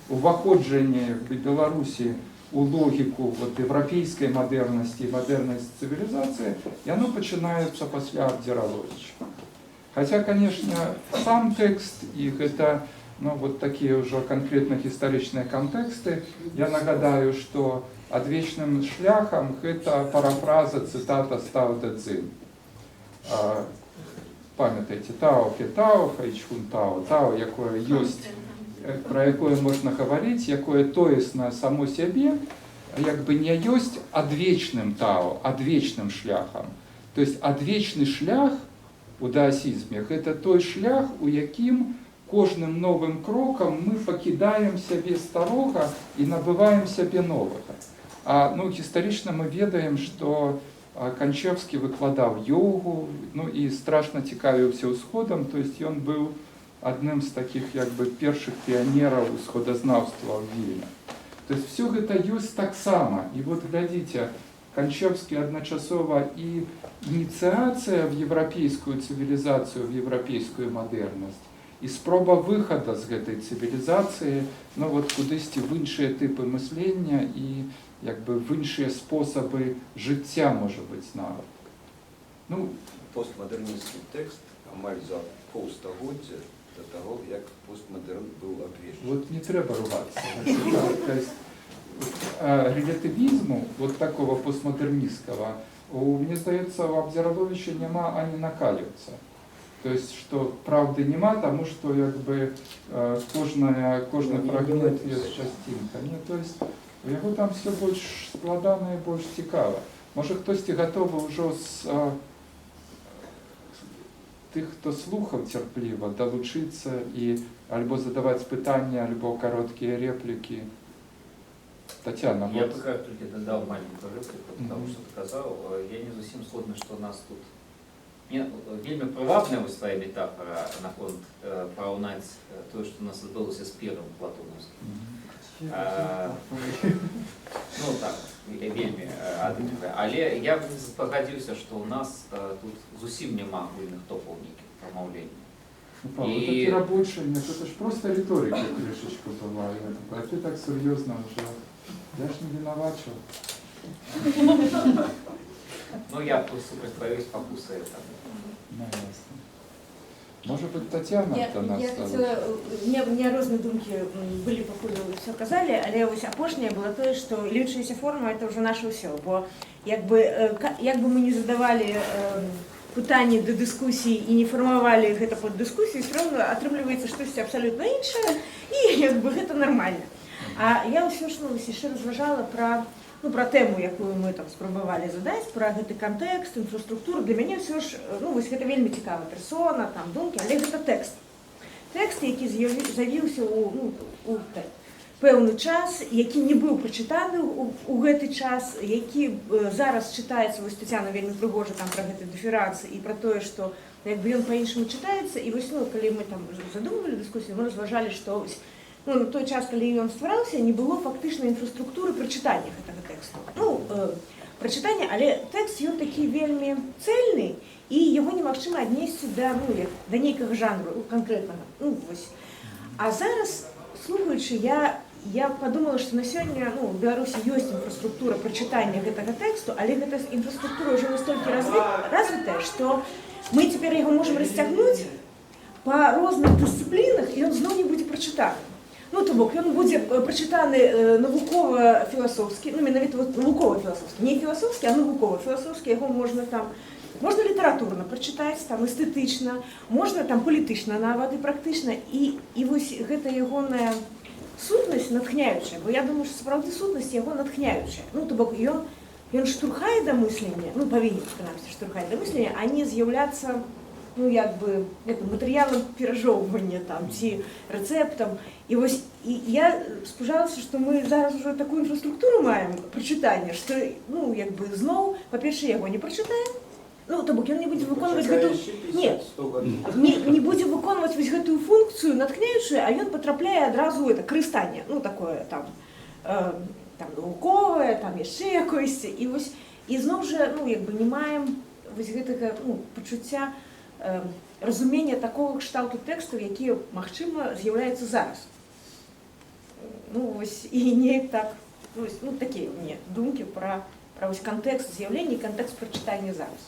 уваходжанне як бы Беларусі у логіку вот еўрапейскай мадэрнасці і мадэрнасці цывілізацыі, яно пачынаецца пасля Абдзіраловіча. Хотя, конечно, сам тэкст і гэта, ну, вот такія ўжо канкрэтна гістарычныя кантэксты. Я нагадаю, што Адвечным шляхам гэта парафраза, цытата з Тао Дэ Цзін. Памятаеце, Тао Фе Тао, Фэйчхун Тао, Тао, якое ёсць, пра якое можна гаварыць, якое тоеснае само сябе, як бы не ёсць адвечным Тао, адвечным шляхам. То есть адвечны шлях у даасізме — гэта той шлях, у якім кожным новым крокам мы пакідаем сябе старога і набываем сябе новага. А, ну, гістарычна мы ведаем, што Канчэўскі выкладаў йогу, ну і страшна цікавіўся ўсходам, то есть ён быў адным з такіх як бы першых піянераў усходазнаўства ў Вільні. То есть все гэта ёсць таксама. І вот глядзіце, Канчэўскі адначасова і ініцыяцыя в еўрапейскую цывілізацыю, в еўрапейскую мадэрнасць, і спроба выхада з гэтай цывілізацыі, ну вот кудысьці в іншыя тыпы мыслення і як бы в іншыя спосабы жыцця, можа быць, нават. Ну, Постмадэрнісцкі тэкст амаль за паўстагоддзя да таго, як постмадэрн быў абвешчаны. Вот не трэба ругаться. То есть релятивизму, вот такого постмодернистского, мне здаецца, у Абдзіраловіча няма ані на каліўца. То есть, что правды няма, таму што як бы кожны Ну, не фрагмент было ёсць часцінка. Не, то есть у яго там все больш складана і больш цікава. Можа, хтосьці гатовы ўжо з тых, хто слухаў цярпліва, далучыцца і альбо задаваць пытанні, альбо кароткія рэплікі. Татьяна, Я вот. пока только додал маленькую реплику, потому Мгм. что сказал. Я не зусім згодны, што у нас тут мне вельмі прывабная вось твоя метафора наконт параўнаць тое, што у нас адбылося з пірам платонаўскім. Ну так, я вельмі адыгрывае. Але я б не пагадзіўся, што ў нас тут зусім няма агульных топаў нейкіх прамаўлення. Ну, Павел, это перабольшанне, это ж просто риторика крышачку была. А ты так серьезно уже. Я ж не вінавачу. Ну, я тут супраць тваёй спакусы там. Ну, ясно. Может быть, Татьяна до нас Я хотела, у меня розныя думкі былі, пакуль вы ўсё казалі, але вось апошняе было тое, што льющаяся форма — это ўжо наша ўсё, бо як бы мы не задавалі пытанні да дыскусіі і не фармавалі гэта пад дыскусію, все равно атрымліваецца штосьці абсалютна іншае, і як бы гэта нармальна. А я ўсё ж, ну, вось яшчэ разважала пра тэму, якую мы там спрабавалі задаць, пра гэты кантэкст, інфраструктуру. Для мяне ўсё ж, ну, вось гэта вельмі цікавая персона, там думкі, але гэта тэкст. Тэкст, які з'явіўся ну, у так, пэўны час, які не быў прачытаны у гэты час, які зараз чытаецца, вось Тацяна вельмі прыгожа там пра гэты дыферэнс і пра тое, што як бы ён па-іншаму чытаецца. І вось, ну, калі мы там задумывалі дыскусію, мы разважалі, што вось, ну, на той час, калі ён ствараўся, не было фактычна інфраструктуры прачытання гэтага тэксту. Ну, прачытання, але тэкст ён такі вельмі цельны, і яго немагчыма аднесці да, ну, як, да нейкага жанру, ну, канкрэтнага. Ну, вось. А зараз, слухаючы, я подумала, што на сёння, ну, у Беларусі ёсць інфраструктура прачытання гэтага тэксту, але гэта інфраструктура ўжо настолькі развітая, што мы цяпер яго можам расцягнуць па розных дысцыплінах, і ён зноў не будзе прачытаны. Ну, то бок, ён будзе прачытаны навукова-філасофскі, ну, менавіта вот навукова-філасофскі, не філасофскі, а навукова-філасофскі, яго можна там, можна літаратурна прачытаць, там, эстэтычна, можна там палітычна нават і практычна, і вось гэта ягоная сутнасць натхняючая, бо я думаю, што сапраўды сутнасць яго натхняючая. Ну, то бок, ён штурхае да мыслення, ну, павінен, прынамсі, штурхаць да мыслення, а не з'яўляцца, ну, як бы, это, матэрыялам перажоўвання там, ці рэцэптам. І вось і я спужалася, што мы зараз ужо такую інфраструктуру маем прачытання, што, ну, як бы, зноў, па-першае, яго не прачытаем, ну, то бок ён не будзе выконваць гэту... Не, не будзе выконваць вось гэтую функцыю натхняючую, а ён патрапляе адразу ў это карыстанне, ну, такое там навуковае, там яшчэ якоесьці. І вось, і зноў жа, ну, як бы не маем вось гэтага, ну, пачуцця, разумення такога кшталту тэкстаў, якія, магчыма, з'яўляюцца зараз. Ну, вось, і неяк так, ну, вось, ну, такія ў мяне думкі пра вось кантэкст з'яўлення і кантэкст прачытання зараз.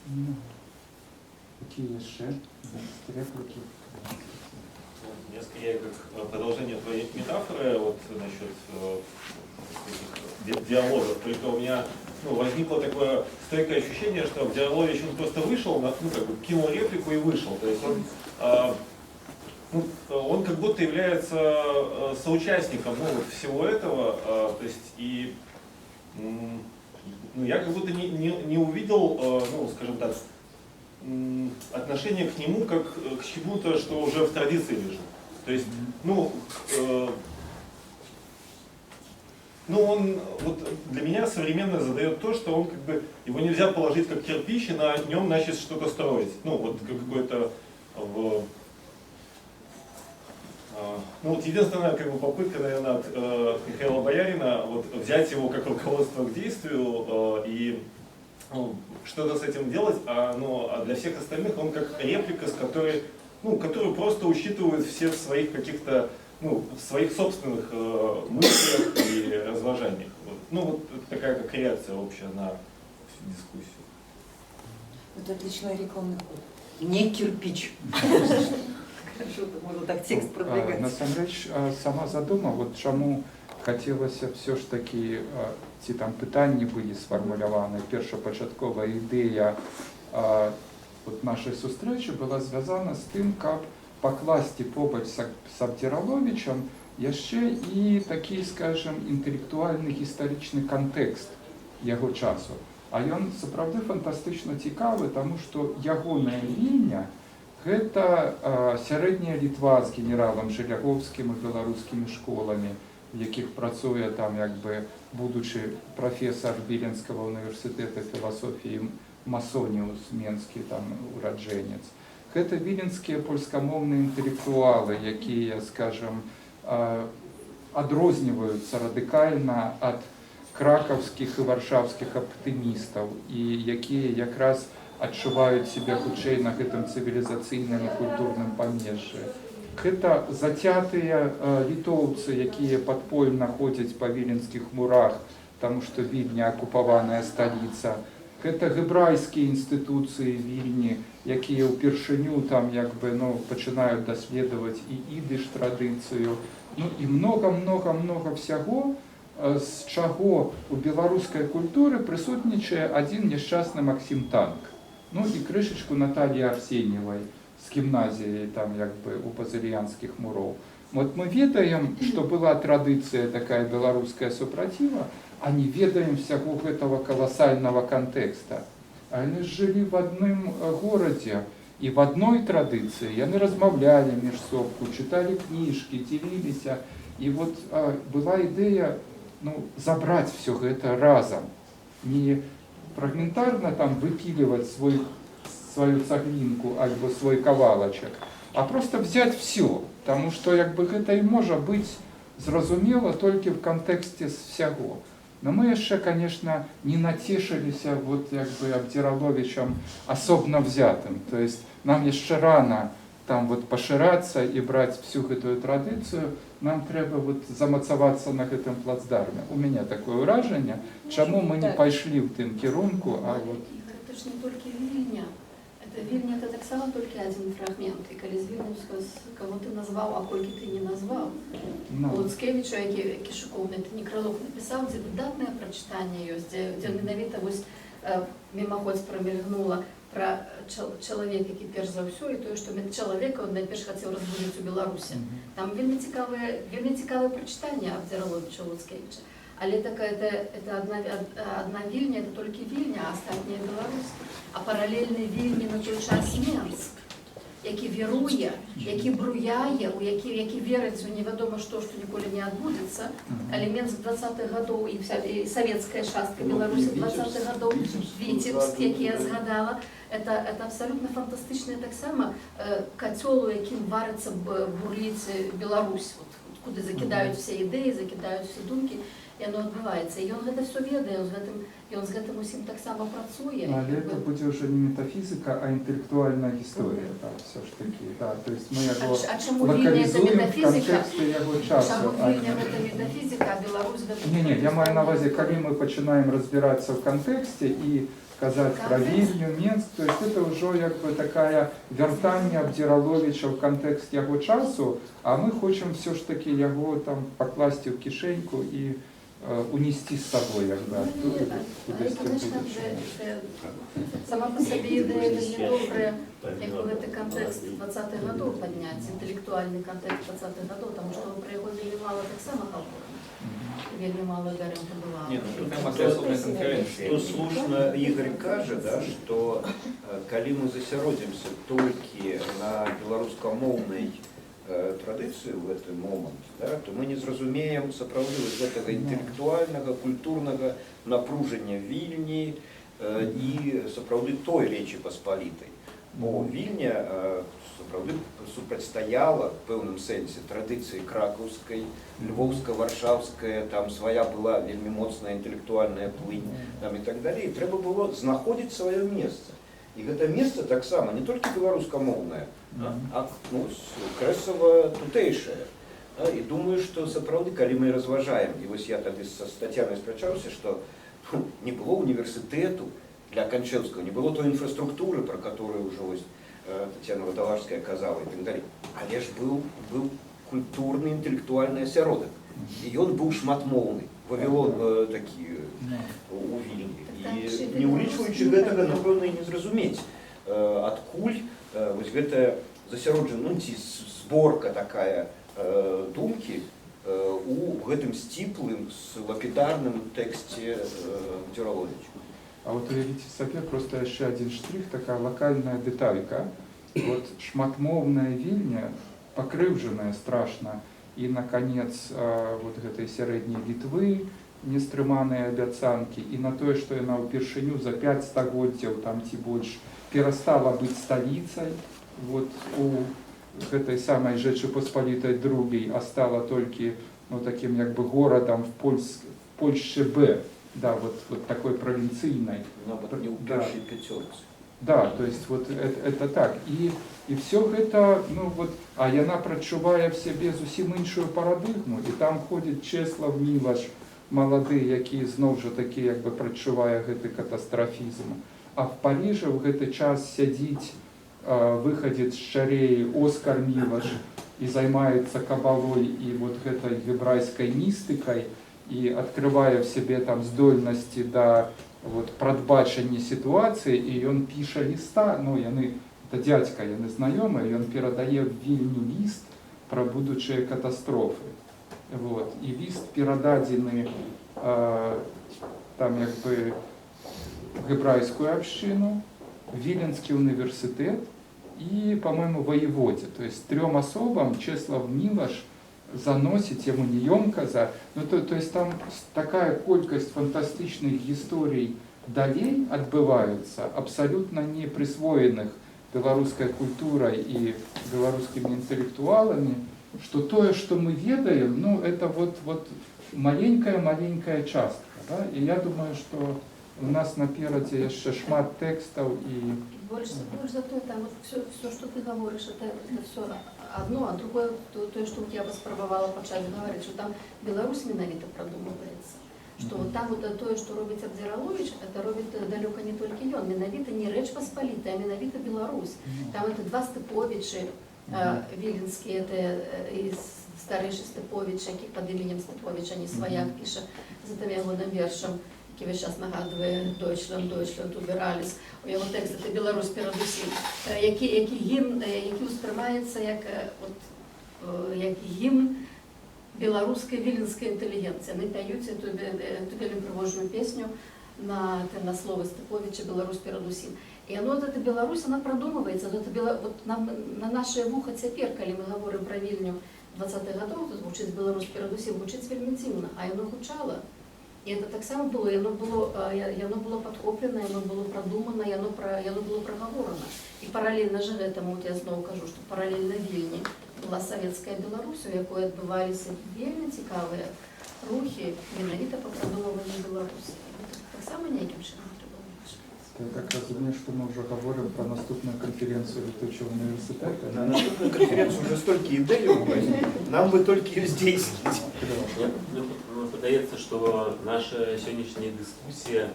Ну, какие еще реплики? Я скорее как продолжение твоей метафоры вот насчет таких диалогов. Только у меня, ну, возникло такое стойкое ощущение, что Абдзіраловіч, он просто вышел, ну, как бы кинул реплику и вышел. То есть ну, он как будто является соучастником, ну, вот всего этого. То есть и ну, я как будто не увидел, ну, скажем так, отношение к нему как к чему-то, что уже в традиции лежит. То есть, ну, он, вот для меня современно задает то, что он как бы, его нельзя положить как кирпич и на нем начать что-то строить. Ну, вот как какой-то ну, вот единственная как бы попытка, наверное, от Михаила Боярина вот, взять его как руководство к действию и, ну, что-то с этим делать, ну, а для всех остальных он как реплика, с которой, ну, которую просто учитывают все в своих каких-то, ну, в своих собственных мыслях и разважаниях. Вот. Ну, вот это такая как реакция общая на всю дискуссию. Это отличный рекламный ход. Не кирпич. Хорошо, можно так текст продвигать. Насамрэч, сама задума, вот чаму хацелася все ж таки, ці там пытанні былі сфармуляваны, першапачатковая ідэя вот нашай сустрэчы была звязана з тым, каб пакласці побач з Абдзіраловічам яшчэ і такі, скажем, інтэлектуальны гістарычны кантэкст яго часу. А ён сапраўды фантастычна цікавы, таму што ягоная Вільня гэта сярэдняя Літва з генералам Желяговскім і беларускімі школамі, в якіх працуе там як бы будучы прафесар Віленскага універсітэта філасофіі Масоніус, менскі там ураджэнец. Гэта віленскія польскамоўныя інтэлектуалы, якія, скажем, адрозніваюцца радыкальна ад Кракаўскіх і варшаўскіх аптымістаў, і якія якраз адчуваюць сябе хутчэй на гэтым цывілізацыйным і культурным памежжы. Гэта зацятыя літоўцы, якія падпольна ходзяць па віленскіх мурах, таму што Вільня акупаваная сталіца. Гэта гэбрайскія інстытуцыі Вільні, якія ўпершыню там як бы, ну, пачынаюць даследаваць і ідыш традыцыю. Ну і много-много-много всяго, з чаго у беларускай культуры прысутнічае адзін няшчасны Максім Танк. Ну і крышачку Натальі Арсеньевай з гімназіяй там як бы у базыльянскіх муроў. Вот мы ведаем, што была традыцыя такая беларуская супраціва, а не ведаем всяго гэтага каласальнага кантэкста. А яны ж жылі в адным горадзе і в адной традыцыі, яны размаўлялі між собку, чыталі кніжкі, дзеліліся. І вот была ідэя, ну, забраць все гэта разам, не фрагментарна там выпиливать свою цаглінку альбо свой кавалачак, а просто взять все, потому что як бы гэта і можа быць зразумела толькі в кантэксце всяго. Но мы яшчэ, конечно, не нацешыліся вот як бы Абдзіраловічам асобна взятым. То есть нам яшчэ рана там вот пашырацца і браць всю гэтую традыцыю, нам трэба вот замацавацца на гэтым плацдарме. У мяне такое ўражанне, чаму мы не пайшлі ў тым кірунку, а вот. Ігар, это ж не толькі Вільня. Это Вільня, это таксама толькі адзін фрагмент. І калі з Вільнюса, каго ты назваў, а колькі ты не назваў. Ну. Луцкевіча, які шыкоўны ты некралог напісаў, дзе выдатнае прачытанне ёсць, дзе менавіта вось мімаходзь прамільгнула пра чалавек, які перш за ўсё, і тое, што чалавека он найперш хацеў разбудзіць у Беларусі. Там вельмі цікавае прачытанне Абдзіраловіча Луцкевіча. Але такая это одна Вільня, это толькі Вільня, а астатняя Беларусь. А паралельны Вільні на той час Менск, які віруе, які бруяе, які верыць у невядома што, што ніколі не адбудзецца. Але Менск 20-х гадоў і вся і савецкая частка Ну, Беларусі і Віцебск, 20-х гадоў, Віцебск, Віцебск, які я згаданы, да. згадала, это абсалютна фантастычнае таксама кацёл, у якім варыцца, бурліць Беларусь, вот, куды закідаюць усе ідэі, закідаюць усе думкі, і яно адбываецца. І ён гэта все ведае, ён з гэтым усім таксама працуе. Ну, але это будзе ўжо не метафізіка, а інтэлектуальная гісторыя, да, все ж таки. Да. То есть мы яго А чаму Вільня это лакалізуем в метафізіка? кантэксце яго часу. Чаму а Вільня гэта метафізіка, а Беларусь гэта Не, я маю на увазе, калі мы пачынаем разбірацца ў кантэксце і казаць пра Кантэкст. Вільню, Менск, то есть это ўжо як бы такая вяртанне Абдзіраловіча ў кантэкст яго часу, а мы хочам все ж таки яго там пакласці ў кішэньку і унесці з сабой, як бы, Ну, адтуль, не, але, кудысьці ў конечно, будучыню. сама па сабе ідэя вельмі добрая, як бы гэты кантэкст 20-х гадоў падняць, інтэлектуальны кантэкст 20-х гадоў, таму што мы пра яго вельмі мала таксама гаворым. Вельмі мала дарэмка была. Не, ну, тэма для асобнай канферэнцыі. Што слушна Ігар кажа, да, што калі мы засяродзімся толькі на беларускамоўнай традыцыі ў гэты момант, да, то мы не зразумеем сапраўды вось гэтага інтэлектуальнага, культурнага напружання Вільні і сапраўды той Рэчы Паспалітай. Бо Вільня сапраўды супрацьстаяла в пэўным сэнсе традыцыі кракаўскай, львоўска-варшаўская, там свая была вельмі моцная інтэлектуальная плынь, там і так далей. І трэба было знаходзіць сваё месца. І гэта месца таксама не толькі беларускамоўнае, а, ну, крэсава тутэйшае. Да, і думаю, што сапраўды, калі мы разважаем, і вось я тады са Тацянай спрачаўся, што, ну, не было універсітэту для Канчэўскага, не было той інфраструктуры, про которую ўжо вось Тацяна Вадалажская казала і так далей. Але ж быў культурны інтэлектуальны асяродак. І ён быў шматмоўны. Вавілон такі у Вільні. Так, І так, не ўлічваючы гэтага, напэўна, і не зразумець, адкуль вось гэтая засяроджана, ну, ці зборка такая думкі у гэтым сціплым, лапідарным тэксце Абдзіраловіча. А вот уявіце сабе, просто яшчэ адзін штрых, такая лакальная дэталька. Вот шматмоўная Вільня, пакрыўджаная страшна, і на канец вот гэтай сярэдняй Літвы, нестрыманыя абяцанкі, і на тое, што яна ўпершыню за 5 стагоддзяў там ці больш перастала быць сталіцай, вот у гэтай самай Жэчы Паспалітай другай, а стала толькі, ну, такім як бы горадам в Польшчы Б, да, вот такой правінцыйнай. Нават не ў першай пяцёрцы. Да, то есть вот это так. І все гэта, ну вот, а яна прачувае в сябе зусім іншую парадыгму, і там ходзіць Чеслав Мілаш, малады, які зноў жа такі як бы прачувае гэты катастрафізм. А в Парыжы ў гэты час сядзіць выхадзец з Чарэі Оскар Мілаш і займаецца кабалой і вот гэтай гебрайскай містыкай і адкрывае в сябе там здольнасці да вот прадбачання сітуацыі, і ён піша ліста, ну, яны, это дзядзька, яны знаёмыя, ён перадае в Вільню ліст пра будучыя катастрофы. Вот. І ліст перададзены там як бы гебрайскую общину, Віленскі універсітэт і, по-моему, воеводе. То есть трем особам Чеслав Мілаш заносіць яму неёмка за... Ну, то есть там такая колькасць фантастычных гісторый далей адбываюцца, абсалютна не прысвоеных беларускай культурай і беларускімі інтэлектуаламі, што тое, што мы ведаем, ну, это вот маленькая-маленькая частка. Да? І я думаю, што у нас наперадзе яшчэ шмат тэкстаў і Больш за тое, там вот все, что ты говоришь, это все одно, а другое, то, что вот я паспрабавала пачаць гаварыць, что там Беларусь менавіта прадумваецца. Что вот там вот тое, што робіць Абдзіраловіч, это робіць далёка не толькі ён, менавіта не Рэч Паспалітая, а менавіта Беларусь. Там это два Стэповічы, віленскія, это і старэйшы Стэповіч, які пад іменем Стэповіча, не сваяк, піша за тым ягоным вершам, які весь час нагадвае «Deutschland, Deutschland, über alles». У яго тэкст это «Беларусь перадусім», які гімн, які ўспрымаецца як, от, як гімн беларускай віленскай інтэлігенцыі. Яны пяюць эту вельмі прыгожую песню на словы Стэповіча «Беларусь перадусім». І оно, вот эта Беларусь, она продумывается. Вот, это, вот нам, на наше вуха цяпер, калі мы говорим про Вільню 20-х гадоў, то гучыць «Беларусь перадусім», гучыць вельмі дзіўна, а яно гучала. І это таксама было, яно было падхоплена, яно было прадумана, яно было прагаворана. І паралельна ж гэтаму, вот я зноў кажу, што паралельна Вільні была савецкая Беларусь, у якой адбываліся вельмі цікавыя рухі менавіта па прадумванню Беларусі. Гэта таксама нейкім чынам трэба ўлічваць. Я так разумею, што мы ўжо гаворым пра наступную канферэнцыю Лятучага універсітэта. На наступную канферэнцыю ўжо столькі ідэй у вас, нам бы толькі яе здзейсніць. Мне падаецца, што наша сённяшняя дыскусія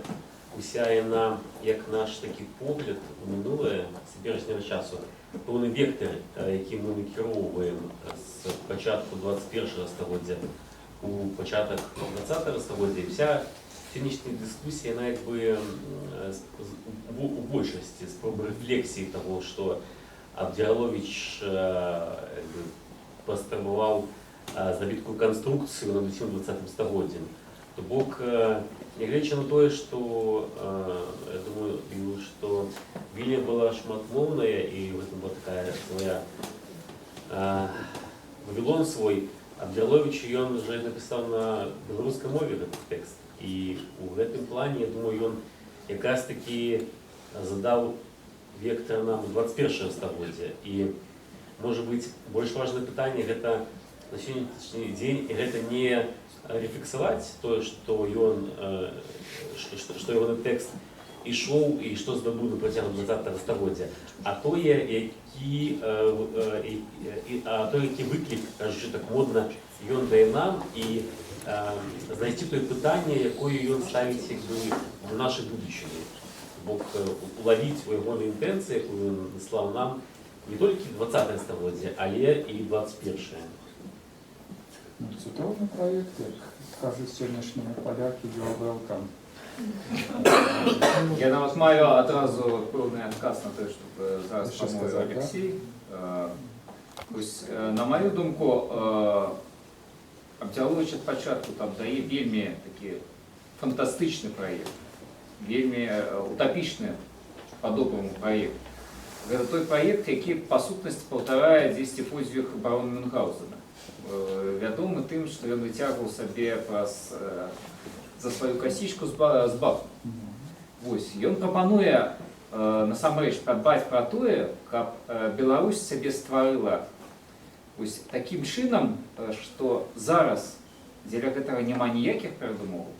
уся яна як наш такі погляд у мінулае з цяперашняга часу, пэўны вектар, які мы накіроўваем з пачатку 21 стагоддзя у пачатак 20 стагоддзя, і вся сённяшняя дыскусія, яна як бы у большасці спроба рэфлексіі таго, што Абдзіраловіч як бы паспрабаваў зрабіць такую канструкцыю над усім 20 стагоддзям. То бок, нягледзячы на тое, што я думаю, што Вільня была шматмоўная і в этом была такая своя Вавилон свой, Абдзіраловіч ён уже напісаў на беларускай мове гэты тэкст. І ў гэтым плане, я думаю, ён якраз такі задаў вектор нам у 21 стагоддзя. І, можа быць, больш важнае пытанне гэта на сённяшні дзень, і гэта не рэфлексаваць тое, што ён, што ягоны тэкст ішоў і што здабыў на працягу 20 стагоддзя, а тое, які, той, які выклік, кажучы так модна, ён дае нам, і знайсці тое пытанне, якое ён ставіць як бы в нашай будучыні. Бок улавіць у ягонай інтэнцыі, якую ён наслаў нам, не толькі 20 стагоддзя, але і 21. Ну, цудоўны праект, як кажуць сённяшнія палякі, you are welcome. Я нават маю адразу пэўны адказ на тое, што зараз Яшчэ памовіў сказаць, да? Алексей. Вось, на маю думку, Абдзіраловіч ад пачатку там дае вельмі такі фантастычны праект, вельмі утапічны па-добраму праект. Гэта той праект, які па сутнасці паўтарае дзесьці подзвіг барона Мюнхгаузена. Вядомы тым, што ён выцягваў сабе за сваю касічку з баб. Вось, ён прапануе насамрэч падбаць пра тое, каб Беларусь сябе стварыла вось такім чынам, што зараз Дзеля гэтага няма ніякіх перадумоваў.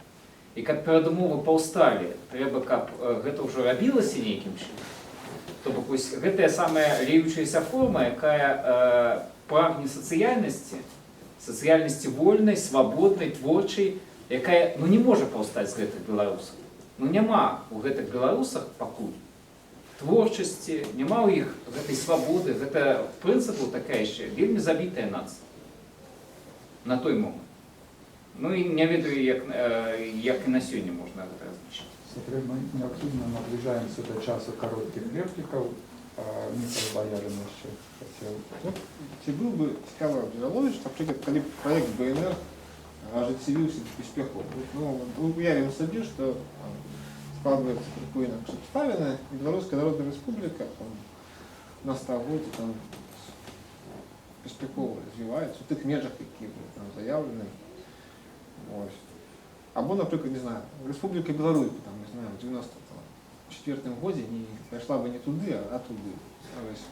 І каб перадумовы паўсталі, трэба, каб гэта ўжо рабілася нейкім чынам. То бок вось гэтая самая леючаяся форма, якая прагне сацыяльнасці, сацыяльнасці вольнай, свабоднай, творчай, якая, ну, не можа паўстаць з гэтых беларусаў. Ну, няма ў гэтых беларусах пакуль творчасці, няма ў іх гэтай свабоды, гэта, в прынцыпу, такая яшчэ вельмі забітая нацыя на той момант. Ну і не ведаю, як і на сёння можна гэта разлічыць. Смотри, мы неабходна набліжаемся да часу кароткіх рэплікаў. Міхаіл Баярын яшчэ хацеў. Вот, ці быў бы цікавы Абдзіраловіч, напрыклад, калі б праект БНР ажыццявіўся паспяхова. Ну, уявім сабе, што там складваюцца крыху інакш абставіны, і Беларуская Народная Рэспубліка там, на стагоддзе там паспяхова развіваецца у тых межах, якія былі там заяўлены. Вось. Або, напрыклад, не знаю, Рэспубліка Беларусь, там, не знаю, у 94 годзе не пайшла бы не туды, а туды. Вось.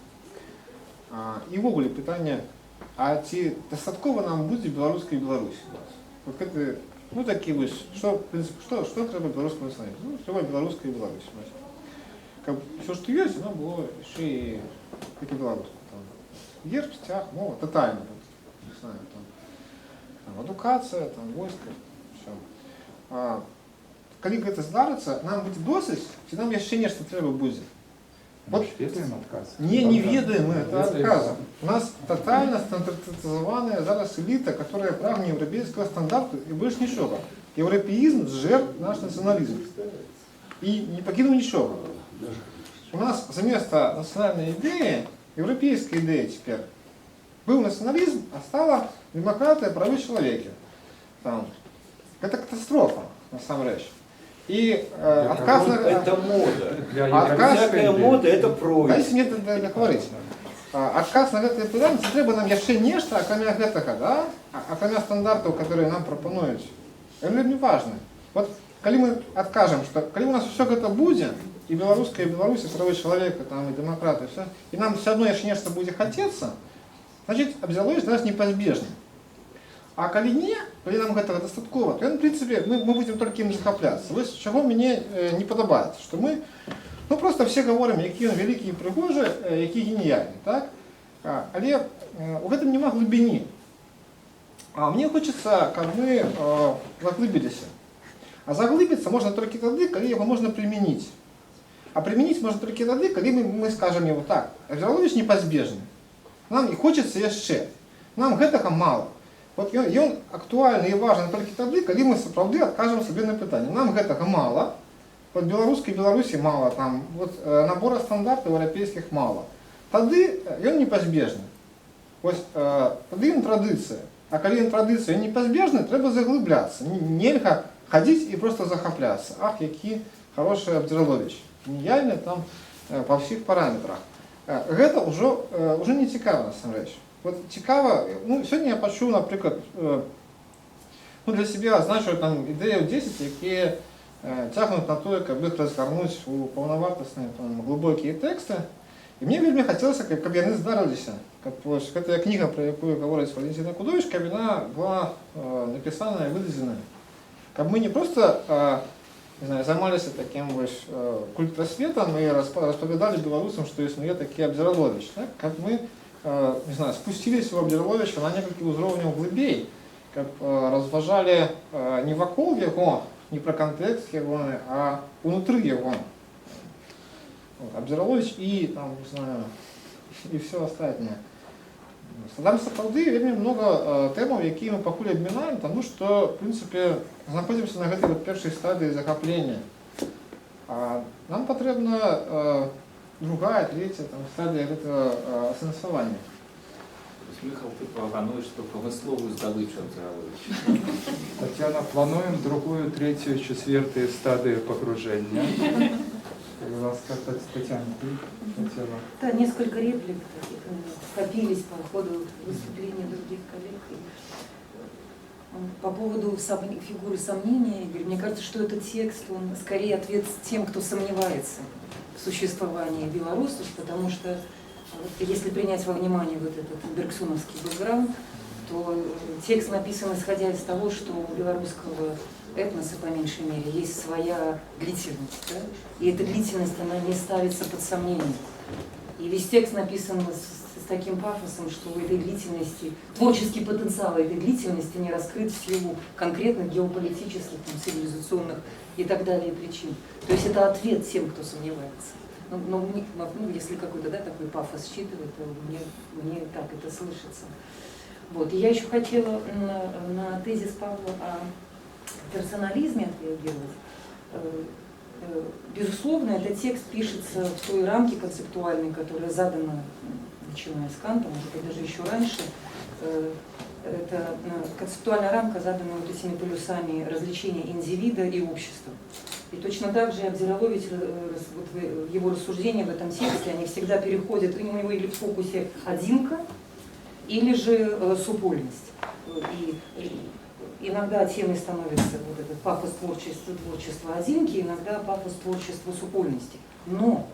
І ўвогуле пытанне, а ці дастаткова нам будзе беларускай Беларусі? Вот гэты, ну, такі вось, што, в прынцыпе, што трэба беларускаму нацыяналізму? Ну, трэба беларуская Беларусь. Вось. Каб усё, што ёсць, яно было яшчэ і як і беларускае. Там, герб, сцяг, мова, тотальна. Вот, не знаю, там, адукацыя, там, войска, всё. Калі гэта здарыцца, нам будзе досыць, ці нам яшчэ нешта трэба будзе? Мы ж ведаем адказ. Не, не Богдан. ведаем мы это Ведаем. адказа. У нас тотально стандартизованная зараз элита, которая прагне европейского стандарту и больше ничего. Европеизм сжер наш национализм. И не покинул ничего. У нас заместо национальной идеи, европейская идея теперь. Был национализм, а стала демократия, правы человека. Там. Это катастрофа, на самом деле. И отказ на... Это мода. Для Отказ- Всякая мода — это происк. Дайце мне дагаварыць. Адказ на гэтае пытанне, ці трэба нам яшчэ нешта, акрамя гэтага, да? Акрамя стандартаў, которые нам прапануюць. Ён вельмі важны. Вот калі мы адкажам, што калі у нас усё гэта будзе, і беларуская, і Беларусь, і правы чалавека, там, і дэмакраты, всё, і нам всё адно яшчэ нешта будзе хацецца, значит, Абдзіраловіч для нас непазбежны. А калі не, калі нам гэтага дастаткова, то ён, в прынцыпе, мы будзем толькі ім захапляцца. Вось чаго мне не падабаецца, што мы, ну, просто все гаворым, які ён вялікі і прыгожы, які геніяльны, так? Але у гэтым няма глыбіні. А мне хочацца, каб мы заглыбіліся. А заглыбіцца можна толькі тады, калі яго можна прымяніць. А прымяніць можна толькі тады, калі мы скажам яму так, Абдзіраловіч непазбежны. Нам і хочацца яшчэ. Нам гэтага мала. Вот ён актуальны і важны толькі тады, калі мы сапраўды адкажам сабе на пытанне. Нам гэтага мала, вот беларускай Беларусі мала, там, вот, набора стандартаў еўрапейскіх мала. Тады ён непазбежны. Вось, тады ён традыцыя. А калі ён традыцыя, ён непазбежны, трэба заглыбляцца. Нельга хадзіць і просто захапляцца. Ах, які хорошы Абдзіраловіч. Геніяльны там, па ўсіх параметрах. Гэта ўжо не цікава насамрэч. Вот цікава, ну, сёння я пачуў, напрыклад, ну, для сябе азначыў там ідэю 10, якія цягнуць на тое, каб іх разгарнуць у паўнавартасныя там, глыбокія тэксты. І мне вельмі хацелася, каб яны здарыліся, каб вось гэтая кніга, пра якую гаворыць Валентина Акудовіч, каб яна была напісаная, выдадзеная. Каб мы не просто, не знаю, займаліся такім вось культпросветам і распавядалі беларусам, што існуе такі Абдзіраловіч, так? Каб мы, не знаю, спусціліся ў Абдзіраловіча на некалькі ўзроўняў глыбей, каб разважалі не вакол яго, не пра кантэкст яго, а унутры яго. Вот, Абдзіраловіч і, там, не знаю, і всё астатняе. Там сапраўды вельмі много тэмаў, якія мы пакуль абмінаем, таму што, в прынцыпе, знаходзімся на гэтай вот першай стадыі захаплення. А нам патрэбна другая, третья там, стадыя гэтага асэнсавання. Міхал, ты прапануеш, што прамысловую здабычу Абдзіраловіча. Татьяна, плануем другую, третью, четвертую стадию погружения. Будзь ласка, Татьяна, ты хотела? Да, несколько реплик таких копились по ходу выступления других коллег. И по поводу фигуры сомнения, Игорь, мне кажется, что этот текст, он скорее ответ тем, кто сомневается в существовании белорусов, потому что вот, если принять во внимание вот этот бергсоновский бэкграунд, То текст написан исходя из того, что у белорусского этноса, по меньшей мере, есть своя длительность. Да? И эта длительность, она не ставится под сомнение. И весь текст написан с таким пафосом, что у этой длительности, творческий потенциал этой длительности не раскрыт в силу конкретных геополитических, там, цивилизационных и так далее причин. То есть это ответ тем, кто сомневается. Но если какой-то, да, такой пафос считывает, то мне так это слышится. Вот. И я еще хотела на тезис Павла о персонализме отреагировать. Безусловно, этот текст пишется в той рамке концептуальной, которая задана, начиная с Канта, может быть, даже еще раньше. Это концептуальная рамка задана вот этими полюсами развлечения индивида и общества. И точно так же Абдзиралович, вот его рассуждения в этом тексте, они всегда переходят, у него или в фокусе одинка, или же супольность. И иногда темой становится вот этот пафос творчества одинки, иногда пафос творчества супольности. Но,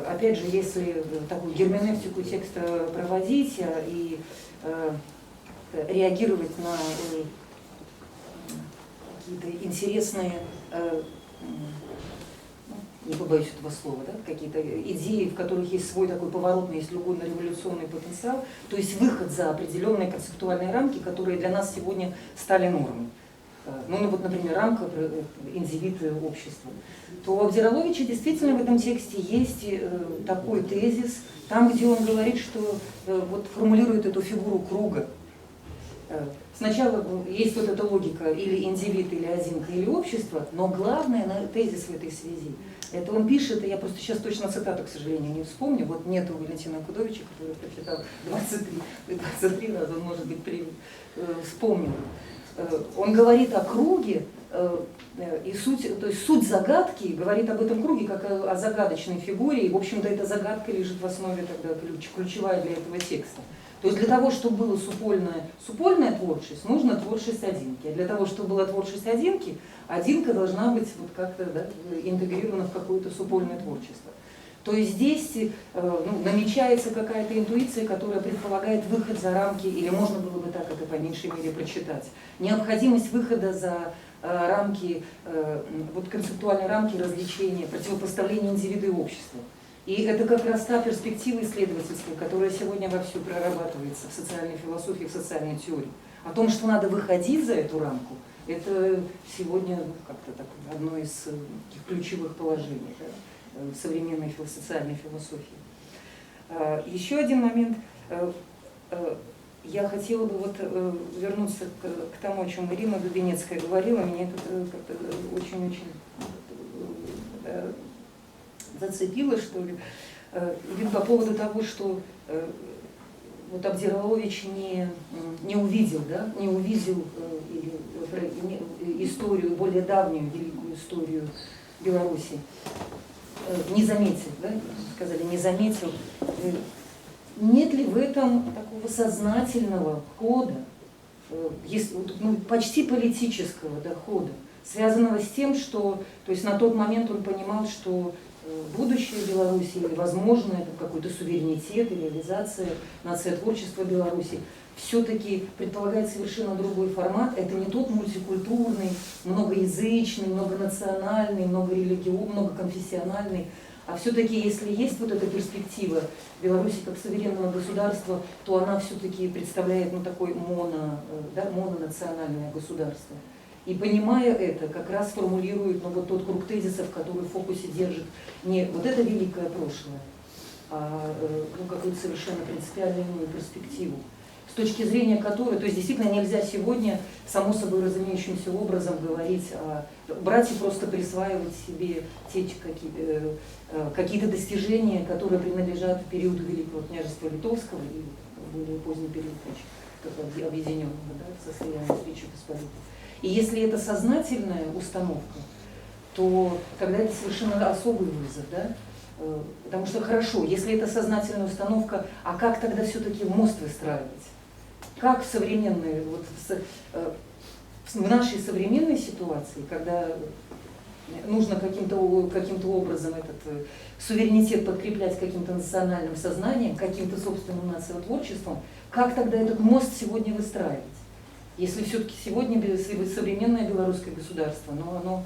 опять же, если такую герменевтику текста проводить и реагировать на какие-то интересные, не побоюсь этого слова, да, какие-то идеи, в которых есть свой такой поворотный, если угодно, революционный потенциал, то есть выход за определенные концептуальные рамки, которые для нас сегодня стали нормой. Ну вот, например, рамка индивид общества. То у Абдзираловича действительно в этом тексте есть такой тезис, там, где он говорит, что вот формулирует эту фигуру круга. Сначала есть вот эта логика или индивид, или одинка, или общество, но главное тезис в этой связи, это он пишет, и я просто сейчас точно цитату, к сожалению, не вспомню, вот нету Валентина Акудовича, который прочитал 23 раза, он, может быть, вспомнил. Он говорит о круге, и суть, то есть суть загадки говорит об этом круге как о загадочной фигуре, и, в общем-то, эта загадка лежит в основе тогда ключевая для этого текста. То есть для того, чтобы было супольное творчество, нужно творчество одинки. А для того, чтобы была творчесть одинки, одинка должна быть вот как-то, да, интегрирована в какое-то супольное творчество. То есть здесь намечается какая-то интуиция, которая предполагает выход за рамки, или можно было бы так это по меньшей мере прочитать. Необходимость выхода за рамки, вот концептуальные рамки развлечения, противопоставления индивида и общества. И это как раз та перспектива исследовательская, которая сегодня вовсю прорабатывается в социальной философии, в социальной теории. О том, что надо выходить за эту рамку, это сегодня как-то так, одно из таких ключевых положений, да, в современной социальной философии. Еще один момент. Я хотела бы вот вернуться к тому, о чем Ирина Дубинецкая говорила. Меня это как-то очень-очень зацепило, что ли, по поводу того, что вот Абдзиралович не увидел, да, не увидел историю, более давнюю великую историю Беларуси, не заметил, да, сказали, не заметил. Нет ли в этом такого сознательного хода, ну, почти политического, да, хода, связанного с тем, что, то есть на тот момент он понимал, что будущее Беларуси или, возможно, это какой-то суверенитет и реализация нациотворчества Беларуси все-таки предполагает совершенно другой формат. Это не тот мультикультурный, многоязычный, многонациональный, многоконфессиональный, а все-таки, если есть вот эта перспектива Беларуси как суверенного государства, то она все-таки представляет, ну, такое мононациональное государство. И понимая это, как раз формулирует, ну, вот тот круг тезисов, который в фокусе держит не вот это великое прошлое, а ну, какую-то совершенно принципиальную иную перспективу, с точки зрения которой, то есть действительно нельзя сегодня само собой разумеющимся образом говорить, брать и просто присваивать себе те какие-то достижения, которые принадлежат периоду Великого княжества Литовского и более поздний период, значит, объединенного, да, состояния Речи Посполитой. И если это сознательная установка, то тогда это совершенно особый вызов, да? Потому что хорошо, если это сознательная установка, а как тогда все-таки мост выстраивать? Как в современной, вот в нашей современной ситуации, когда нужно каким-то образом этот суверенитет подкреплять каким-то национальным сознанием, каким-то собственным нациотворчеством, как тогда этот мост сегодня выстраивать? Если все-таки сегодня современное белорусское государство, но оно...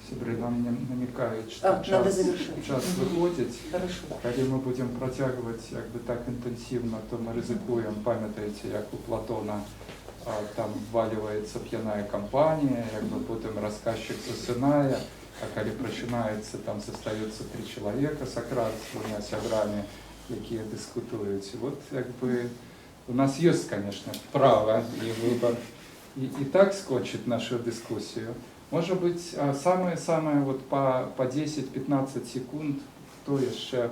Сябры, нам не намекают, что А, надо завершать. Час выходзіць. Хорошо. Калі мы будзем працягваць як бы так інтэнсіўна, то мы рызыкуем, памятаеце, як у Платона, там вваливается пьяная компания, як бы потым рассказчик засынае, а калі прачынаецца, там застаецца три человека, Сократ з двумя сябрамі, якія дыскутуюць. Вот як бы у нас есть, конечно, право и выбор и так скончыць нашу дыскусію. Может быть, самое-самое вот по 10-15 секунд, кто еще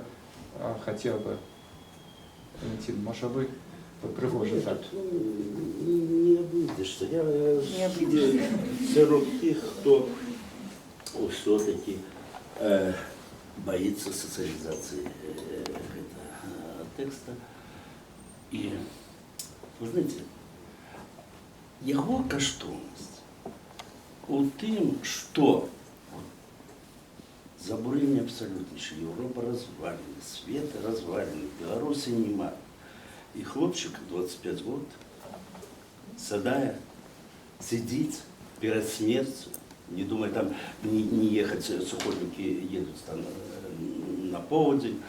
хотел бы? Валентин, может, вы прыгожа так? Не обидишься. Я Не обидишься. сярод тых, хто все-таки боится социализации этого текста. И, вы знаете, яго каштоўнасць у тым, што забурэнне абсалютнейшае, Еўропа развалена, свет развалены, Беларусі няма. І хлопчык 25 год сядае, сидит перед смертью, не думая там не ехать, сухотники едут там на полдень,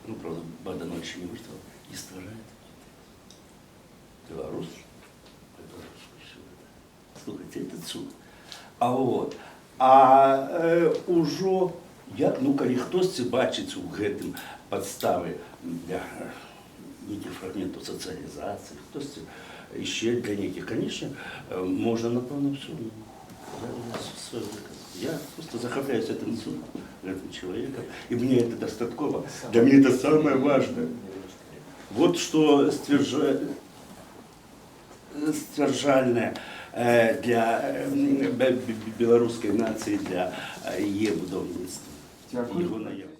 ну, правда, Богданович не выждал, и стварае такі тэкст. Беларус, по-беларуску всё это. Слухайце, это цуд. А вот, а ўжо, як, ну, калі хтосьці бачыць у гэтым падставы для нейкіх фрагментаў сацыялізацыі, хтосьці яшчэ для нейкіх, конечно, можна, напэўна, всё. Ну, я сваё выказаў. Я просто захапляюсь этим цудом, этим человеком, и мне это дастаткова. Для меня это самое важное. Вот что сцвярджальнае для беларускай нацыі, для яе будаўніцтва. Дзякую. Яго наяўнасць.